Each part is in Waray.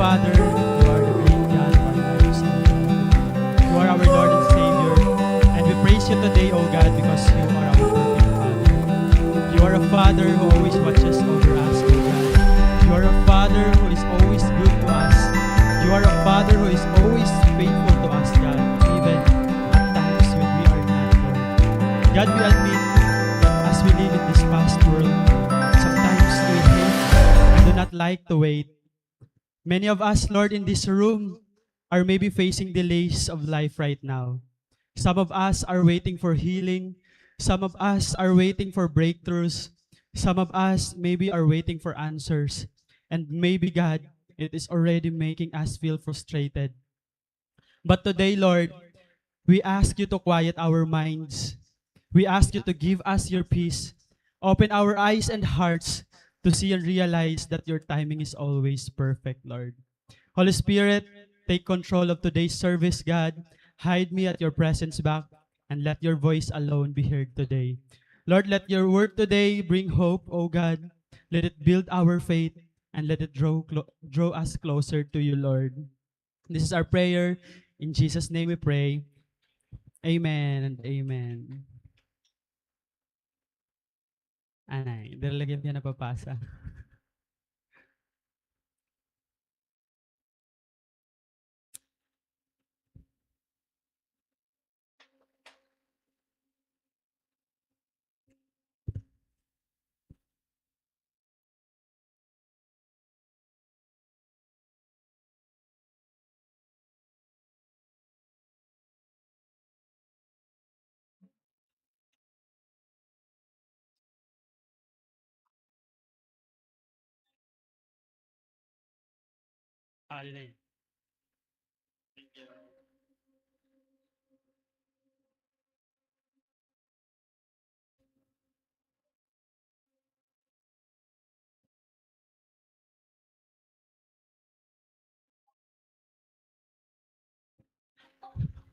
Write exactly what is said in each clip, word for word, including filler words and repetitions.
Father, you are the great God of our lives, O God. You are our Lord and Savior, and we praise you today, O God, because you are our perfect Father. You are a Father who always watches over us, O God. You are a Father who is always good to us. You are a Father who is always faithful to us, God, even at times when we are not, Lord. God, we admit that as we live in this fast world, sometimes we hate and do not like to wait. Many of us, Lord, in this room are maybe facing delays of life right now. Some of us are waiting for healing. Some of us are waiting for breakthroughs. Some of us maybe are waiting for answers. And maybe, God, it is already making us feel frustrated. But today, Lord, we ask you to quiet our minds. We ask you to give us your peace. Open our eyes and hearts to see and realize that your timing is always perfect, Lord. Holy Spirit, take control of today's service, God. Hide me at your presence back, and let your voice alone be heard today. Lord, let your word today bring hope, O God. Let it build our faith, and let it draw clo-, draw us closer to you, Lord. This is our prayer. In Jesus' name we pray. Amen and amen. Anay, diri lagi niya napapasa.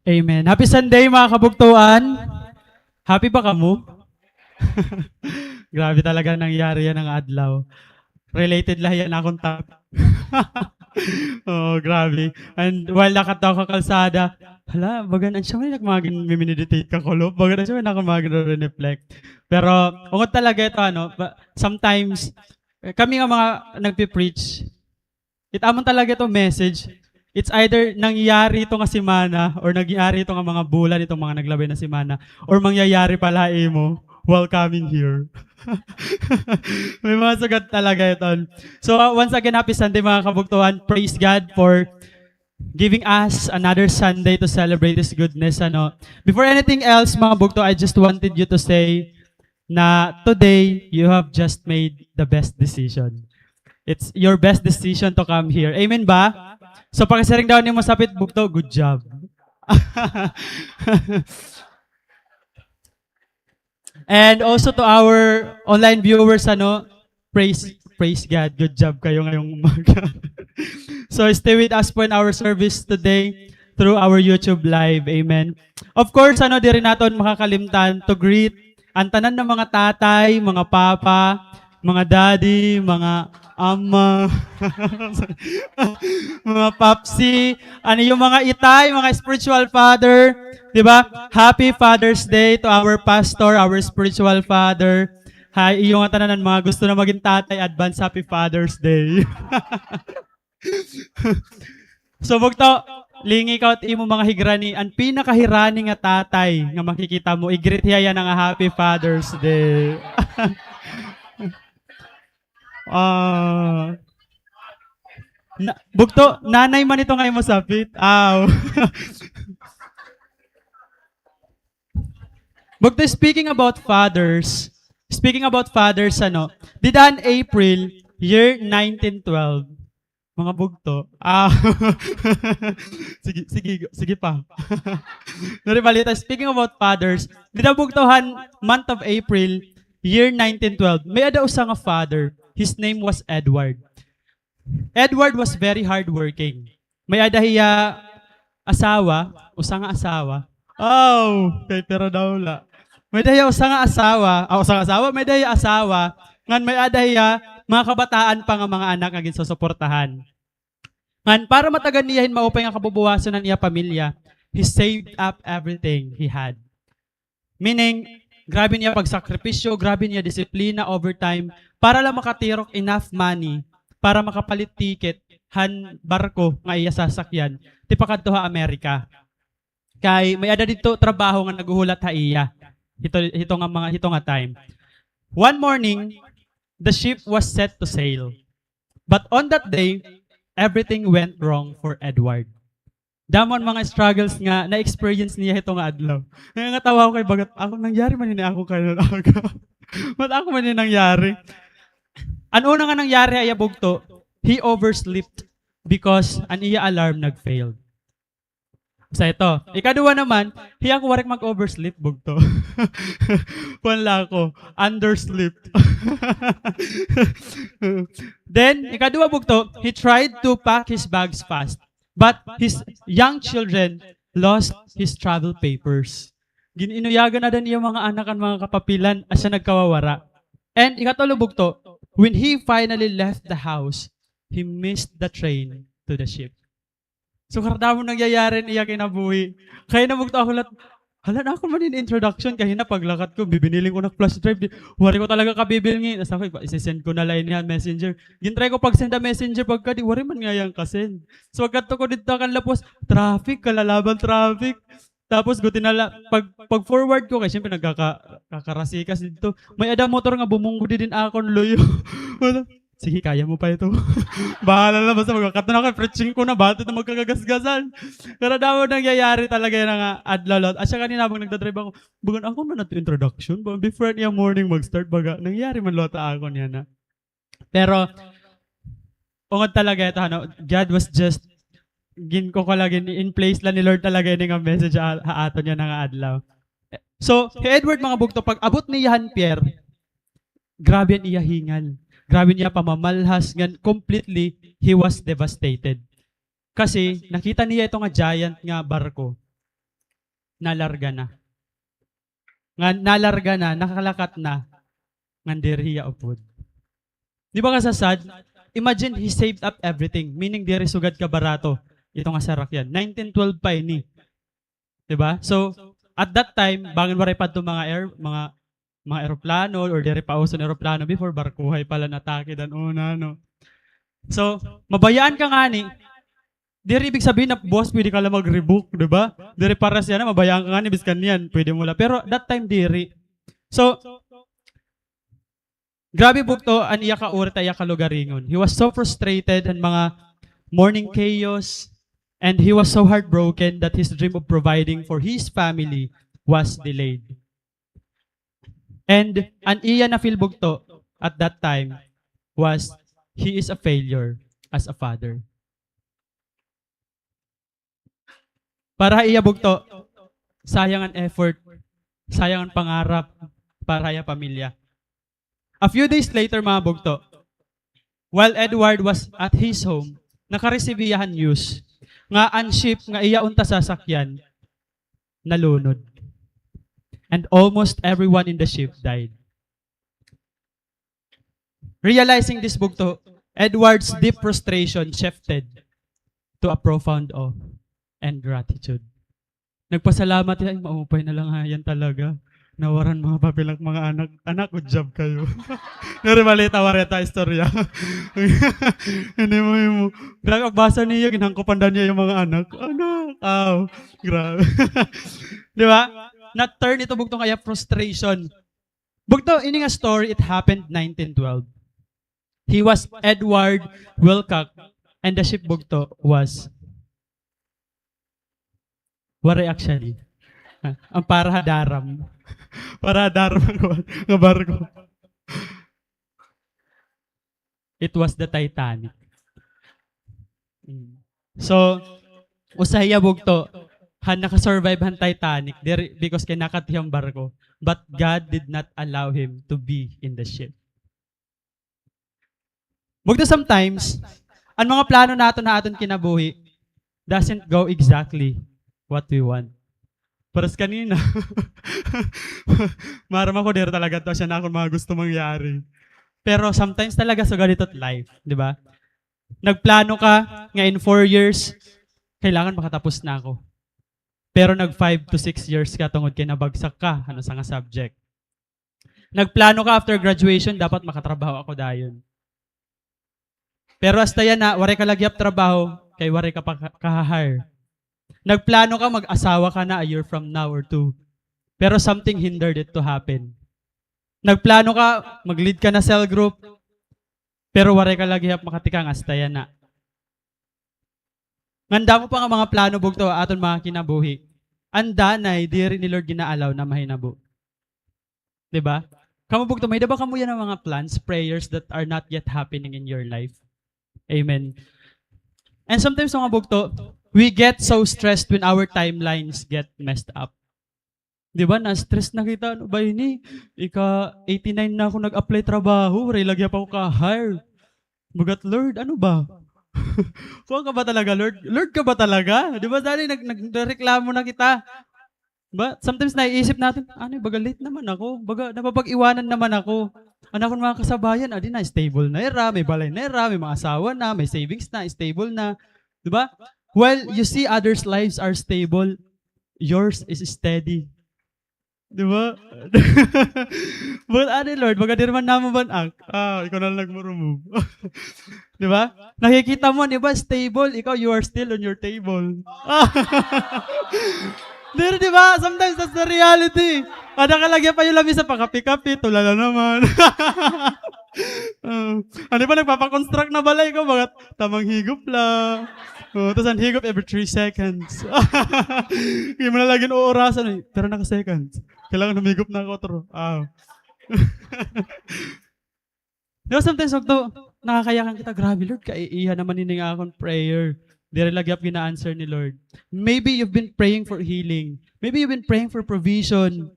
Amen. Happy Sunday, mga kabugtoan. Happy ba kamo? Grabe talaga nangyari yana nga adlaw. Related la hiya han akon topic. Oo, grabe. And while nakadto ako ha kalsada, hala, bagan, ansya man nako mga gin-, miminiditate kakulop. Bagan, ansya man nako mga gin-reflect. Pero, ungod talaga ito, ano, ba-, sometimes, eh, kami nga mga nagpi-preach, it amon talaga ito message. It's either nangyayari ito nga semana or nangyayari ito nga mga bulan, itong mga naglabay na semana, or mangyayari pala ha imo while coming here. May mga sugad talaga iton. So, uh, once again, happy Sunday, mga kabugtoan. Praise God for giving us another Sunday to celebrate His goodness, ano. Before anything else, mga bugto, I just wanted you to say na today, you have just made the best decision. It's your best decision to come here. Amen ba? So, pakisiring daw nimo sapit, bugto, good job. And also to our online viewers, ano, praise, praise God. Good job kayo ngayong umaga. So, stay with us po in our service today through our YouTube live. Amen. Of course, ano, diri naton makakalimtan to greet an tanan nga mga tatay, mga papa, mga daddy, mga ama, mga papsi, ano, yung mga itay, mga spiritual father, di ba? Happy Father's Day to our pastor, our spiritual father. Hay, iyo nga tanan mga gusto na magin tatay, advance Happy Father's Day. So, bugto, lingi ka it imo mga hirani, an pinakahirani nga tatay nga makikita mo, i-greet hiya yana nga Happy Father's Day. Ah. Na, bugto, nanay man ito nga imo sapit. Aw. Bugto, speaking about fathers, speaking about fathers, ano, dida han April, year nineteen twelve, mga bugto. Ah, sige, sige, sige pa. Nari balita, speaking about fathers, dida bugto han month of April, year nineteen twelve, may-ada usa nga father. His name was Edward. Edward was very hardworking. May-ada hiya asawa, usa nga asawa. Aw, kay pira daw la. May-ada hiya usa nga asawa, ah, usa nga asawa, may-ada hiya asawa, ngan may-ada hiya mga kabataan pa nga mga anak nga ginsusuportahan. Ngan para matagan niya hin maupay nga kabubuwason an iya pamilya, he saved up everything he had. Meaning, grabe niya pagsakripisyo, grabe niya disiplina, overtime, para lang makatirok enough money para makapalit ticket han barko nga iya sasakyan tipakadto ha Amerika. Kay may-ada didto trabaho nga naghuhulat ha iya. Hito, hito nga mga, hito nga time. One morning, the ship was set to sail. But on that day, everything went wrong for Edward. Damo an mga struggles nga na-experience niya hito nga adlaw. Nangangatawa ako kay baga, ako, nangyari man ini ako karon aga. Ba't ako man ini nangyari? An una nga nangyari ha iya bugto, he overslept because an iya alarm nag-failed. Sa ito. Ikaduha naman, hi ako waray mag-oversleep, bugto. Kuwan la ako, undersleep. Then, ikaduha, bugto, he tried to pack his bags fast, but his young children lost his travel papers. Gin-, inuyagan na daw niya mga anak an mga kapapilan, asya nagkawawara. And ikatulo, bugto, when he finally left the house, he missed the train to the ship. So, karadamo nangyayari an iya kinabuhi. Kay na bugto ako lat, hala, na ako man in introduction, kay hina paglakat ko, bibiniling ko na flash drive, di, waray ko talaga kabibilngi. Tapos ako, ipa-, isi-send ko na la ini ha messenger. Gin-try ko pag-send ha messenger, pagkadi, waray man ngay-an ka-send. So, pagkadto ko didto kan lapos, traffic, kalalaban traffic. Tapos, guti na la, pag, pag-forward ko, kay siyempre, nagkaka-, kakarasikas didto. May-ada motor nga bumunggo didi ha akon luyo. Wala. Sige, kaya mo pa ito. Bahala na, basta magkakadto na ako, preaching ko na, bahala na magkagagasgasan. Pero damo nangyayari talaga yana nga adlaw, lot. Asya kanina, habang nagdadrive ako, bagan ako man ato introduction, ba, before niya morning mag-start, baga, nangyari man, lot, ha akon yana. Pero, ungod talaga ito, ano, God was just, gin-, ko ko lagi, in place la ni Lord talaga ini nga message ha, ha aton yana nga adlaw. So, hi Edward, mga bugto, pag-abot niya han pier, grabe an iya hingal. Grabe an iya pamamalhas, ngan completely, he was devastated. Kasi, nakita niya ito nga giant nga barko, nalarga na. Nga nalarga na, nakalakat na, ngan diri hiya upod. Di ba kasasad? Imagine, he saved up everything. Meaning, diri sugad kabarato ito nga sarakyan. Nineteen twelve pa ini. Di ba? So, at that time, bangin waray pa adto mga air-, mga, mga eroplano or diri pa uso an eroplano before, barkuhay pa la an atake dan una, no? So, mabayaan ka ngani, diri ibig sabihin na buwas pwede ka la mag-rebook, di ba? Diri pareha yana, mabayaan ka ngani, biskan niyan, pwede mo la. Pero that time, diri. So, grabe bugto an iya kaurit, iya kalugaringon. He was so frustrated han mga morning chaos, and he was so heartbroken that his dream of providing for his family was delayed. And an iya na-feel bugto at that time was, he is a failure as a father. Para ha iya bugto, sayang an effort, sayang an pangarap para ha iya pamilya. A few days later, mga bugto, while Edward was at his home, naka-receive hiya han news nga an ship nga iya unta sasakyan, nalunod. And almost everyone in the ship died. Realizing this, bugto, Edward's deep frustration shifted to a profound awe and gratitude. Nagpasalamat hiya, "Ay, maupay na la ngay-an talaga. Nawaran mga papel an mga anak. Anak, good job kayo." Pero balita, waray ta istorya. Hindi mo, hindi mo. Grabe, pagbasa niya, ginhangkupan daw niya yung mga anak. Anak, aw, grabe. Di ba? Na-turn ito, bugto, kaya frustration. Bugto, ini nga story, it happened nineteen twelve. He was Edward Wilcock, and the ship, bugto, was, waray actually. Ah, an para ha daram. Para ha daram nga barko. It was the Titanic. Mm. So, usa hiya bugto, han naka-survive han Titanic, diri, because kay nakat hiya han barko. But God did not allow him to be in the ship. Bugto, sometimes, an mga plano naton ha aton kinabuhi doesn't go exactly what we want. Paras kanina. Maaram ako, diri talaga to siya na akon mga gusto mangyari. Pero sometimes talaga, sugad ito life, di ba? Nagplano ka nga in four years, kailangan makatapos na ako. Pero nag five to six years ka tungod kay nabagsak ka han usa nga subject. Nagplano ka after graduation, dapat makatrabaho ako dayon. Pero hasta yana, waray ka lagyap trabaho, kay waray ka pa ka-, kaha-hire. Nagplano ka, mag-asawa ka na a year from now or two. Pero something hindered it to happen. Nagplano ka, mag-lead ka na cell group, pero waray ka lagyap makatikang hasta yana. Ngan damo pa nga mga plano bugto ha aton mga kinabuhi. An danay, diri ni Lord gina-allow na mahinabo. Di ba? Kamo bugto, may-ada ba kamo yana mga plans, prayers that are not yet happening in your life? Amen. And sometimes, mga bugto, we get so stressed when our timelines get messed up. Di ba? Na-stress na kita. Ano ba ini? Ika eighty-nine na ako nag-apply trabaho. Waray lagi pa ako ka-hire. Bagat, Lord, ano ba? Kuwan ka ba talaga, Lord? Lord ka ba talaga? Di ba, dali, nag-, nagreklamo na kita. Ba, sometimes naiisip natin, "Ano, baga late naman ako. Baga napapag-iwanan naman ako." An akon mga kasabayan, adi na, stable na ira, may balay na ira, may mga asawa na, may savings na, stable na. Di ba? While you see others' lives are stable, yours is steady. Di ba? But ano, Lord, baga diri man namo ban-ak. Ah, ikaw na lang nagmurumog. Di ba? Nakikita mo, di ba, stable, ikaw, you are still on your table. Diri, di ba? Sometimes that's the reality. Ada ka lagi pa yung lamisa, pakapi-kapi, tulala naman. Ah, ano pa, nagpapakonstruct na balay ko, mga tamang higop la. Oh, tas an higop every three seconds. Hindi mo na lagi oras, ano, eh, pero naka-seconds. Kailangan humigop na ako, otro. Ah. Di ba, sometimes, wag to, nakakayakan kita, "Grabe, Lord, kaiiha naman ini nga akon prayer. Diri lagi gina-answer ni Lord." Maybe you've been praying for healing. Maybe you've been praying for provision,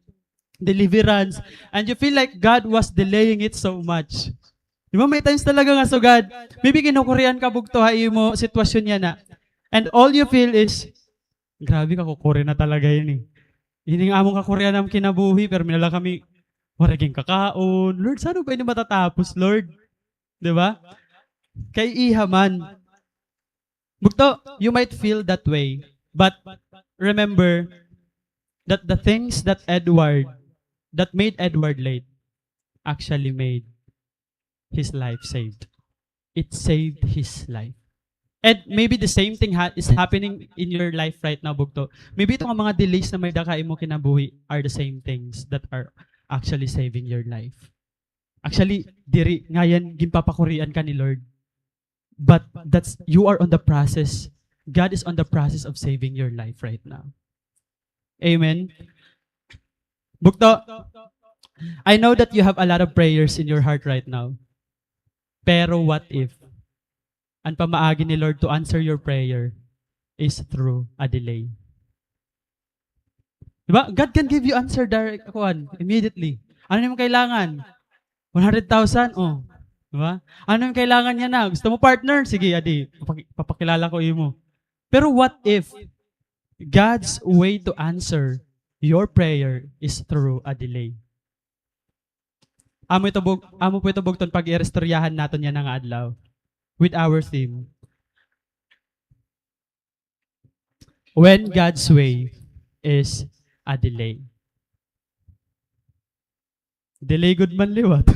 deliverance, and you feel like God was delaying it so much. Di ba, may times talaga nga sugad. Maybe kinukurian ka bugto ha imo sitwasyon yana. And all you feel is, "Grabe, kakukuri na talaga ini. Ini nga amon kakurian an kinabuhi, pero may-ada la kami, waray gin kakaon. Lord, san-o ba ini matatapos, Lord?" Di ba? Kaiiha man. Bugto, you might feel that way, but remember that the things that Edward, that made Edward late, actually made his life saved. It saved his life. And maybe the same thing ha-, is happening in your life right now, bugto. Maybe itong mga delays na may-ada ka ha imo kinabuhi are the same things that are actually saving your life. Actually, diri, ngayan, ginpapakurian ka ni Lord. But that's, you are on the process. God is on the process of saving your life right now. Amen. Bugto, I know that you have a lot of prayers in your heart right now. Pero what if an pamaagi ni Lord to answer your prayer is through a delay? Di ba? God can give you answer direct, kuan, immediately. Ano nimo kailangan? One hundred thousand? Oh. Di ba? Ano nimo kailangan yana? Gusto mo partner? Sige, adi, papaki-, papakilala ko imo. Pero what if God's way to answer your prayer is through a delay? Amo ito bug-, amo po ito bugton pag-iristoryahan naton yana nga adlaw with our theme. When God's way is a delay. Delay gud man liwat.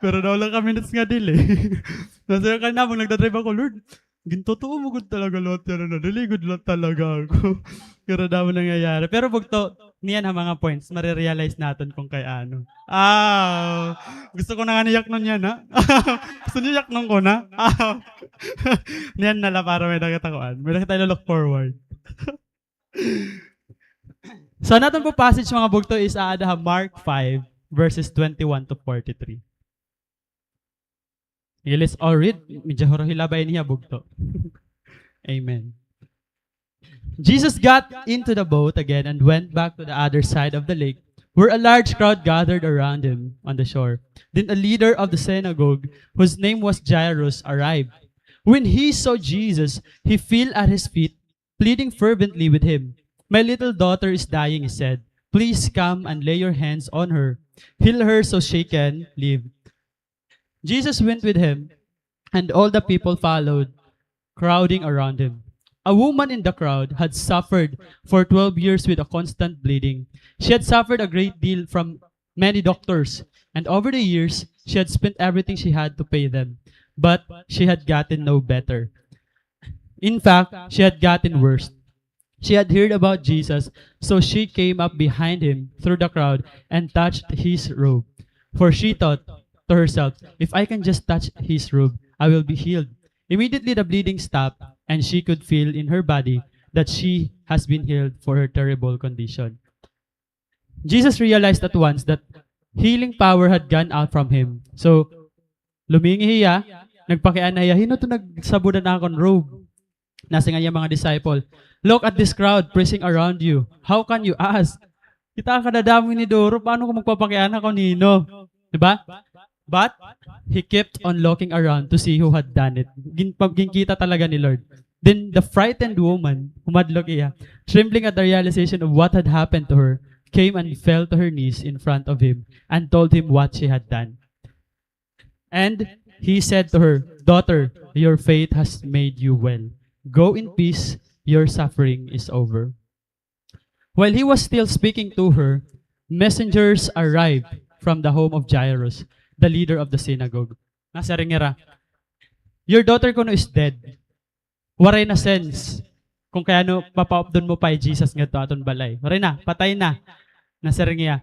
Pero daw lang ka minutes nga delay. Nasa ka na, pag nagdadrive ako, "Lord, gintotoo mo gud talaga liwat yana, na delay gud liwat talaga ako." Pero daw nangyayari. Pero bugto, niyan ha mga points, marirealize naton kung kay ano. Ah, gusto ko na nga niyaknon yana. Gusto niyo yaknon ko na? Ah. Niyan na la para may-ada kita kuan. May-ada kita ilo-look forward. So, an aton po passage, mga bugto, is aada ha Mark five, verses twenty-one to forty-three. Sige, let's all read. Medyo hurahilabay niya, bugto. Amen. Jesus got into the boat again and went back to the other side of the lake, where a large crowd gathered around him on the shore. Then a leader of the synagogue, whose name was Jairus, arrived. When he saw Jesus, he fell at his feet, pleading fervently with him. "My little daughter is dying," he said. "Please come and lay your hands on her. Heal her so she can live." Jesus went with him, and all the people followed, crowding around him. A woman in the crowd had suffered for twelve years with a constant bleeding. She had suffered a great deal from many doctors, and over the years, she had spent everything she had to pay them. But she had gotten no better. In fact, she had gotten worse. She had heard about Jesus, so she came up behind him through the crowd and touched his robe. For she thought to herself, "If I can just touch his robe, I will be healed." Immediately the bleeding stopped, and she could feel in her body that she has been healed for her terrible condition. Jesus realized at once that healing power had gone out from him. So, lumingi hiya, nagpakiana hiya, "Hin-o to nagsabod han akon robe?" Nasiring an iya mga disciple, "Look at this crowd pressing around you. How can you ask?" Kita, kadadamo ini duro, paano ka magpapakiana kon hin-o? Di ba? But he kept on looking around to see who had done it. Gin-, pag-, ginkita talaga ni Lord. Then the frightened woman, humadlok hiya, trembling at the realization of what had happened to her, came and fell to her knees in front of him and told him what she had done. And he said to her, "Daughter, your faith has made you well. Go in peace, your suffering is over." While he was still speaking to her, messengers arrived from the home of Jairus, the leader of the synagogue. Nasiring hira, "Your daughter kuno is dead." Waray na sense kon kay ano papaupdon mo pa hi Jesus ngadto ha aton balay. Waray na, patay na. Nasiring hiya,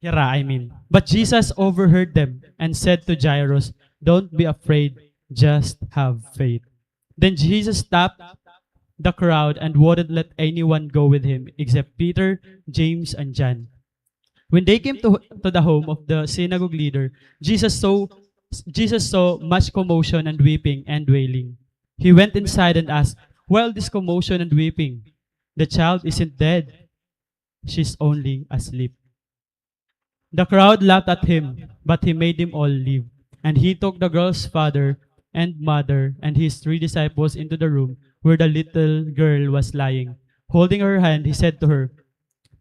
hira, I mean. But Jesus overheard them and said to Jairus, "Don't be afraid, just have faith." Then Jesus stopped the crowd and wouldn't let anyone go with him except Peter, James, and John. When they came to, to the home of the synagogue leader, Jesus saw, Jesus saw much commotion and weeping and wailing. He went inside and asked, "Why all this commotion and weeping? The child isn't dead. She's only asleep." The crowd laughed at him, but he made them all leave. And he took the girl's father and mother and his three disciples into the room where the little girl was lying. Holding her hand, he said to her,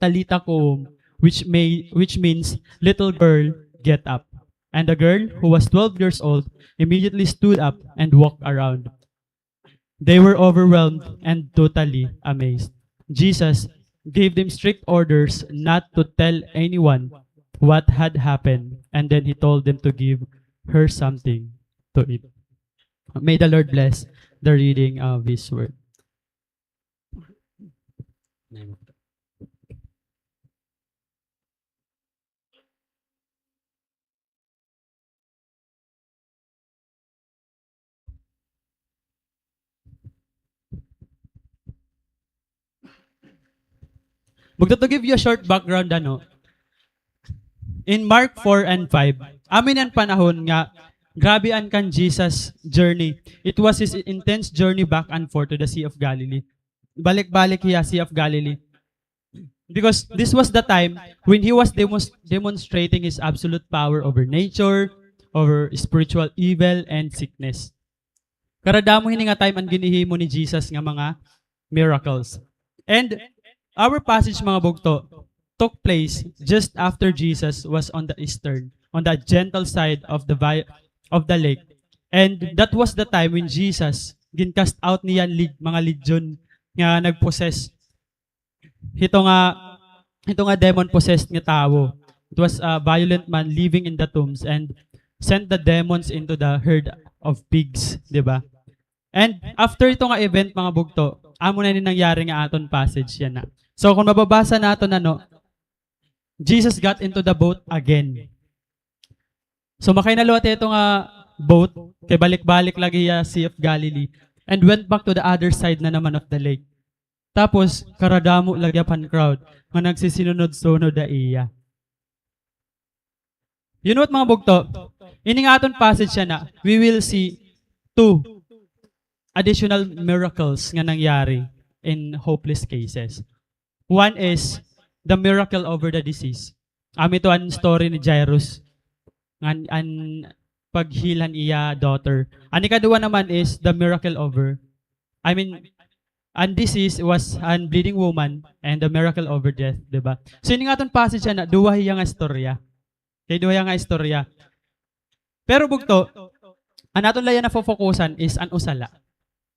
"Talitha koum," which may, which means, "Little girl, get up." And the girl, who was twelve years old, immediately stood up and walked around. They were overwhelmed and totally amazed. Jesus gave them strict orders not to tell anyone what had happened, and then he told them to give her something to eat. May the Lord bless the reading of His word. Bugto, to give you a short background, ano, in Mark four and five, amo ini an panahon nga grabe an kan Jesus journey. It was his intense journey back and forth to the Sea of Galilee. Balik-balik hiya Sea of Galilee. Because this was the time when he was demos-, demonstrating his absolute power over nature, over spiritual evil, and sickness. Karadamo hini nga time an ginhihimo ni Jesus nga mga miracles. And our passage, mga bugto, took place just after Jesus was on the eastern, on the gentle side of the vi-, of the lake. And that was the time when Jesus, gin-cast out niya an leg-, mga legion nga nag-possess. Hito nga, hito nga demon-possessed nga tawo. It was a violent man living in the tombs and sent the demons into the herd of pigs, di ba? And after ito nga event, mga bugto, amo na ini nangyari nga aton passage yana. So, kung mababasa naton, ano, Jesus got into the boat again. So, makay na liwat ito nga boat, kay balik-balik lagi hiya Sea of Galilee, and went back to the other side na naman of the lake. Tapos, karadamo lagi an crowd nga nagsisinunod-sunod ha iya. You know what, mga bugto? Ini nga aton passage yana, we will see two additional miracles nga nangyari in hopeless cases. One is the miracle over the disease. Amo ito an story ni Jairus. Ngan an pag-heal han iya daughter. An ikaduha naman is the miracle over, I mean, an disease was an bleeding woman and the miracle over death, di ba? So, ini nga aton passage yana, duha hiya nga istorya. Kay duha hiya nga istorya. Pero bugto, An aton la yana fo-focusan is an usa la.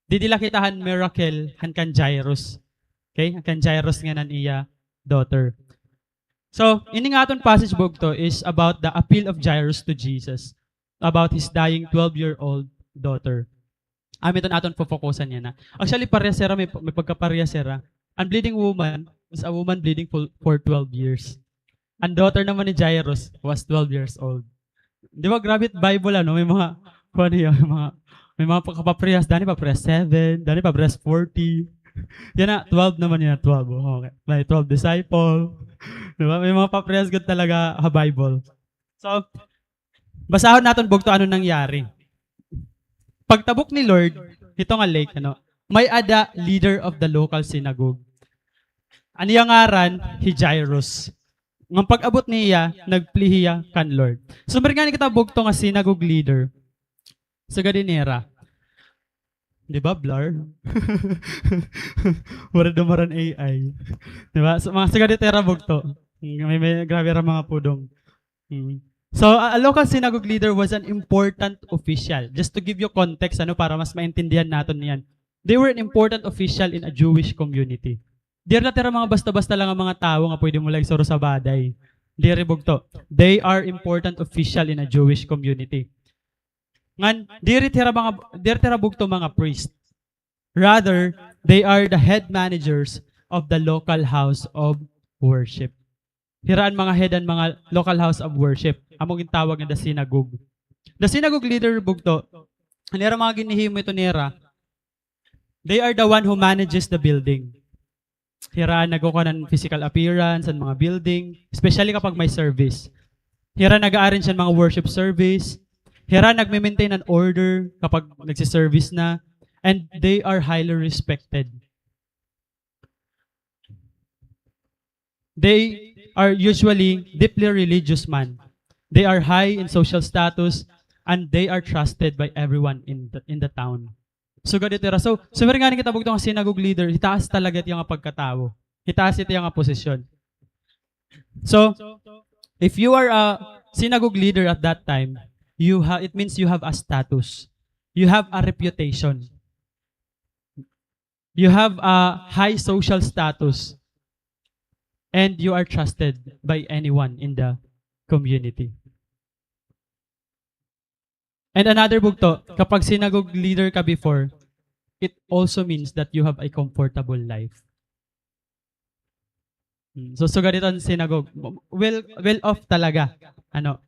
Didi la kita han miracle han kan Jairus. Okay? Han kan Jairus ngan an iya daughter. So, ini nga aton passage bugto is about the appeal of Jairus to Jesus, about his dying twelve-year-old daughter. Amo iton aton fo-focusan yana. Actually, parehas hira, may, may pagkaparehas hira. An bleeding woman was a woman bleeding for, for twelve years. An daughter naman ni Jairus was twelve years old. Di ba, grabe it Bible, ano? May mga, kuwan niya, may mga, may mga pagkapaparehas. Dani paparehas seven, dani paparehas forty. Yana, twelve naman yana, twelve. Oh, okay. May twelve disciple. Di ba? May mga paparehas gud talaga ha Bible. So, basahon naton bugto ano nangyari. Pagtabok ni Lord, hito nga lake, ano, may-ada leader of the local synagogue. An iya ngaran, hi Jairus. Ngan pag-abot niya, nag-plea hiya kan Lord. So, may ngani kita bugto nga synagogue leader. Sugad ini hira. Di ba, blur? Waray dumaran A I. Di ba? So, mga sugad ini hira bugto. May, may, grabe ra mga pudong. Mm. So, a, a local synagogue leader was an important official. Just to give you context, ano, para mas maintindihan naton niyan. They were an important official in a Jewish community. Diri la hira mga basta-basta lang nga mga tawo nga pwede mo la igsuro sa baday. Diri bugto. They are important official in a Jewish community. Ngan, diri hira mga, diri hira bugto mga priest. Rather, they are the head managers of the local house of worship. Hira an mga head han mga local house of worship. Amo gintawag nga the synagogue. The synagogue leader bugto, an ira mga ginhihimo ito nira, they are the one who manages the building. Hira an nagkukuan han physical appearance han mga building, especially kapag may service. Hira nag-a-arrange han mga worship service. Hira nagme-maintain an order kapag nagsiservice na. And they are highly respected. They are usually deeply religious man. They are high in social status and they are trusted by everyone in the, in the town. Sugad ito ira. So, sumir ngani kita bugto nga synagogue leader, hitaas talaga it iya nga pagkatawo. Hitaas it iya nga posisyon. So, if you are a synagogue leader at that time, you ha-, it means you have a status. You have a reputation. You have a high social status. And you are trusted by anyone in the community. And another bugto, kapag synagogue leader ka before, it also means that you have a comfortable life. Hmm, so, sugad ito an synagogue. Well, well off talaga. Ano?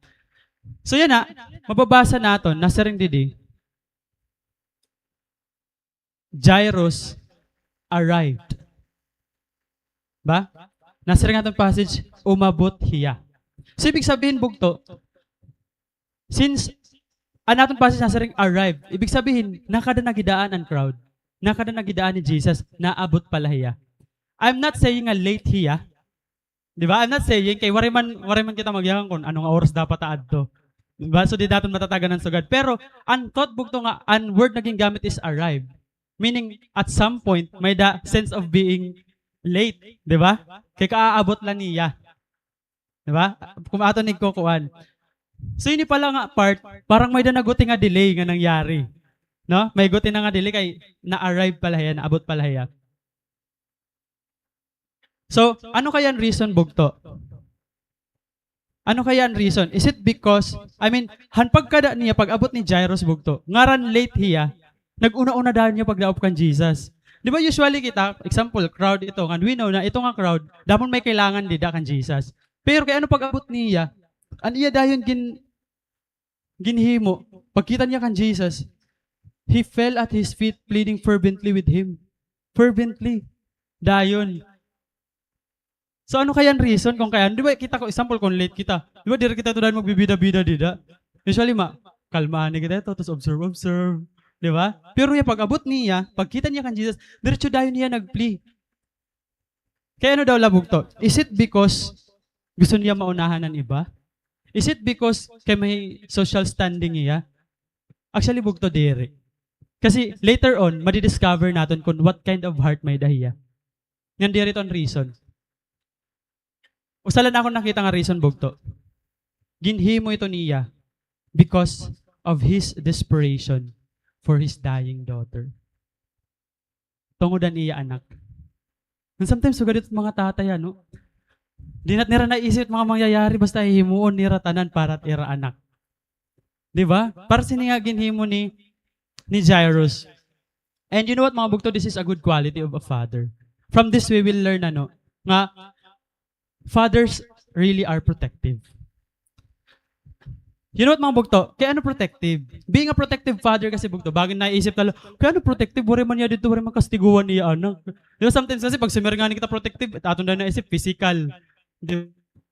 So, yana, mababasa naton, nasiring didi, Jairus arrived. Ba? Nasiring aton passage, umabot hiya. So, ibig sabihin, bugto, since an aton passage nasiring arrived, ibig sabihin, nakada na gidaan an crowd. Nakada na gidaan ni Jesus, naabot pala hiya. I'm not saying nga late hiya. Di ba? I'm not saying kay waray man, waray man kita magyakan kon ano nga oras dapat ta adto. Di ba? So, di naton matatagan an sugad. Pero, an thought bugto nga, an word nga gingamit is arrive. Meaning, at some point, may-ada sense of being late. Di ba? Kay kaaabot la niya. Di ba? Kon aton igkukuan. So, ini pala nga part, parang may-ada na guti nga delay nga nangyari. No? May guti na nga delay kay na-arrive pala hiya, naabot pala hiya. So, ano kaya an reason, bugto? Ano kaya an reason? Is it because, I mean, han pagkada niya, pag-abot ni Jairus, bugto, ngaran late hiya, nag-una-una dayon hiya pagdaop kan Jesus. Di ba usually kita, example, crowd ito, ngan we know na ito nga crowd, damo may kailangan dida kan Jesus. Pero kay ano pag-abot niya, an iya dayon gin-, ginhimo, pagkita niya kan Jesus, he fell at his feet pleading fervently with him. Fervently. Dayon. So, ano kaya an reason kon kay ano? Di ba kita, kon example, kon late kita, di ba diri kita ito dayon magbibida-bida dida? Usually, ma-, kalma anay kita ito, tapos observe, observe. Di ba? Pero hiya, pag-abot niya, pagkita niya kan Jesus, diretso dayon hiya nag-plea. Kay ano daw la, bugto? Is it because gusto niya maunahan an iba? Is it because kay may social standing hiya? Actually, bugto, diri. Kasi later on, madi-discover naton kon what kind of heart may-ada hiya. Ngan diri ito an reason. Usa la an akon nakita nga reason, bugto. Ginhimo ito niya because of his desperation for his dying daughter. Tungod an iya anak. And sometimes, sugad it mga tatay, ano? Di na nira naisip mga mangyayari, basta hihimuon nira tanan para it ira anak. Di ba? Para sini nga ginhimo ni, ni Jairus. And you know what, mga bugto, this is a good quality of a father. From this, we will learn, ano, nga fathers really are protective. You know what, mga bugto? Kay ano protective? Being a protective father kasi, bugto, baga naisip tala, kay ano protective? Waray man niya didto, waray man kastiguhan iya anak. Di ba, sometimes kasi pag sumer ngani kita protective, aton na naisip, physical. Di ba?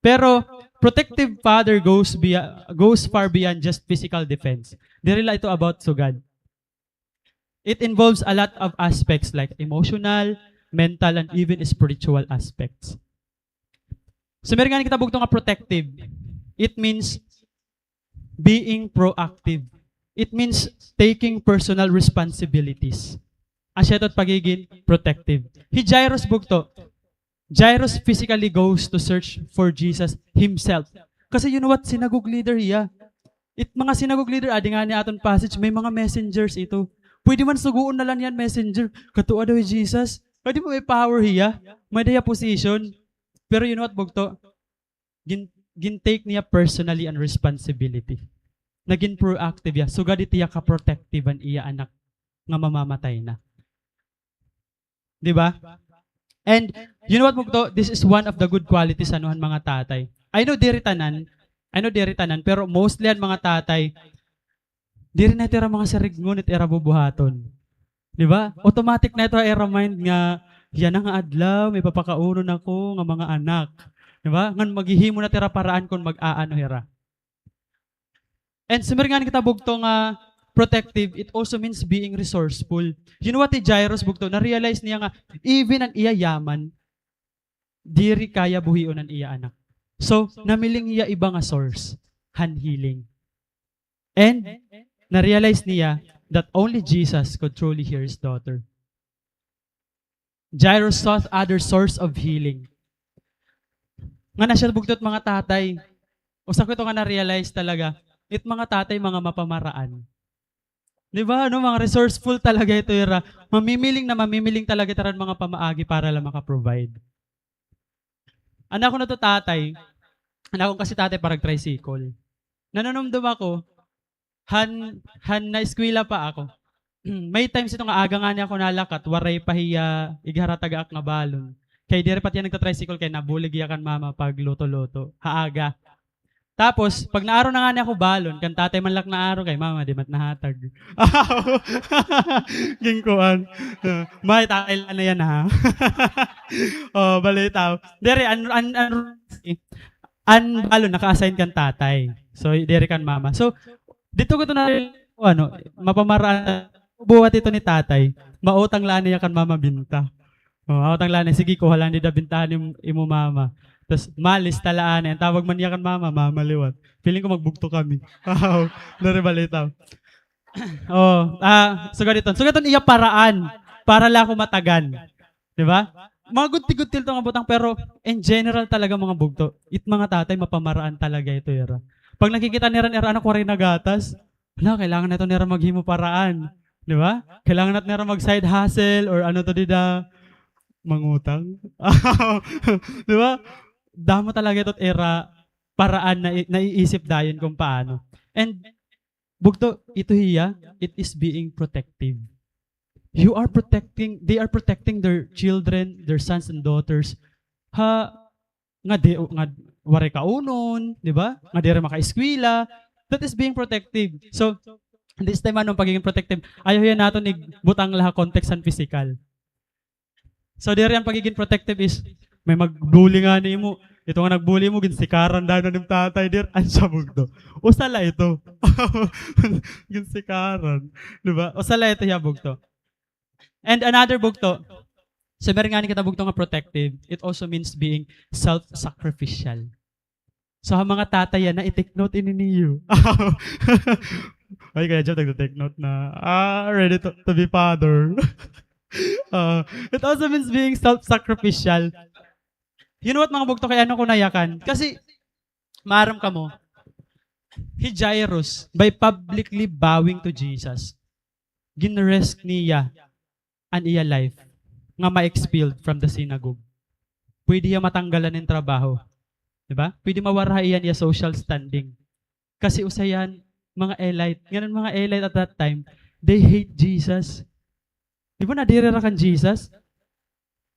Pero, protective father goes beyond, goes far beyond just physical defense. Diri la ito about sugad. It involves a lot of aspects like emotional, mental, and even spiritual aspects. Sumer ngani kita, bugto, nga protective. It means being proactive. It means taking personal responsibilities. Asya ito it pagiging protective. Hi Jairus, bugto, Jairus physically goes to search for Jesus himself. Kasi you know what? Synagogue leader hiya. It mga synagogue leader, adi ngani aton passage, may mga messengers ito. Pwede man sugoon na la niya an messenger. Kadtoa daw hi Jesus. Pwede man may power hiya. May-ada hiya position. Pero you know what, bugto? Gin-, gin-take niya personally an responsibility. Nagin proactive hiya. Sugad it hiya ka-protective an iya anak nga mamamatay na. Di ba? And you know what, bugto? This is one of the good qualities, ano, han mga tatay. I know diri tanan, I know diri tanan, pero mostly an mga tatay, diri na ito ira mga sirignon it ira bubuhaton. Di ba? Automatic na ito ha ira mind nga, yana nga adlaw, may papakaunon ako nga mga anak. Di ba? Ngan maghihimo na it ira paraan kon mag-aano hira. And sumer ngani kita, bugto, nga protective, it also means being resourceful. You know what, hi Jairus, bugto, na-realize niya nga even an iya yaman, diri kaya buhion an iya anak. So, namiling hiya iba nga source han healing. And na-realize niya that only Jesus could truly heal his daughter. Jairus sought other source of healing. Ngan asya, bugto, it mga tatay. Usa ko ito nga na-realize talaga. It mga tatay, mga mapamaraan. Di ba? Ano, mga resourceful talaga ito ira. Mamimiling na mamimiling talaga ito ira han mga pamaagi para la maka-provide. An akon ito tatay, an akon kasi tatay parag-tricycle. Nanunumdom ako, han, han naeskwela pa ako. May times ito nga aga ngani ako nalakat, waray pa hiya igharatag ha ak nga balon. Kay diri pa it iya nagta-tricycle kay nabulig hiya kan mama pagluto-luto ha aga. Tapos, pag naaro na ngani ako balon, kan tatay man la ak naaro kay mama, di man it nahatag. Ginkuan. May tatay la na yana, ha? O, balitaw. Diri, an, an, an, an balon naka-assign kan tatay. So, diri kan mama. So, didto ko ito na, ano, mapamaraan, buhat ito ni tatay. Mautang la niya kan mama binta. O, mautang la niya, sige, kuha la dida binta han im-, imo mama. Tas, malista la niya. An tawag man niya kan mama, mama liwat. Feeling ko magbugto kami. Wow, diri balitaw. O, ah, sugad iton. Sugad iton iya paraan para la ako matagan. Di ba? Mga gudti-gudti ito nga butang, pero in general talaga, mga bugto, it mga tatay, mapamaraan talaga ito ira. Pag nakikita nira, nira anak, waray nagatas, hala, kailangan na ito nira maghimo paraan. Di ba? Kailangan na ito nira mag-side hustle or ano to dida, mangutang. Di ba? Damo talaga ito ira paraan na i-, naiisip dayon kung paano. And bugto, ito hiya, it is being protective. You are protecting, they are protecting their children, their sons and daughters. Ha, nga di, nga waray kaunon, di ba? Nga diri makaeskwela. That is being protective. So, this time, ano, pagiging protective, ayaw hiya naton igbutang la ha context han pisikal. So, diri an pagiging protective is, may mag-bully ngani nimo. Ito nga nag-bully nimo, ginsikaran dayon na nim tatay, diri. Asya, bugto. Usa la ito. Ginsikaran. Di ba? Usa la ito hiya, bugto. And another, bugto. Sumer ngani kita, bugto, nga protective, it also means being self-sacrificial. So, ha mga tatay yana, i-take note ini niyo. Ay, kaya dyan, nagta-take note na. Ah, ready to, to be father. Ah, it also means being self-sacrificial. You know what, mga bugto, kay ano ko nayakan? Kasi, maaram kamo, Hi Jairus, by publicly bowing to Jesus, gin-risk niya an iya life nga ma-expelled from the synagogue. Pwede hiya matanggalan hin trabaho. Di ba? Pwede mawara ha iya an iya social standing. Kasi usa hiya han mga elite. Ngan an mga elite at that time, they hate Jesus. Di ba nadiri hira kan Jesus?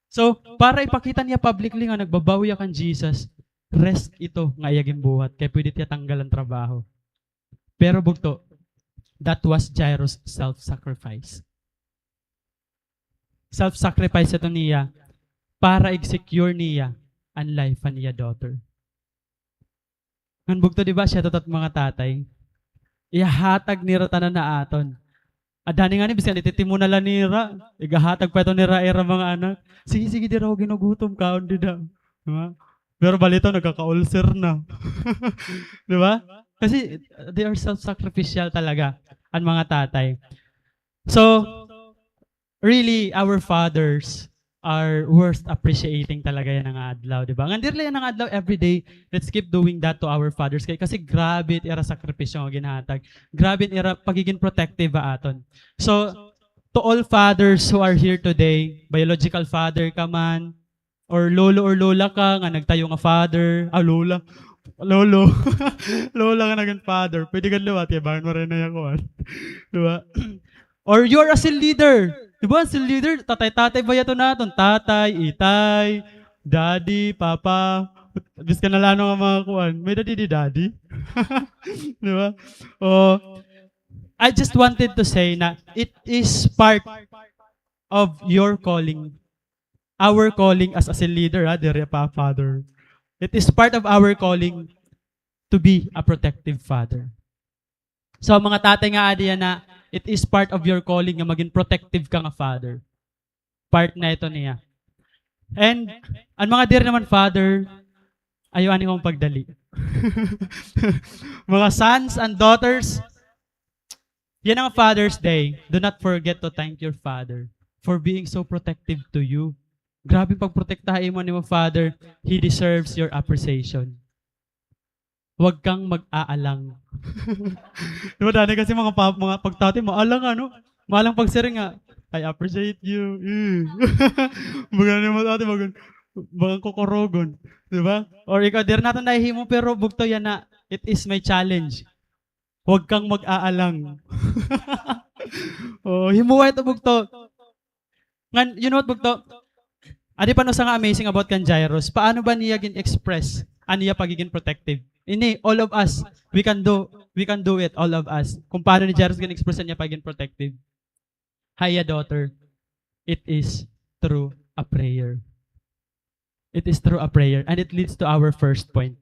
So, para ipakita niya publicly nga nagbabaw hiya kan Jesus, risk ito nga iya ginbuhat, kay pwede hiya tanggalan trabaho. Pero bugto, that was Jairus' self-sacrifice. Self-sacrifice ito niya para i-secure niya an life han iya daughter. Ngan bugto, di ba, shout out ha mga tatay. Ihahatag nira tanan ha aton. Ada ni ngani, bisan ititimo na la nira, igahatag pa ito nira ira mga anak. Sige, sige, diri ako ginugutom, kaon dida. Di ba? Pero balitaw, nagkaka-ulcer na. Di ba? Kasi they are self-sacrificial talaga an mga tatay. So, really, our fathers are worth appreciating talaga yana nga adlaw, di ba? Ngan diri la yana nga adlaw, everyday, let's keep doing that to our fathers. Kay, kasi grabe it ira sakripisyo nga ginhatag. Grabe it ira pagiging protective ha aton. So, to all fathers who are here today, biological father ka man, or lolo or lola ka nga nagtayo nga father, ah, lola, lolo, lola nga naging father, pwede ka liwat, kay bangin waray na iya kuan. Di ba? Or you're a cell leader. Di ba, cell leader, tatay-tatay ba yato naton? Tatay, itay, daddy, papa, bisan na la ano nga mga kuan. May daddy, di daddy. Di ba? O, I just wanted to say na it is part of your calling. Our calling as a cell leader, ha, diri pa father. It is part of our calling to be a protective father. So, mga tatay nga adi yana, it is part of your calling nga maging protective ka nga father. Part na ito niya. And, an mga diri naman father, ayaw ani kong pagdali. Mga sons and daughters, yana nga Father's Day, do not forget to thank your father for being so protective to you. Grabe pagprotekta ha imo ni mo father, he deserves your appreciation. Huwag kang mag-aalang. Di ba, dani kasi mga pa-, mga pagtatay, maalang ano, maalang pagsiring nga, "I appreciate you." Eh. Baga naman ate, baga, baga kukurugon. Di ba? Or ikaw, diri naton nahihimo, pero bugto yana, it is my challenge. Huwag kang mag-aalang. Oo, himuha ito, bugto. Ngan, you know what, bugto? Adi pa no usa nga amazing about kan Jairus. Paano ba niya gin-express an iya pagiging protective? Ini, all of us, we can do, we can do it, all of us. Kung paano ni Jairus gin-express an iya pagiging protective ha iya daughter, it is through a prayer. It is through a prayer. And it leads to our first point.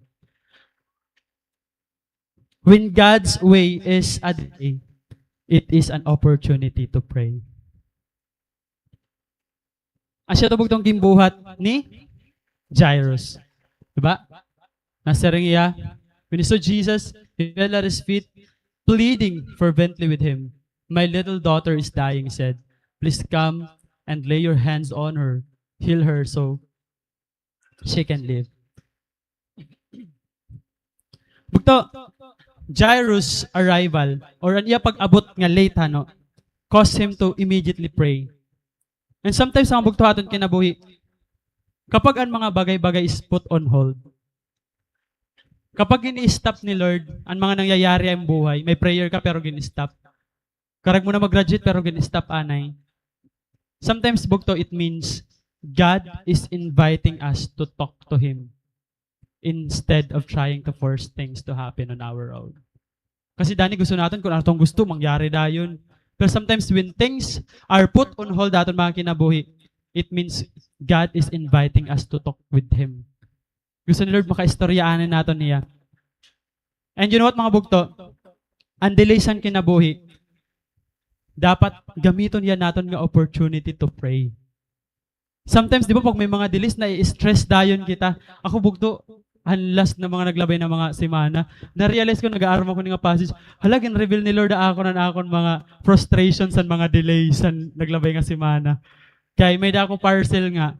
When God's way is a delay, it is an opportunity to pray. Asya ito bugtong ginbuhat ni Jairus. Di ba? Nasiring hiya, when he saw Jesus, he fell at his feet, pleading fervently with him. "My little daughter is dying," he said. "Please come and lay your hands on her, heal her so she can live." Bugto, Jairus' arrival, or an iya pag-abot nga late, ano, caused him to immediately pray. And sometimes, mga bugto, ha aton kinabuhi, kapag an mga bagay-bagay is put on hold, kapag gin-stop ni Lord an mga nangyayari ha imo buhay, may prayer ka pero gin-stop. Karuyag mo na mag-graduate pero gin-stop anay. Sometimes, bugto, it means God is inviting us to talk to Him instead of trying to force things to happen on our own. Kasi dani gusto naton kun ano it aton gusto, mangyari dayon. Pero sometimes when things are put on hold ha aton mga kinabuhi, it means God is inviting us to talk with Him. Gusto ni Lord makaistorya anay naton hiya. And you know what, mga bugto? An delays han kinabuhi, dapat gamiton hiya naton nga opportunity to pray. Sometimes, di ba, pag may mga delays, nai-stress dayon kita. Ako, bugto, an last na mga naglabay na mga semana, na-realize ko, nag-aaram ako nga passage, hala, gin-reveal ni Lord ha akon an akon mga frustrations han mga delays han naglabay nga semana. Kay may-ada ako parcel nga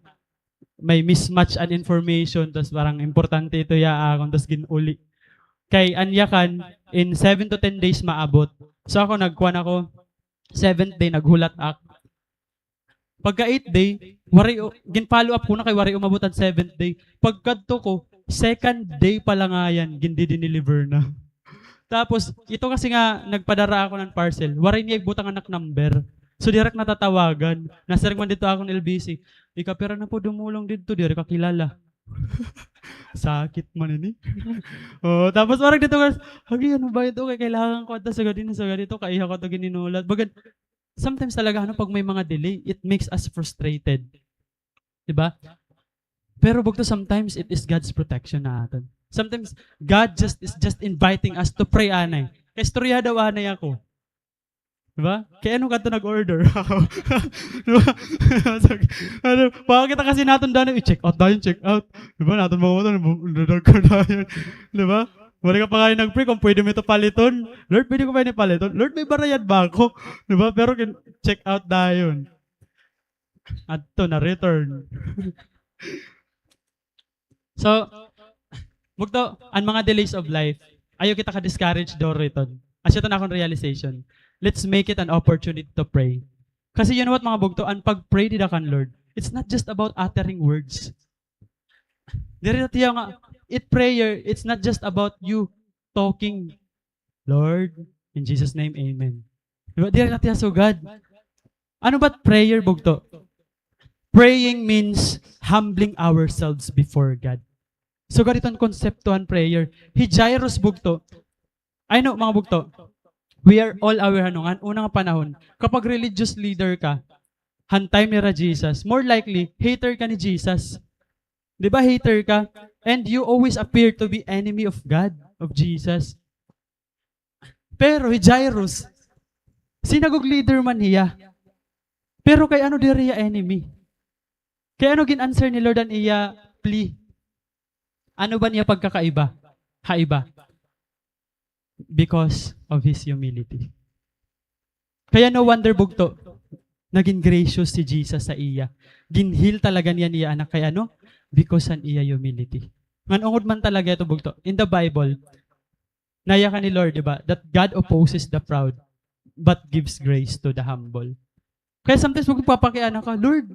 may mismatch an information, tas parang importante ito ha akon, tas gin-uli. Kay an yakan, in seven to ten days maabot. So ako, nagkuan ako, seventh day, naghulat ak. Pagka eighth day, waray, gin-follow up ko na kay waray umabot an seventh day. Pagkadto ko, second day pa la ngayan, gindidiniliver na. Tapos, ito kasi nga, nagpadara ako ng parcel. Waray niya ibutang anak number. So, direct natatawagan. Nasiring man dito akong L B C. Ika, pira na po dumulong dito, diri ka kilala. Sakit man ini. Oo, tapos parang dito ka, "Agi, ano ba ito? Kay kailangan ko ata sa ganito, sa ganito, kaiha ko ito gininulat." Bagan, sometimes talaga, ano, pag may mga delay, it makes us frustrated. Di ba? Pero bugto, sometimes it is God's protection na aton. Sometimes, God just is just inviting us to pray anay. Kay istorya daw anay ako. Di ba? Kay ano ka ito nag-order? Di ba? Ano, pakita kasi natin daw, i-check out dayon, check out. Di ba? Natin mga mata, nadagko dayon. Di ba? Wala ka pa kayo nag-pray kung pwede mo ito paliton. Lord, pwede ko ba ini paliton? Lord, may barayad ba ako? Di ba? Pero kin-, check out dayon. Adto na return. So, bugto, an mga delays of life, ayaw kita ka-discourage duriton. Asya ito na akong realization. Let's make it an opportunity to pray. Kasi you know what, mga bugto, an pag-pray dida kan Lord, it's not just about uttering words. Diri na tiya nga, it prayer, it's not just about you talking, "Lord, in Jesus' name, amen." Di ba? Diri na tiya sugad. Ano ba prayer, bugto? Praying means humbling ourselves before God. So, ganito an konsepto han prayer. Hi Jairus, bugto. I know, mga bugto. We are all aware, ano, nga, una nga panahon, kapag religious leader ka, han time nira Jesus, more likely, hater ka ni Jesus. Di ba, hater ka? And you always appear to be enemy of God, of Jesus. Pero hi Jairus, synagogue leader man hiya. Pero kay ano diri hiya enemy? Kay ano gin-answer ni Lord an iya plea? Ano ba niya pagkakaiba ha iba? Because of his humility. Kaya no wonder, bugto, naging gracious si Jesus sa iya. Gin-heal talaga niya an iya anak kay ano? Because han iya humility. Ngan ungod man talaga ito, bugto. In the Bible, nayakan ni Lord, di ba? That God opposes the proud, but gives grace to the humble. Kaya sometimes magpapakiana ka, "Lord,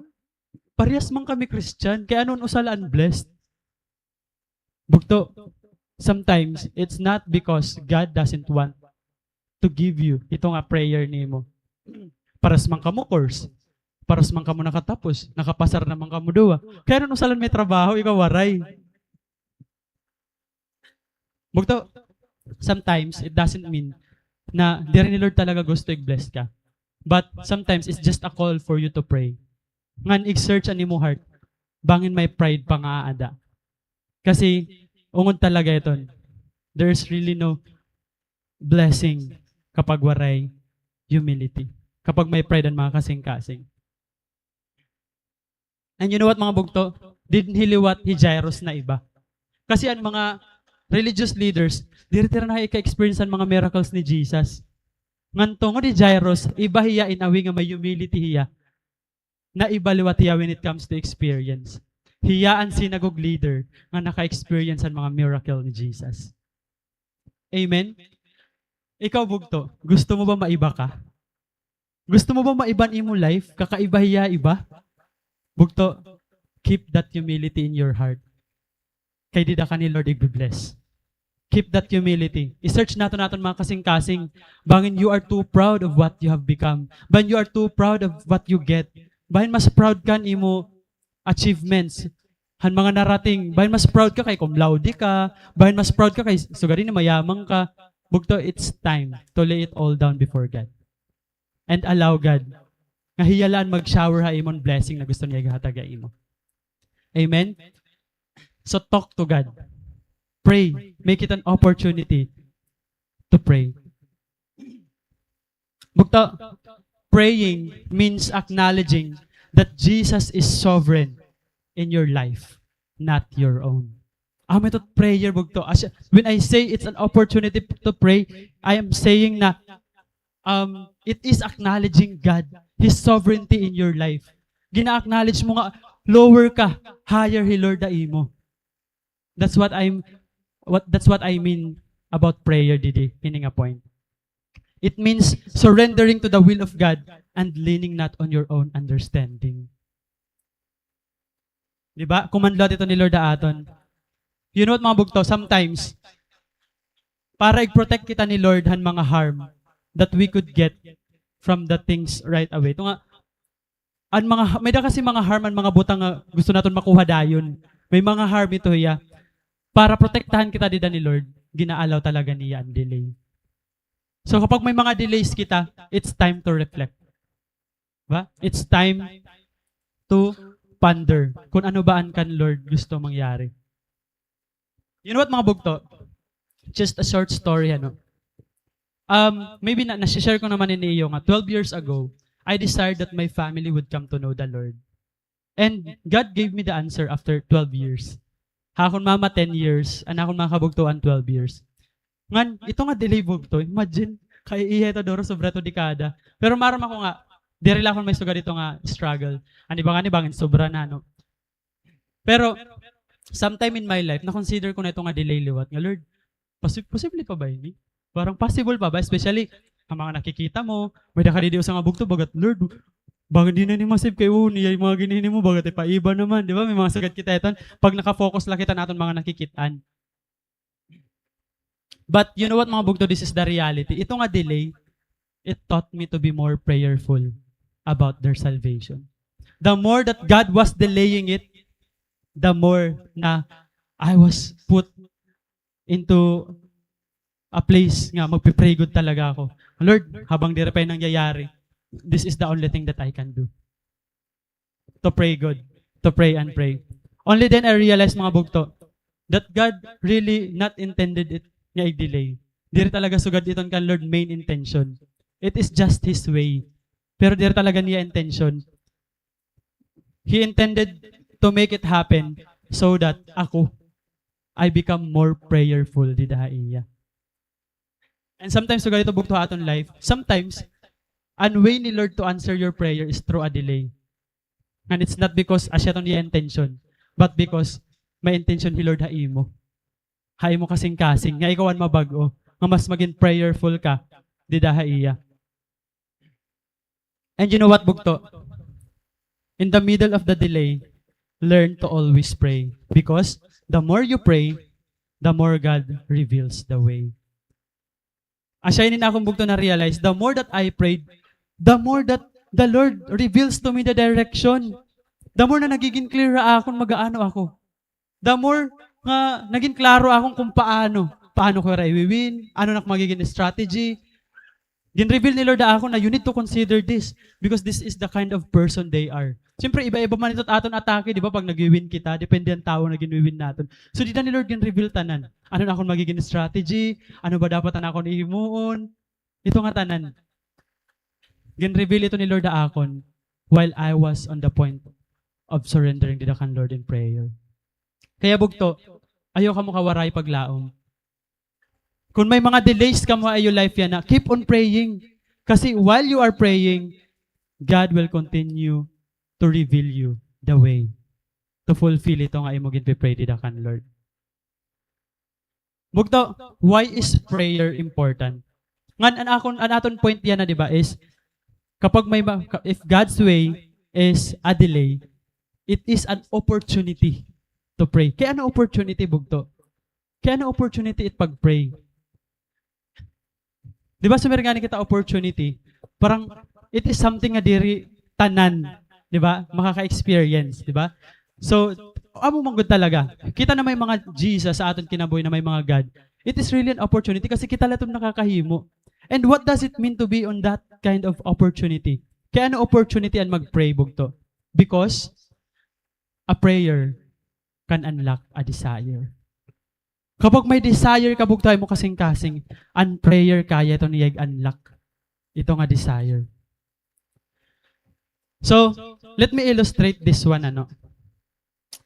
parehas man kami Christian, kay ano an usa la an blessed?" Bugto, sometimes, it's not because God doesn't want to give you ito nga prayer nimo. Parehas man kamo course. Parehas man kamo nakatapos. Nakapasar na man kamo duha. Kay ano an usa la an may trabaho, ikaw waray? Bugto, sometimes, it doesn't mean na diri ni Lord talaga gusto i-bless ka. But sometimes, it's just a call for you to pray. Ngan i-search an imo heart. Bangin may pride pa nga aada. Kasi, ungod talaga iton. There's really no blessing kapag waray humility. Kapag may pride an mga kasingkasing. And you know what, mga bugto? Dinhi liwat hi Jairus naiba. Kasi an mga religious leaders, diri hira naka-experience han mga miracles ni Jesus. Ngan tungod hi Jairus, iba hiya in a way nga may humility hiya. Naiba liwat hiya when it comes to experience. Hiya an synagogue leader nga naka-experience han mga miracle ni Jesus. Amen? Ikaw, bugto, gusto mo ba maiba ka? Gusto mo ba maiba an imo life? Kakaiba hiya iba? Bugto, keep that humility in your heart. Kay dida ka ni Lord igbe-bless. Keep that humility. I-search naton aton mga kasingkasing. Bangin you are too proud of what you have become. Bangin you are too proud of what you get. Bangin mas proud ka han imo achievements, han mga narating. Bangin mas proud ka kay cum laude ka. Bangin mas proud ka kay sugad hini mayaman ka. Bugto, it's time to lay it all down before God. And allow God nga hiya la an mag-shower ha imo hin blessing na gusto niya ihatag ha imo. Amen? So talk to God. Pray. Make it an opportunity to pray. Bugto, praying means acknowledging that Jesus is sovereign in your life, not your own. Amo ito prayer, bugto. As, when I say it's an opportunity to pray, I am saying na, um, it is acknowledging God, His sovereignty in your life. Gina-acknowledge mo nga lower ka, higher hi Lord ha imo. That's what I'm, what, that's what I mean about prayer didi, hini nga point. It means surrendering to the will of God and leaning not on your own understanding. Di ba? Command liwat ito ni Lord ha aton. You know what, mga bugto? Sometimes, para i-protect kita ni Lord han mga harm that we could get from the things right away. Ito nga, an mga, may da kasi mga harm, an mga butang nga gusto naton makuha dayon. May mga harm ito hiya. Para protektahan kita dida ni Lord, gina-allow talaga niya an delay. So kapag may mga delays kita, it's time to reflect. Ba? It's time to ponder kung ano ba an kan Lord gusto mangyari. You know what, mga bugto? Just a short story, ano? Um, maybe na, na-share ko naman ini iyo nga, twelve years ago, I desired that my family would come to know the Lord. And God gave me the answer after twelve years. Ha akon mama, ten years. An akon mga kabugtoan, twelve years. Ngan, ito nga delay, bugto. Imagine, kay iya ito duro, sobra ito dekada. Pero maaram ako nga, diri la akon maisugad ito nga struggle. An iba ngani, bangin sobra na, no? Pero, sometime in my life, na-consider ko na ito nga delay liwat. Nga, Lord, posi-, posible pa ba ini? Parang possible pa ba? Especially, an mga nakikita mo, may da ka didi usa nga bugto, bagat, Lord, bangin diri na ini ma-save kay, o, niya an mga ginhihimo, bagat ipaiba naman, di ba? May mga sugad kita iton, pag naka-focus la kita han aton mga nakikit-an. But you know what, mga bugto, this is the reality. Ito nga delay, it taught me to be more prayerful about their salvation. The more that God was delaying it, the more na I was put into a place nga magpi-pray gud talaga ako. Lord, habang diri pa ini nangyayari, this is the only thing that I can do. To pray gud. To pray and pray. Only then I realized, mga bugto, that God really not intended it nga i-delay. Diri talaga sugad iton kan Lord main intention. It is just His way. Pero diri talaga niya intention. He intended to make it happen so that ako, I become more prayerful dida ha iya. And sometimes, sugad ito, bugto, ha aton life, sometimes, an way ni Lord to answer your prayer is through a delay. And it's not because asya iton iya intention, but because may intention hi Lord ha imo. Ha imo kasingkasing, nga ikaw an mabag-o, nga mas magin prayerful ka dida ha iya. And you know what, bugto? In the middle of the delay, learn to always pray. Because the more you pray, the more God reveals the way. Asya ini an akon, bugto, na-realize, the more that I prayed, the more that the Lord reveals to me the direction. The more na nagigin clear ha akon mag-aano ako. The more nga nagin klaro ako kon paano, paano ko hira iwi-win, ano an ak magigin strategy. Gin-reveal ni Lord ha akon na you need to consider this because this is the kind of person they are. Siyempre, iba-iba man ito aton atake, di ba? Pag nagwi-win kita, depende an tawo nga ginwi-win naton. So, dida ni Lord gin-reveal tanan. Ano an akon magigin strategy? Ano ba dapat an akon hihimuon? Ito nga tanan. Gin-reveal ito ni Lord ha akon while I was on the point of surrendering dida kan Lord in prayer. Kaya bugto, ayaw kamo kawaray paglaom. Kon may mga delays kamo ha iyo life yana, keep on praying. Kasi while you are praying, God will continue to reveal you the way to fulfill ito nga imo ginpe-pray dida kan Lord. Bugto, why is prayer important? Ngan an akon, an aton point yana, di ba, is kapag may ma-, ka-, if God's way is a delay, it is an opportunity to pray. Kay ano opportunity, bugto? Kay ano opportunity it pag-pray? Di ba, sumir ngani kita opportunity, parang it is something nga diri tanan, di ba, makaka-experience, di ba? So, amo man gud talaga. Kita na may mga Jesus sa aton kinabuhi na may mga God. It is really an opportunity kasi kita la iton nakakahimo. And what does it mean to be on that kind of opportunity? Kay ano opportunity an mag-pray, bugto? Because a prayer can unlock a desire. Kapag may desire ka, bugto, ha imo kasingkasing, an prayer kaya ito niya ig-unlock ito nga desire. So, let me illustrate this one, ano.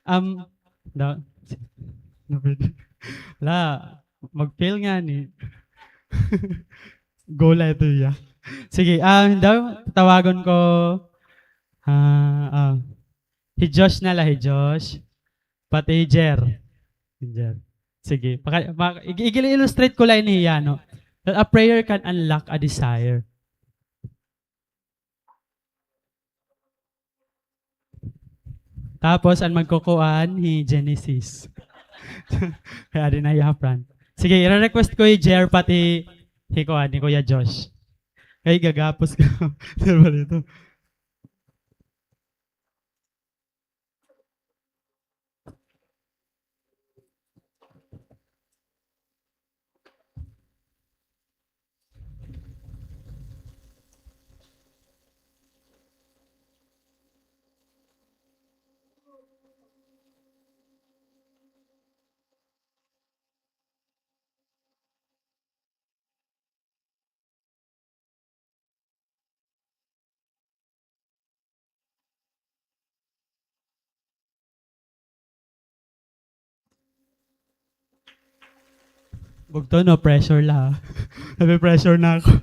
Um, da-, la, mag-fail ngani. Goal ito, ya. Sige, ah, daw, tawagon ko, ah, ah, hi Josh na la, hi Josh. Pati hi Jer. Hi Jer. Sige, paka-, pa-, ig-, ig-illustrate ko la ini hiya, no? That a prayer can unlock a desire. Tapos, an magkukuan, hi Genesis. Kay adi na iya front. Sige, ire-request ko hi Jer, pati hi kuan, hi Kuya Josh. Kay gagapos ko. Di ba dito? Bugto, no pressure la, ha. Nape-pressure na ako.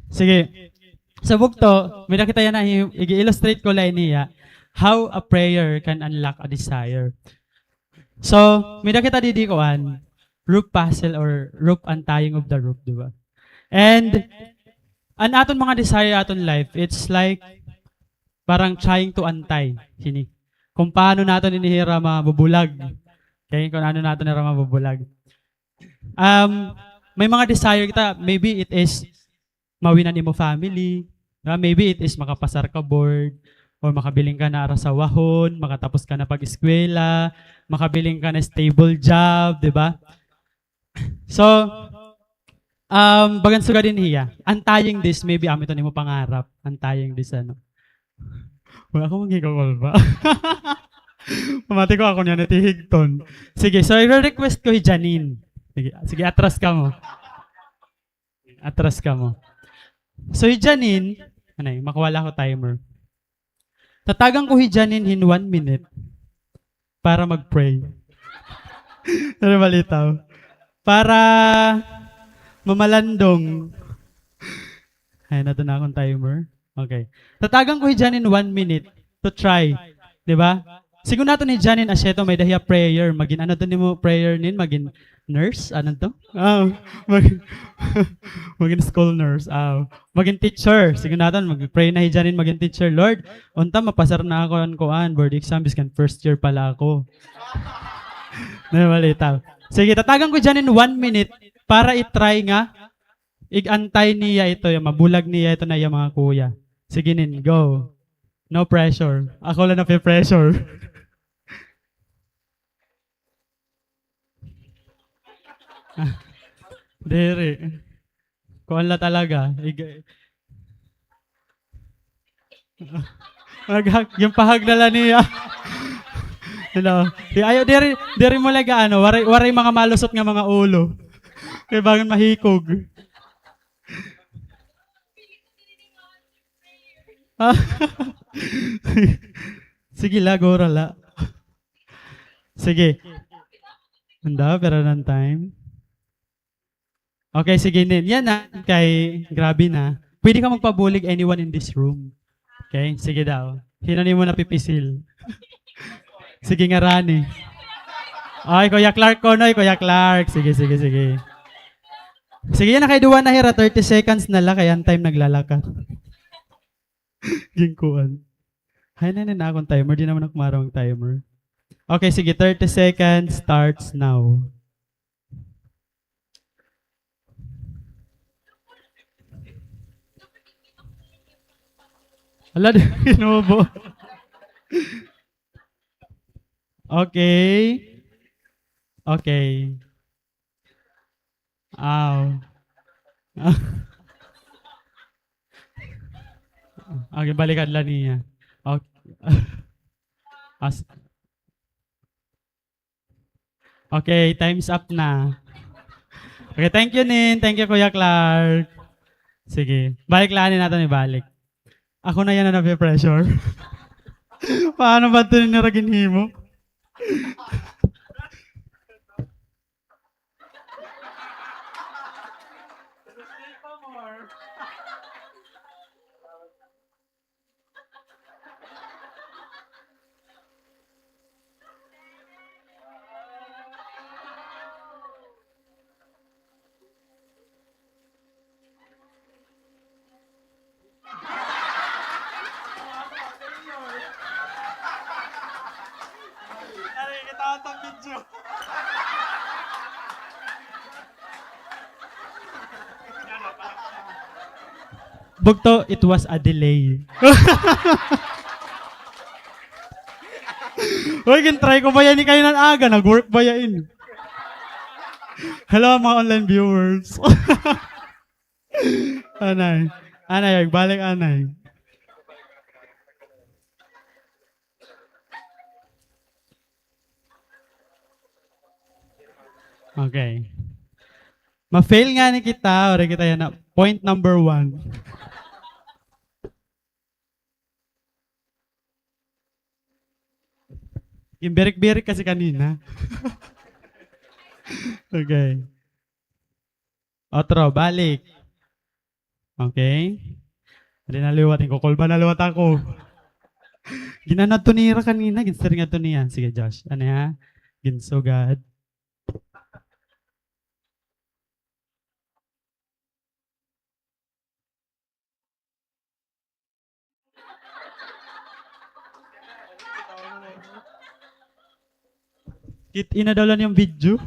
Sige. So, bugto, may-ada kita yana, i-, i-illustrate ko la ini hiya, how a prayer can unlock a desire. So, may-ada kita didi kuan, rope puzzle or rope, untying of the rope, di ba? And, an aton mga desire aton life, it's like, parang trying to untie, hini. Kung paano naton ini hira mabubulag. Okay? Kung ano naton hira mabubulag. Um, may mga desire kita, maybe it is mawinan imo family, di ba? Maybe it is makapasar ka board, or makabilin ka na ara sa wahon, makatapos ka na pag-eskwela, makabilin ka na stable job, di ba? So, um, bagan sugad ini hiya. Untying this, maybe amo iton imo pangarap. Untying this, ano. Wala ako magkikakol pa. Pamati ko ako niya, natihigton. Sige, so i-request ko hi Janine. Sige, sige, atras kamo. Atras kamo. So, hi Janine, anay, makuha la ako timer. Tatagan ko hi Janine hin one minute para mag-pray. Ano balitaw? Para mamalandong. Ay, nato na akong timer. Okay. Tatagan ko hi Janine one minute to try. Di ba? Sigon naton hi Janine asya ito, may-ada hiya prayer. Magin ano to nimo prayer nin? Magin nurse? Ano to? Ah, mag-, magin school nurse. Ah, magin teacher. Sigon naton, mag-pray na hi Janine magin teacher. Lord, unta mapasar na ako an kuan, board exam, biskan first year pa la ako. Di ba, balitaw? Sige, tatagan ko hi Janine one minute para i-try nga ig-untie niya ito, nga mabulag niya ito na iya mga kuya. Sige nin, go. No pressure. Ako la nape-pressure. Ah, diri. Kuan la talaga. Ig-, Maghag-, ginpahag na la niya. Hello. Di, ayaw, diri, diri mo la ga-ano, waray, waray mga malusot nga mga ulo. Kay bangin mahikog. Ah. Sige la, gura la. Sige. Handa, pero ng time. Okay, sige, Nin. Yana, kay grabe na. Pwede ka magpabulig anyone in this room. Okay, sige daw. Hin-o nimo napipisil? Sige, ngarani. Ay, Kuya Clark kuno, Kuya Clark. Sige, sige, sige. Sige, yana kay duha na hira, thirty seconds na la, kay an time naglalakar. Ginkuan. Hay, na, na, na akong timer. Di naman ako marunong timer. Okay, sige. Thirty seconds starts now. Hala, di kinubo. Okay. Okay. Aw. Okay, balikan la niya. Okay. As-, okay, time's up na. Okay, thank you, Nin. Thank you, Kuya Clark. Sige. Balik la, Nin, naton ibalik. Ako na yana nape-pressure. Paano ba ito nira ginhimo? Ari, kita ang video. Bugto, it was a delay. Hoy, gin-try ko baya ini kaina nga aga, nag-work baya ini. Hello, mga online viewers. Anay. Anay, balik, anay. Okay. Ma-fail ngani kita, waray kita yana. Point number one. Ginbirik-birik kasi kanina. Okay. Otro, balik. Okay. Diri na liwat, ginkukulba na liwat ako. Gin-ano adto nira kanina, ginsiring adto niya. Sige, Josh. Ano ha? Ginsugad. Kit-in na daw la niya an video.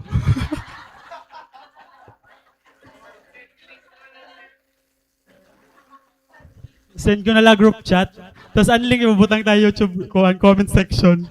Send ko na la group chat. Tas an link ibubutang ta ha YouTube, kuan, comment section.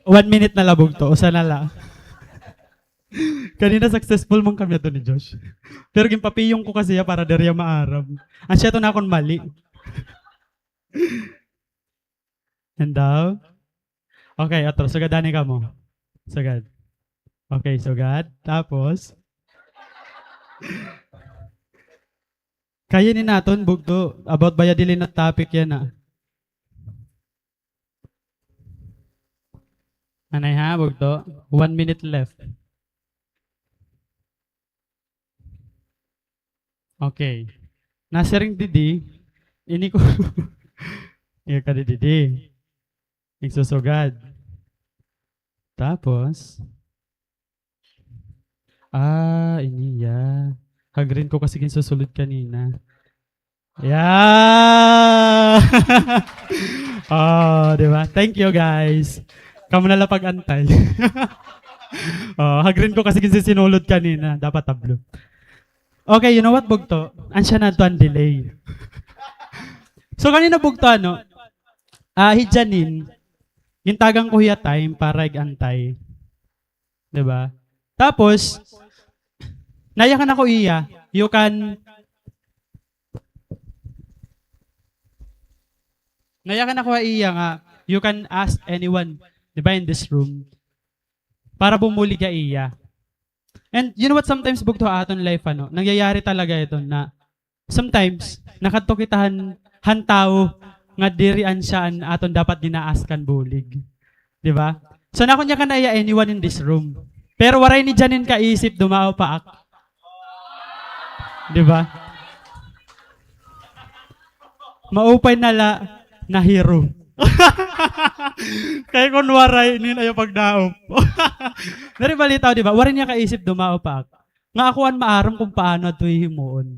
One minute na la, bugto. Usa na la. Kanina successful man kami ato ni Josh. Pero ginpapiyong ko kasi hiya para diri hiya maaram. An siya to na akon mali. And daw? Okay, otro. Sugad anay kamo. Sugad. Okay, sugad. Tapos? Kaya ini naton, bugto. About baya dili na topic yana. Anay ha, bugto. One minute left. Okay. Nasiring didi, ini ko, iya ka didi. Igsusugad. Tapos, ah, ini iya. Hagrin ko kasi ginsusulod kanina. Yeah! Oh, di ba? Thank you, guys. Kamo na la pag-antay. Oh, hagrin ko kasi ginsisinulod kanina. Dapat tablo. Okay, you know what, bugto? An siya na to an delay. So, kanina bugto, ano? Ah, hi Janine, gintagan ko hiya time para ig-antay. Di ba? Tapos, Nayakan ako iya, you can, nayakan ako ha iya nga, you can ask anyone, di ba, in this room, para bumulig ha iya. And you know what, sometimes bugto ha aton life, ano, nangyayari talaga ito na sometimes, nakadto kita han, han tawo nga diri an siya an aton dapat gin-a-ask han bulig. Di ba? So, nakon niya kan iya anyone in this room. Pero waray ni Janine kaisip, dumao pa ak. Di ba? Maupay na la, nahiro. Kay kon waray, inin ayaw pagdaop. Diri balitaw, di ba? Waray niya kaisip, dumao pa ak. Nga ako an maaram kon paano adto hihimuon.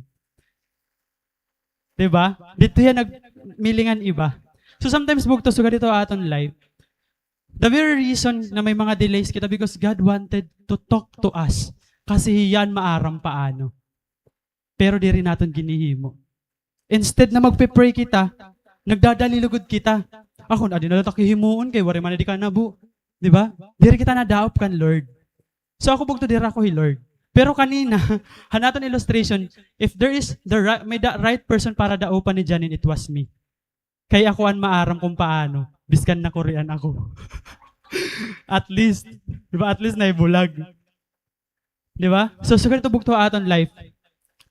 Di ba? Didto hiya nagmiling han iba. So sometimes, bugto, sugad ito aton life. The very reason na may mga delays kita because God wanted to talk to us. Kasi hiya an maaram paano. Pero diri naton ginhihimo. Instead na magpe-pray kita, nagdadali lugod kita. Ako na, adi na la tak hihimuon kay waray man adi kanabo. Di ba? Diri kita nadaop kan Lord. So ako bugto diri ako hi Lord. Pero kanina, han aton illustration, if there is the ri-, may the right person para daopan ni Janine, it was me. Kay ako an maaram kon paano, biskan nakurian ako. At least, di ba? At least naibulag. Di ba? So, sugad ito bugto ha aton life.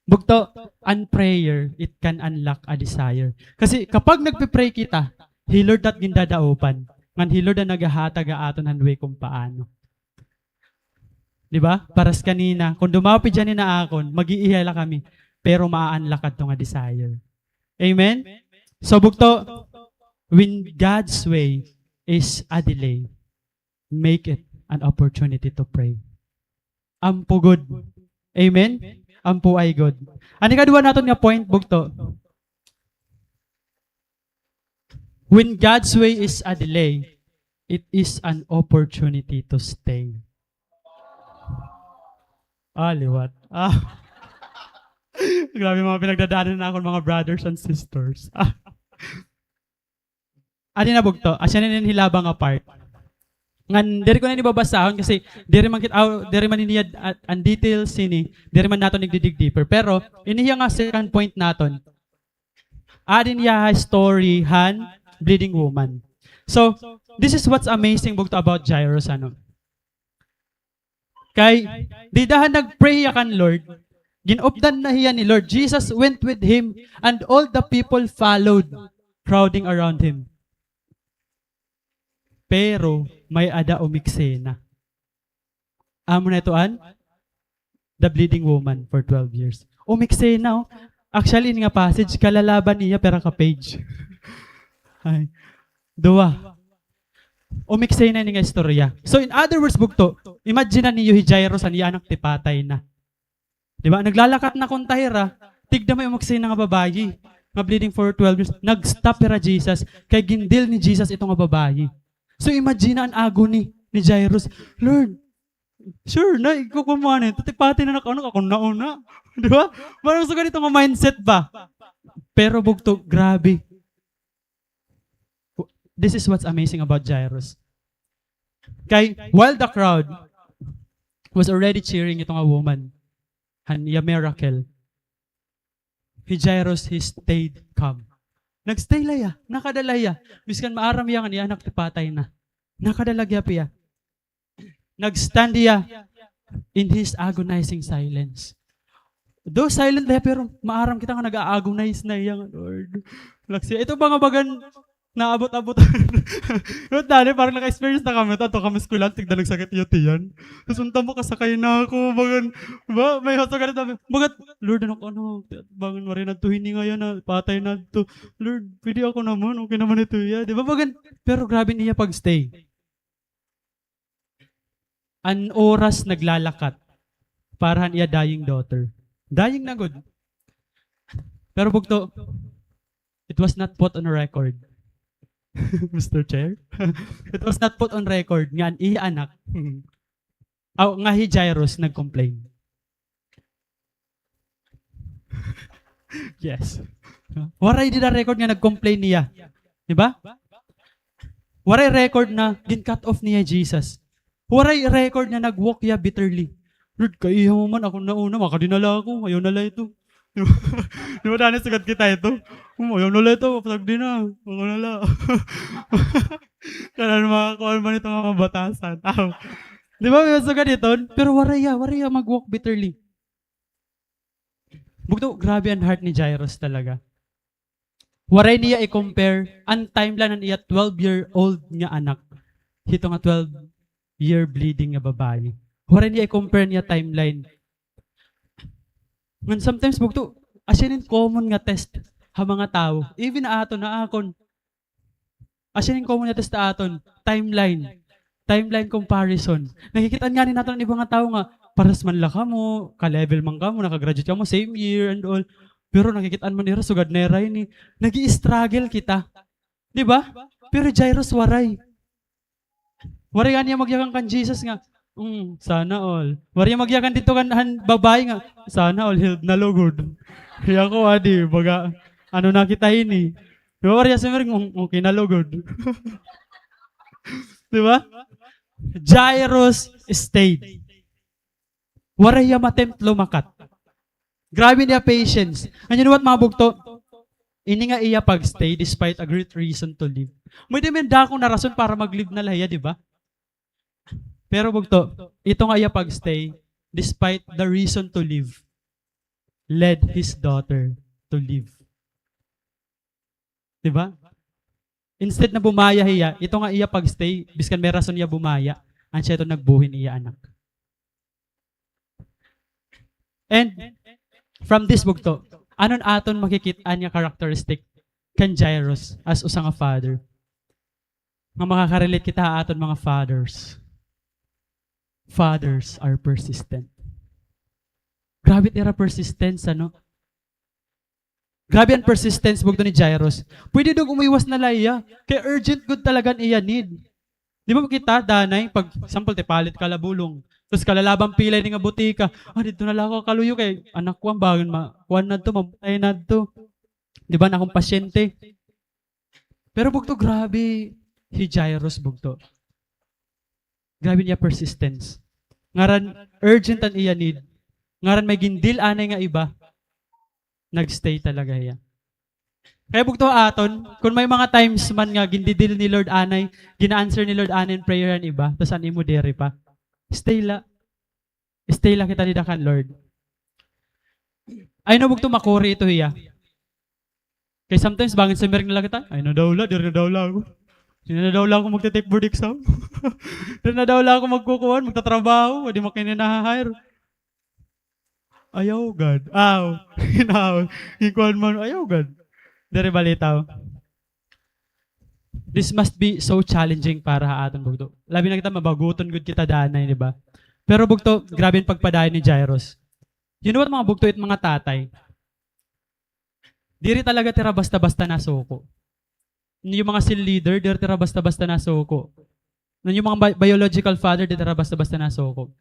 Bugto, an prayer, it can unlock a desire. Kasi kapag nagpe-pray kita, hi Lord it gindadaopan. Ngan hi Lord an naghahatag ha aton han way kon paano. Di ba? Paras kanina, kon dumaop hi Janine ha akon, mag-iiya la kami, pero maa-unlock adto nga desire. Amen? So, bugto, when God's way is a delay, make it an opportunity to pray. Ampo gud. Amen? Ampo ay gud. An ikaduha naton nga point, bugto. When God's way is a delay, it is an opportunity to stay. Ah, liwat. Ah. Grabe mga pinagdadaanan na akon mga brothers and sisters. Ah. Adi na bugto, asya na inin hilaba nga part. Ngan, diri ko na ini babasahon kasi diri man kit-, aw, diri man ini ad-, an details ini, diri man naton igdi-dig deeper. Pero, ini hiya nga second point naton. Adi niya ha story han bleeding woman. So, this is what's amazing bugto about Jairus, ano. Kay, dida han nag-pray hiya kan Lord, gin-updan na hiya ni Lord. Jesus went with him, and all the people followed, crowding around him. Pero, may-ada umiksena. Amo na ito an the bleeding woman for twelve years. Umiksena, oh. Actually, ini nga passage, kalalaban niya, pira ka page. Ay. Duwa. Umiksena ini nga istorya. So, in other words, bugto, imagine na niyo hi Jairus, an iya anak tipatay na. Di ba? Naglalakat na kon tahira, tigda may umiksena nga babayi, nga bleeding for twelve years. Nag-stop hira Jesus, kay gin-deal ni Jesus ito nga babayi. So, imagine na an agony ni Jairus. Lord, sure na, ikaw kumanin, tipatay na nakauna, ako na una. Di ba? Parang sugad ito nga mindset ba? Pero bugto, grabe. This is what's amazing about Jairus. Kay, while the crowd was already cheering ito nga woman, han iya miracle, hi Jairus, he stayed calm. Nag-stay la hiya, nakada la hiya. Biskan maaram hiya nga an iya anak tipatay na. Nakada la gihap hiya. Nag-stand hiya in his agonizing silence. Though silent la hiya, pero maaram kita nga nag-a-agonize na hiya nga, Lord. Laksi, ito ba nga bagan naabot-abot. Pero dali, parang naka-experience na kami. Ito, ito kami eskwelahan, tigda nagsakit iya tiyan. Tapos unta makasakay na ako, bagan, ba, may hoto ka na tabi. Bagat, Lord, anak, ano, bangan, waray na ito, hininga hiya na, patay na ito. Lord, pwede ako naman, okay naman ito hiya. Di ba, bagan? Pero grabe niya pag-stay. An oras naglalakat para han iya dying daughter. Dying na gud. Pero bugto, it was not put on record. Mister Chair? It was not put on record nga an iya anak, aw, nga hi Jairus nag-complain. Yes. Waray dida record nga nag-complain niya. Di ba? Waray record na gin-cut off niya Jesus. Waray record na nag-walk hiya bitterly. Lord, kaiha mo man, ako na una, makadi na la ako, ayaw na la ito. Di ba, danay sugad kita ito? Hmm, ayaw na la ito, pasagdi na, ako na la. Kanan mga kuan man ito, mga batasan. Aw. Di ba, may sugad ito? Pero waray hiya, waray hiya mag-walk bitterly. Bugto, grabe an heart ni Jairus talaga. Waray niya i-compare an timeline han iya twelve-year-old nga anak hito nga twelve-year bleeding nga babaye. Waray niya i-compare niya timeline. Ngan sometimes, bugto, asya ini common nga test ha mga tawo. Even ha aton, ha akon. Asya ini common nga test ha aton, timeline. Timeline comparison. Nakikit-an ngani naton an iba nga tawo nga, pares man la kamo, ka-level man kamo, naka-graduate kamo, same year and all. Pero nakikit-an man nira, sugad na hira ini. Nag-i-struggle kita. Di ba? Pero Jairus waray. Waray ngani hiya magyakan kan Jesus nga, "Mm, sana all." Waray hiya magyakan didto kan han babaye nga, "Sana all healed na lugod." Hiya ko, adi, baga, ano na kita ini. Di ba, waray hiya sumiring, "Mm, okay na lugod." Di ba? Jairus stayed. Waray hiya ma-tempt lumakat. Grabe niya patience. And you know what, mga bugto? Ini nga iya pag-stay despite a great reason to leave. May-ada man dako nga rason para mag-leave na la hiya, di ba? Pero bugto, ito nga iya pag-stay despite the reason to leave led his daughter to leave. Di ba? Instead na bumaya hiya, ito nga iya pag-stay, biskan may rason hiya bumaya, an siya ito nagbuhi han iya anak. And from this, bugto, ano an aton makikit-an nga characteristic kan Jairus as usa nga father? Nga makaka-relate kita ha aton mga fathers. Fathers are persistent. Grabe it ira persistence, ano? Grabe an persistence, bugto, ni Jairus. Pwede daw umiwas na la hiya. Kay urgent gud talaga an iya need. Di ba kita, danay, pag, example, tipalit ka la bulong. Tapos kalalaban pila ini nga butika. Ah, didto na la ako kaluyo kay anak ko an bangin ma-, kuan na adto, mamatay na adto. Di ba, an akon pasyente. Pero bugto, grabe hi Jairus, bugto. Grabe niya persistence. Ngaran urgent an iya need. Ngaran may gin-deal anay nga iba. Nag-stay talaga hiya. Kaya bugto aton, kung may mga times man nga gin-deal ni Lord anay, gina-answer ni Lord anay an prayer han iba, tas an imo diri pa. Stay la. Stay la kita dida kan Lord. Ayaw na bugto makuri ito hiya. Kay sometimes, bangin sumiring na la kita, "Ayaw na daw la, diri na daw la ako. Diri na daw la ako magte-take board exam. Diri na daw la ako magkukuan, magtatrabaho, adi man ako ini naha-hire." Ayaw gad. Aw, hinaw. Ikuan man, ayaw gad. Diri balitaw. This must be so challenging para ha aton, bugto. Labi na kita, mabaguton gud kita danay, di ba? Pero bugto, grabe an pagpadayon ni Jairus. You know what, mga bugto, it mga tatay, diri talaga tira basta-basta nasuko. Yung mga cell leader, diri tira basta-basta nasuko. Yung mga bi-, biological father, diri tira basta-basta nasuko.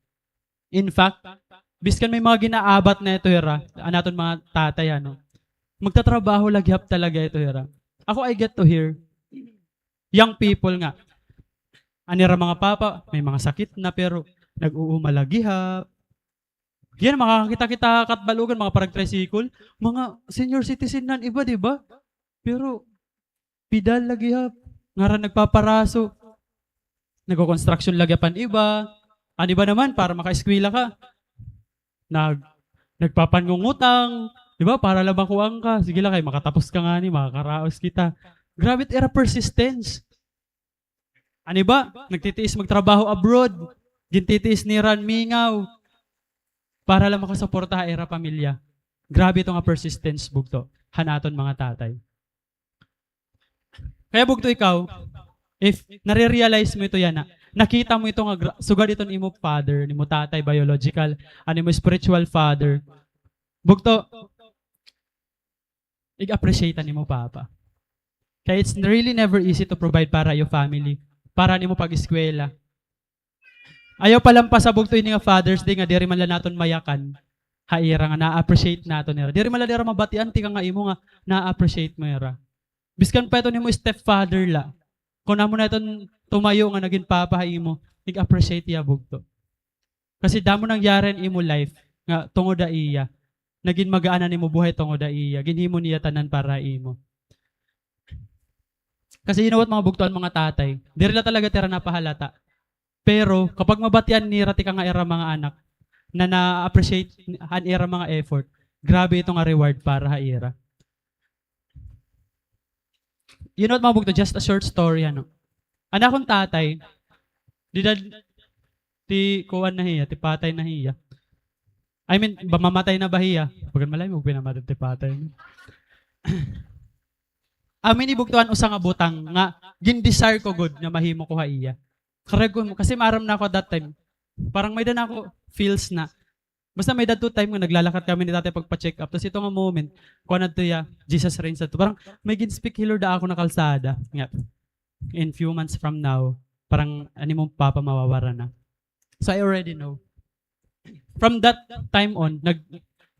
In fact, biskan may mga ginaabat na ito hira, an aton mga tatay, ano, magtatrabaho la gihap talaga ito hira. Ako, I get to hear young people nga, an ira mga papa, may mga sakit na, pero nag-uuma la gihap. Yan, makakakita kita ha Catbalogan, mga parag-tricycle, mga senior citizen na an iba, di ba? Pero pedal la gihap. Ngaran nagpaparaso. Nagko-construction la gihap an iba. An iba naman, para makaeskwela ka, nag-, nagpapanungutang, di ba? Para la makuan ka. Sige la, kay makatapos ka ngani, makakaraos kita. Grabe it ira persistence. An iba, nagtitiis magtrabaho abroad. Gintitiis nira an mingaw para la makasuporta ha ira pamilya. Grabe ito nga persistence, bugto, han aton mga tatay. Kaya, bugto, ikaw, if nare-realize mo ito yana, nakita mo ito nga gra-, sugad iton imo father, nimo tatay, biological, an imo spiritual father, bugto, ig-appreciate an imo papa. Kay it's really never easy to provide para ha iyo family, para han imo pag-eskwela. Ayaw palampasa, bugto, ini nga Father's Day nga diri man la naton mayakan ha ira nga na-appreciate naton hira. Diri man la nira mabatian tikang ha imo nga na-appreciate mo hira. Biskan pa iton imo stepfather la. Kon amo na iton tumayo nga nagin papa ha imo, ig-appreciate hiya, bugto. Kasi damo nangyari an imo life nga tungod ha iya. Nagin magaan an imo buhay tungod ha iya. Ginhimo niya tanan para ha imo. Kasi you know what, mga bugto, an mga tatay, diri la talaga it ira napahalata. Pero kapag mabatian nira tikang ha ira mga anak na na-appreciate an ira mga effort, grabe ito nga reward para ha ira. You know what, mga bugto, just a short story, ano. An akon tatay, dida, ti kuan na hiya, ti patay na hiya. I mean, ba, mamatay na ba hiya? Bagan malay mo, pinamatay ti patay na. Amin ni bugto an usa nga butang nga gin-desire ko gud nga mahimo ko ha iya. Karuyag ko, kasi maaram na ako that time. Parang may-ada na ako feels na. Basta may-ada two time nga naglalakat kami ni tatay pagpa-check up. Tas ito nga moment, kuan adto hiya, Jesus reigns adto. Parang may gin-speak hi Lord ha akon ha kalsada. Nga, in few months from now, parang an imo papa mawawara na. So I already know. From that time on, nag-,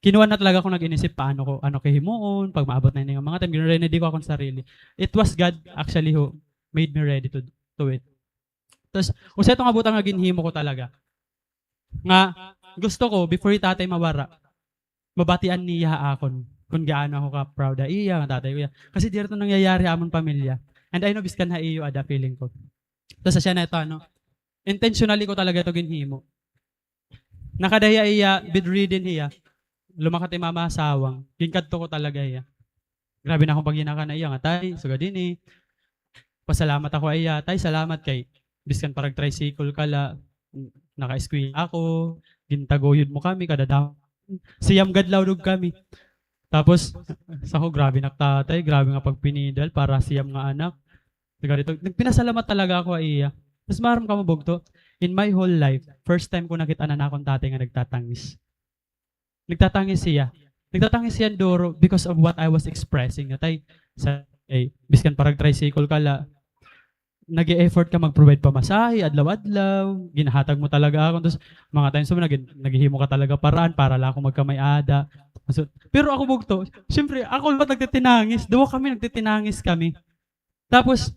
kinuan na talaga ako, nag-inisip paano ko, ano ko himuon, pag maabot na ini nga mga time, gin-ready ko akon sarili. It was God actually who made me ready to, to it. Tas, usa ito nga butang nga ginhimo ko talaga. Nga, gusto ko, before hi tatay mawara, mabatian niya ha akon kon gaano ako ka-proud ha iya, nga tatay ko iya. Kasi diri ito nangyayari ha amon pamilya. And I know, biskan ha iyo, ada feeling ko. Tas asya na ito, ano, intentionally ko talaga ito ginhimo. Nakada hiya, iya, bedridden hiya. Lumakat hi mama ha sawang. Ginkadto ko talaga hiya. Grabe na akon pagyinakan ha iya nga, "Tay, sugad ini. Pasalamat ako ha iya. Tay, salamat kay biskan parag-tricycle ka la, naka-eskwela ako, gintaguyod mo kami, kada dam-, siyam gad lawdog kami." Tapos, sa ko, grabe nak tatay, grabe nga pagpinidal para siyam nga anak. Taga dito, nagpinasalamat talaga ako ha iya. Tas maaram kamo, bugto, in my whole life, first time ko nakit-an an akon tatay nga nagtatangis. Nagtatangis hiya. Nagtatangis hiya duro because of what I was expressing. Nga, "Tay, sa, eh, biskan parag-tricycle ka la, nag-e-effort ka mag-provide pamasahe, adlaw-adlaw, ginahatag mo talaga ako." Tas mga times mo, nag-, naghihimo ka talaga paraan para la ako magkamay-ada. So, pero ako, bugto, siyempre, ako liwat nagtitinangis. Duha kami, nagtitinangis kami. Tapos,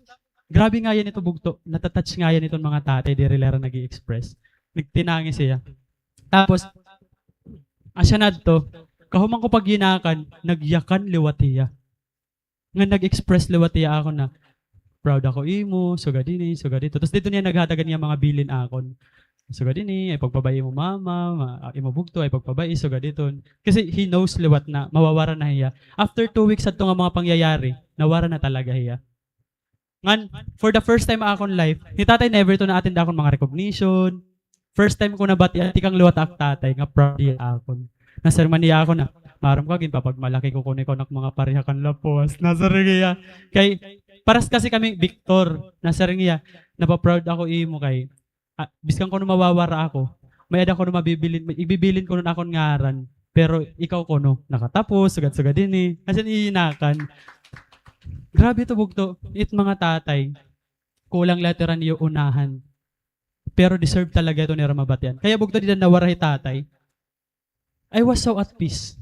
grabe ngayan ito, bugto. Nata-touch ngayan iton mga tatay, diri la hira nag-i-express. Nagtinangis hiya. Tapos, asya na adto, kahuman ko pagyinakan, nagyakan liwat hiya. Nga nag-express liwat hiya ha akon na, "Proud ako ha imo, sugad ini, sugad ito." Tapos didto niya naghatag an iya mga bilin ha akon. "Sugad ini, ay pagpabai imo mama, ma-, imo bugto, ay pagpabai, sugad iton." Kasi he knows liwat na mawawara na hiya. After two weeks adto nga mga pangyayari, nawara na talaga hiya. Ngan, for the first time ha akon life, hi tatay never to na-attend akon mga recognition. First time ko nabatian tikang liwat ha ak tatay nga proud hiya ha akon. Nasiring man hiya ha akon na, "Maaram ka, ginpapagmalaki ko kuno ikaw han ak mga pareha kan lapos." Nasiring hiya. Kay, paras kasi kami Victor. Nasiring hiya, "Napa-proud ako ha imo kay, ah, biskan kuno mawawara ako, may-ada kuno mabibilin, ibibilin kuno an akon ngaran. Pero ikaw kuno, nakatapos, sugad-sugad ini." As in, iinakan. Grabe ito, bugto. It mga tatay, kulang la ito hira niyo unahan. Pero deserve talaga ito nira mabatian. Kaya, bugto, dida nawara hi tatay, I was so at peace.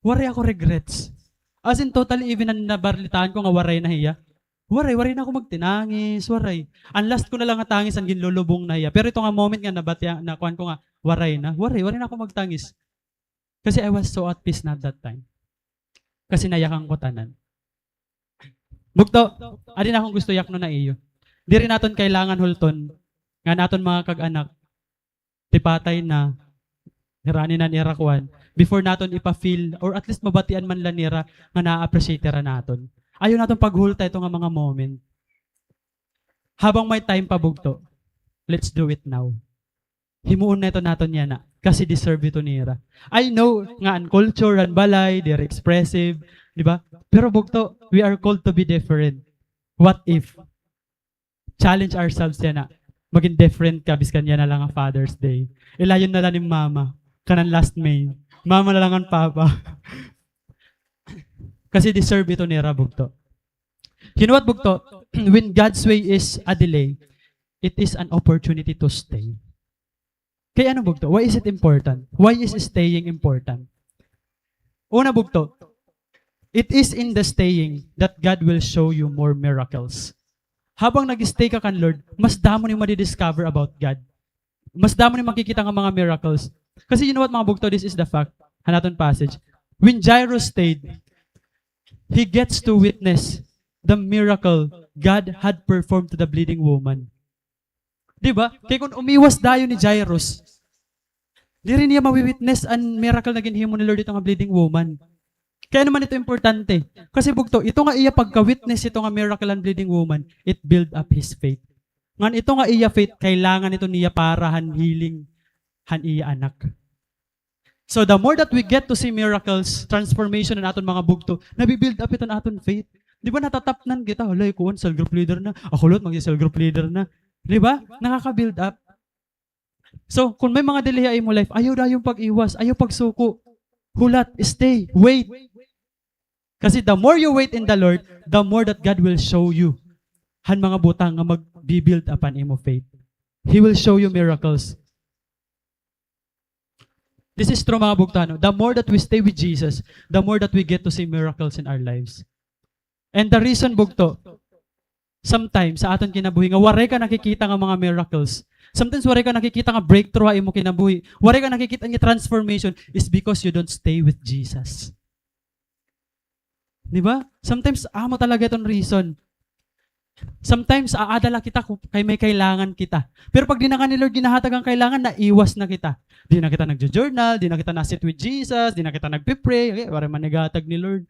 Waray ako regrets. As in, totally, even an nabalitaan ko nga waray na hiya. Waray, waray na ako magtinangis, waray. An last ko na la nga tangis, an ginlulubong na hiya. Pero ito nga moment nga nabatian, nakuan ko nga waray na, waray, waray na ako magtangis. Kasi I was so at peace na that time. Kasi nayakan ko tanan. Bugto, adi na akon gusto yaknon ha iyo. Diri naton kailangan hulton nga an aton mga kag-anak ti patay na, hira ini na an ira kuan, before naton ipa-feel, or at least mabatian man la nira nga na-appreciate hira naton. Ayaw naton paghulta ito nga mga moment. Habang may time pa, bugto, let's do it now. Himuon na ito naton yana, kasi deserve ito nira. I know nga an culture han balay, diri expressive, di ba? Pero, bugto, we are called to be different. What if? Challenge ourselves yana. Magin different ka, biskan yana la nga Father's Day. Ilayon na la nim Mama, kanan last May. Mama na la ngan Papa. Kasi deserve ito nira, bugto. You know what, bugto? When God's way is a delay, it is an opportunity to stay. Kay ano, bugto? Why is it important? Why is staying important? Una, bugto, it is in the staying that God will show you more miracles. Habang nag-stay ka kan Lord, mas damo nim madi-discover about God. Mas damo ni makikita nga mga miracles. Kasi you know what, mga bugto, this is the fact. Han aton passage. When Jairus stayed, he gets to witness the miracle God had performed to the bleeding woman. Di ba? Kay kun umiwas dayon ni Jairus, diri niya mawi-witness an miracle nga ginhimo ni Lord didto nga bleeding woman. Kay ano man ito importante? Kasi bugto, ito nga iya pagka-witness ito nga miracle han bleeding woman, it build up his faith. Ngan ito nga iya faith, kailangan ito niya para han healing han iya anak. So the more that we get to see miracles, transformation han aton mga bugto, nabi-build up ito han aton faith. Di ba natatapnan kita? Hala, kuan, cell group leader na. Ako liwat, mag-cell group leader na. Di ba? Nakaka-build up. So, kung may mga delay ha imo life, ayaw dayon pag-iwas, ayaw pagsuko. Hulat, stay, wait. Kasi the more you wait in the Lord, the more that God will show you han mga butang nga magbi-build up han imo faith. He will show you miracles. This is true, mga bugto, ano? The more that we stay with Jesus, the more that we get to see miracles in our lives. And the reason, bugto, sometimes, sa aton kinabuhi, nga waray ka nakikita nga mga miracles, sometimes waray ka nakikita nga breakthrough ha imo kinabuhi, waray ka nakikita nga transformation, is because you don't stay with Jesus. Di ba? Sometimes, amo talaga iton reason. Sometimes, aada la kita ku-, kay may kailangan kita. Pero pag di na ka ni Lord ginahatag an kailangan, naiwas na kita. Di na kita nagjo-journal, di na kita na-sit with Jesus, di na kita nagpe-pray, okay, waray man naghatag ni Lord.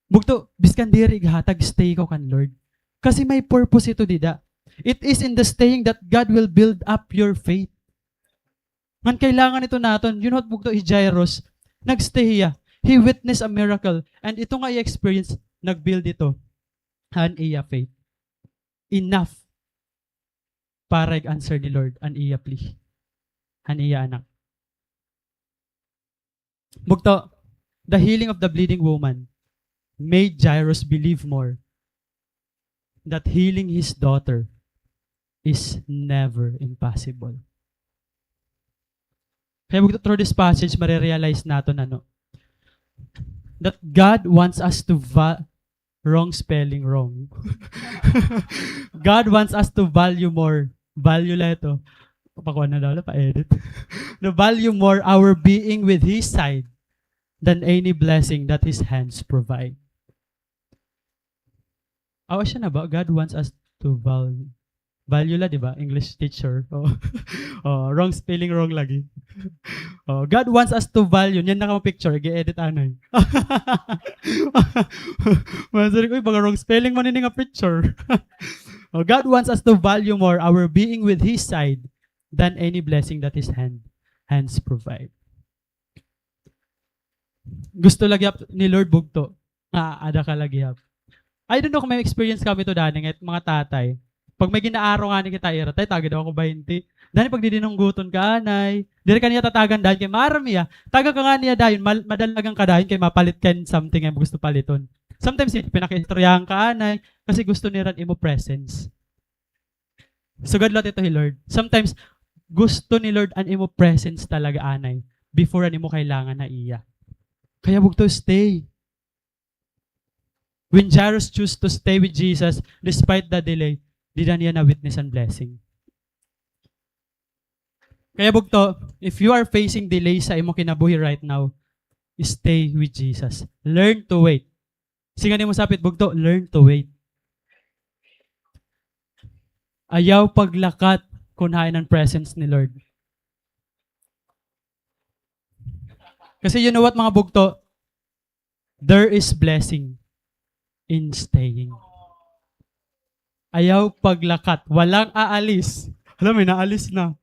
Bugto, biskan diri ighatag, stay ko kan Lord. Kasi may purpose ito dida. It is in the staying that God will build up your faith. Ngan kailangan ito naton. You know what, bugto, hi Jairus, nag-stay hiya. He witnessed a miracle. And ito nga iya experience, nag-build ito han iya faith. Enough para ig-answer ni Lord an iya plea han iya anak. Bugto, the healing of the bleeding woman made Jairus believe more that healing his daughter is never impossible. Kaya bugto, through this passage, marirealize naton, ano, that God wants us to va-, wrong spelling, wrong. God wants us to value more. Value la ito. Pakuha na daw, pa-edit. To value more our being with His side than any blessing that His hands provide. Awa siya na ba? God wants us to val-, value la, di ba? English teacher. Oh. Oh, wrong spelling, wrong lagi. Oh, God wants us to value. Niyan na ka mo picture. Ig-edit anay. Masari ko, baga wrong spelling man ini nga picture. Oh, God wants us to value more our being with His side than any blessing that His hand, hands provide. Gusto la gihap ni Lord bugto nga ada ka la gihap. I don't know kung may experience kamo ito, dani, nga mga tatay. Pag may gin-aaro ngani kita ira, "Tay, taga daw ako baynte." Dani, pagdidinungguton ka anay. Diri ka niya tatagan dayon kay maaram hiya. Taga ka ngani hiya dayon, mal-, madalagan ka dayon kay mapalit ka hin something nga gusto paliton. Sometimes, pinakiistoryahan ka anay kasi gusto nira an imo presence. Sugad liwat ito hi Lord. Sometimes, gusto ni Lord an imo presence talaga anay before an imo kailangan ha iya. Kaya bugto, stay. When Jairus choose to stay with Jesus despite the delay, dida niya na-witness an blessing. Kaya bugto, if you are facing delays sa imo kinabuhi right now, stay with Jesus. Learn to wait. Siring ha imo sapit, bugto, learn to wait. Ayaw paglakat kon hain an presence ni Lord. Kasi you know what, mga bugto? There is blessing in staying. Ayaw paglakat. Walang aalis. Hala, may naalis na.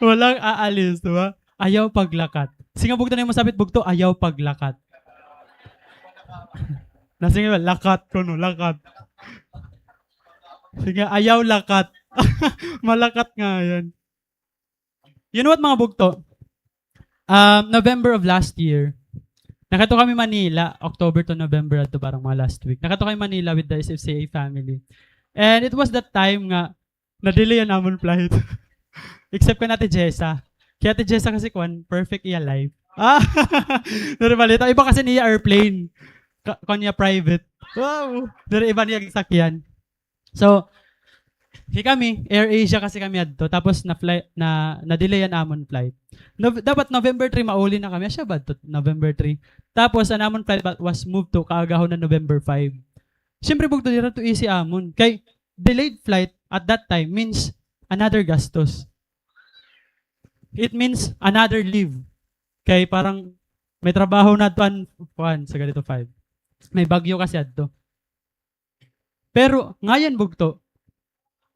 Walang aalis, di ba? Ayaw paglakat. Siring ha bugto ha imo sapit, bugto, ayaw paglakat. Nasiring ba, lakat kuno, lakat. Sige, ayaw lakat. Malakat nga yan. You know what, mga bugto? Um, November of last year, nakadto kami Manila, October to November adto, parang mga last week. Nakadto kami Manila with the S F C A family. And it was that time nga na-delay an amon flight. Except kan Ate Jessa. Kay Ate Jessa kasi, kuan, perfect iya life. Ah! Diri balita. Iba kasi niya airplane. Ka-, kuan niya private. Wow! Diri iba niya gisakyan. So, Hi kami, AirAsia kasi kami adto. Tapos na-fly-, na, na-delay an amon flight. Nov-, dapat November three mauli na kami. Asya ba adto? November three. Tapos an amon flight ba-, was moved to kaagahon na November five. Siyempre, bugto, diri to easy amon. Kay delayed flight at that time means another gastos. It means another leave. Kay parang may trabaho na adto an, kuan, sa ganito five. May bagyo kasi adto. Pero, ngayan bugto,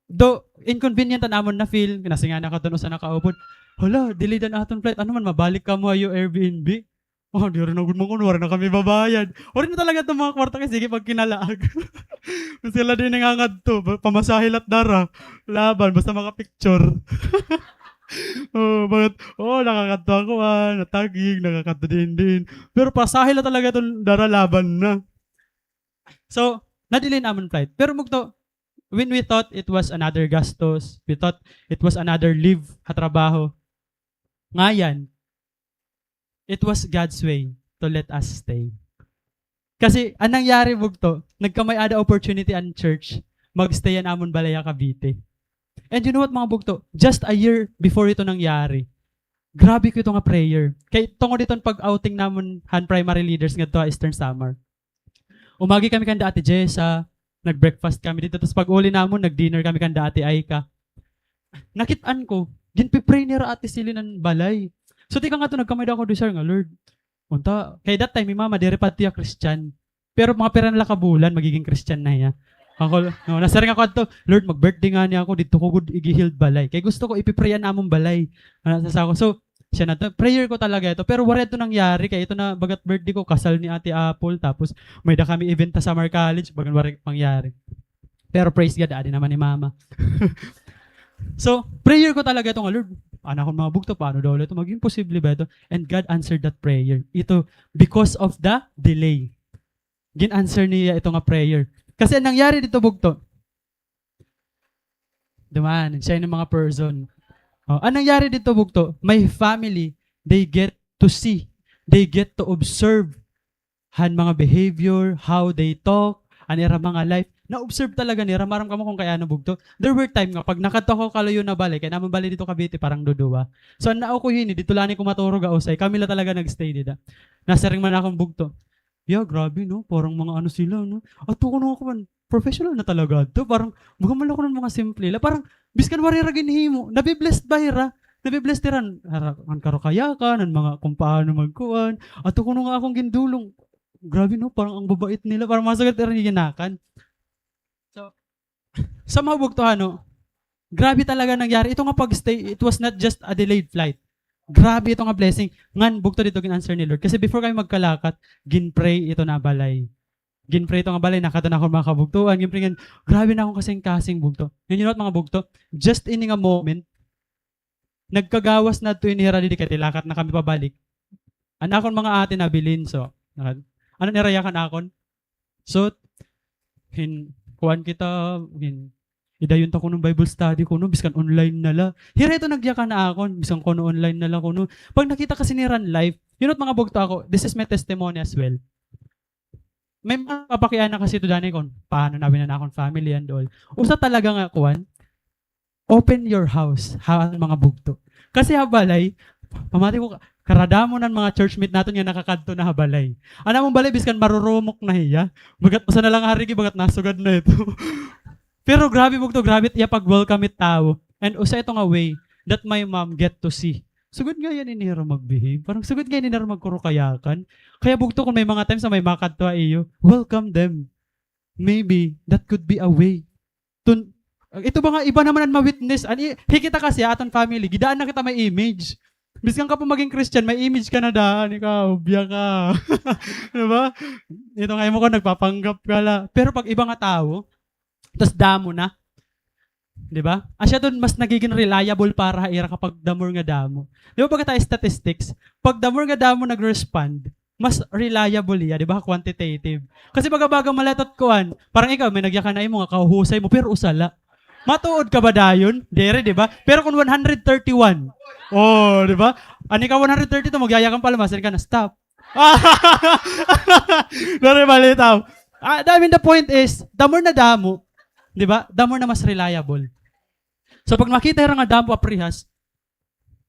do, inconvenient an amon na-feel, nasiring nakadto an usa na kaupod, "Hala, delayed an aton flight. Ano man, mabalik kamo ha iyo Airbnb?" Oh, diri na gud man kuno, waray na kami babayad. Waray na talaga adto mga kwarta kay sige pagkinalaag. Sila dinhi nangangadto, ba-, pamasahe la it dara. Laban, basta maka-picture. Oh, bakit? Oh, nakakadto ako, ah, natagig, nakakadto din din. Pero pasahe la talaga iton dara, laban na. So, na-delay an amon flight. Pero bugto, when we thought it was another gastos, we thought it was another leave ha trabaho. Ngayan, it was God's way to let us stay. Kasi, an nangyari, bugto, nagkamay-ada opportunity an church, mag-stay an amon balay ha Cavite. And you know what, mga bugto? Just a year before ito nangyari, grabe ko ito nga prayer. Kay tungod iton pag-outing namon han primary leaders ngadto ha Eastern Samar. Umagi kami kanda Ate Jessa, nag-breakfast kami didto. Tapos pag-uli namon, nag-dinner kami kanda Ate Aika. Nakit-an ko, ginpe-pray nira Ate Celine an balay. So, tikang adto, nagkamay-ada ako desire nga, "Lord." Unta, kay that time, hi Mama, diri pa tiya Christian. Pero mga pira na la ka bulan, magiging Christian na hiya. Ako, no, nasiring ako adto, "Lord, mag-birthday ngani ako, didto ko gud igi-healed balay. Kay gusto ko ipi-pray an amon balay." Ano, sa ako. So, siya na to. Prayer ko talaga ito. Pero waray ito nangyari. Kay ito na, bagat birthday ko, kasal ni Ate Apple. Tapos, may-ada kami event ha Samar College. Bagan waray mangyari. Pero praise God, adi naman ni Mama. So, prayer ko talaga ito nga, "Lord, an akon mga bugto, paano daw ito? Maging posible ba ito?" And God answered that prayer. Ito, because of the delay. Gin-answer niya ito nga prayer. Kasi an nangyari didto, bugto, duman, siya yung mga person. Oh, an nangyari didto, bugto, my family, they get to see, they get to observe han mga behavior, how they talk, an ira mga life. Na-observe talaga nira, maaram kamo kung kay ano, bugto. There were time nga, pag nakadto ako kalayo na balay, kay an amon balay didto Cavite, parang duduwa. So, an nao ko hini, didto la ni ko maturog ha usay. Kami la talaga nag-stay dida. Nasiring man akon bugto, "Ya, grabe, no? Parang mga ano sila, no?" Adto kuno ako man, professional na talaga adto. Parang, baga man la kuno mga simple la. Parang, biskan waray ra ginhimo, nabi-blessed ba hira? Nabi-blessed hira, hara-, an karukayakan, an mga kung paano magkuan. Adto kuno nga akon gindulong, "Grabe, no? Parang ang babait nila." Parang mga sugat hira ginakan. So, sa mga bugto, ano, grabe talaga nangyari. Ito nga pag-stay, it was not just a delayed flight. Grabe ito nga blessing. Ngan, bugto, didto gin-answer ni Lord. Kasi before kami magkalakat, gin-pray ito na balay. Gin-pray ito nga balay, nakadto na ako mga kabugtoan. Gin-pray ngan, grabe na akong kasing-kasing, bugto. Ngan, you know what, mga bugto? Just ini nga moment, nagkagawas na adto ini hira didi kay tilakat na kami pabalik. An akon mga ate nabilin, so, nakad-, ano nira yakan akon? So, hin-, kuan kita, hin-, idayon ta kuno Bible study kuno, biskan online na la. Hira ito nagyakan ha akon, biskan kuno online na la kuno. Pag nakita kasi nira an life, you know, mga bugto, ako, this is my testimony as well. May mga papakiana kasi ito, danay, kon paano namin an akon family and all. Usa talaga nga kuan, open your house, ha, mga bugto. Kasi ha balay, pamati ko, karadamo nan mga churchmate naton nga nakakadto na ha balay. An amon balay, biskan marurumok na hiya. Bagat usa na lang harigi, bagat nasugad na ito. Pero grabe, bugto, grabe it iya pag-welcome it tawo. And usa ito nga way that my mom get to see. Sugad ngay-an ini hira mag-behave. Parang sugad ngay-an ini hira magkurukayakan. Kaya, bugto, kon may mga times na may makadto ha iyo, welcome them. Maybe, that could be a way. Tun-, ito ba nga, iba naman an ma-witness. An i-, hi kita kasi, aton family, gidaan na kita may image. Biskan ka pa maging Christian, may image ka na daan, ikaw, biya ka. Di ba? Ito nga, imo ko, nagpapanggap ka la. Pero pag iba nga tawo, tas damo na. Di ba? Asya dun, mas nagiging reliable para ha ira kapag the more nga damo. Di ba, pagka tayo statistics, pag the more nga damo nag-respond, mas reliable iya, di ba, quantitative. Kasi baga-baga maletot kuan, parang ikaw, may nagyakan na imo nga kahuhusay mo, pero usa la. Matuod ka ba dayon? Diri, di ba? Pero kung one hundred thirty-one, oh, di ba? Ani ka one hundred thirty-two, magyayakan pa, lumasin ka na, stop. Diri, balitaw. Ah, I mean, the point is, the more na damo, Di ba? The more na mas reliable. So, pag makita nira nga damo parehas,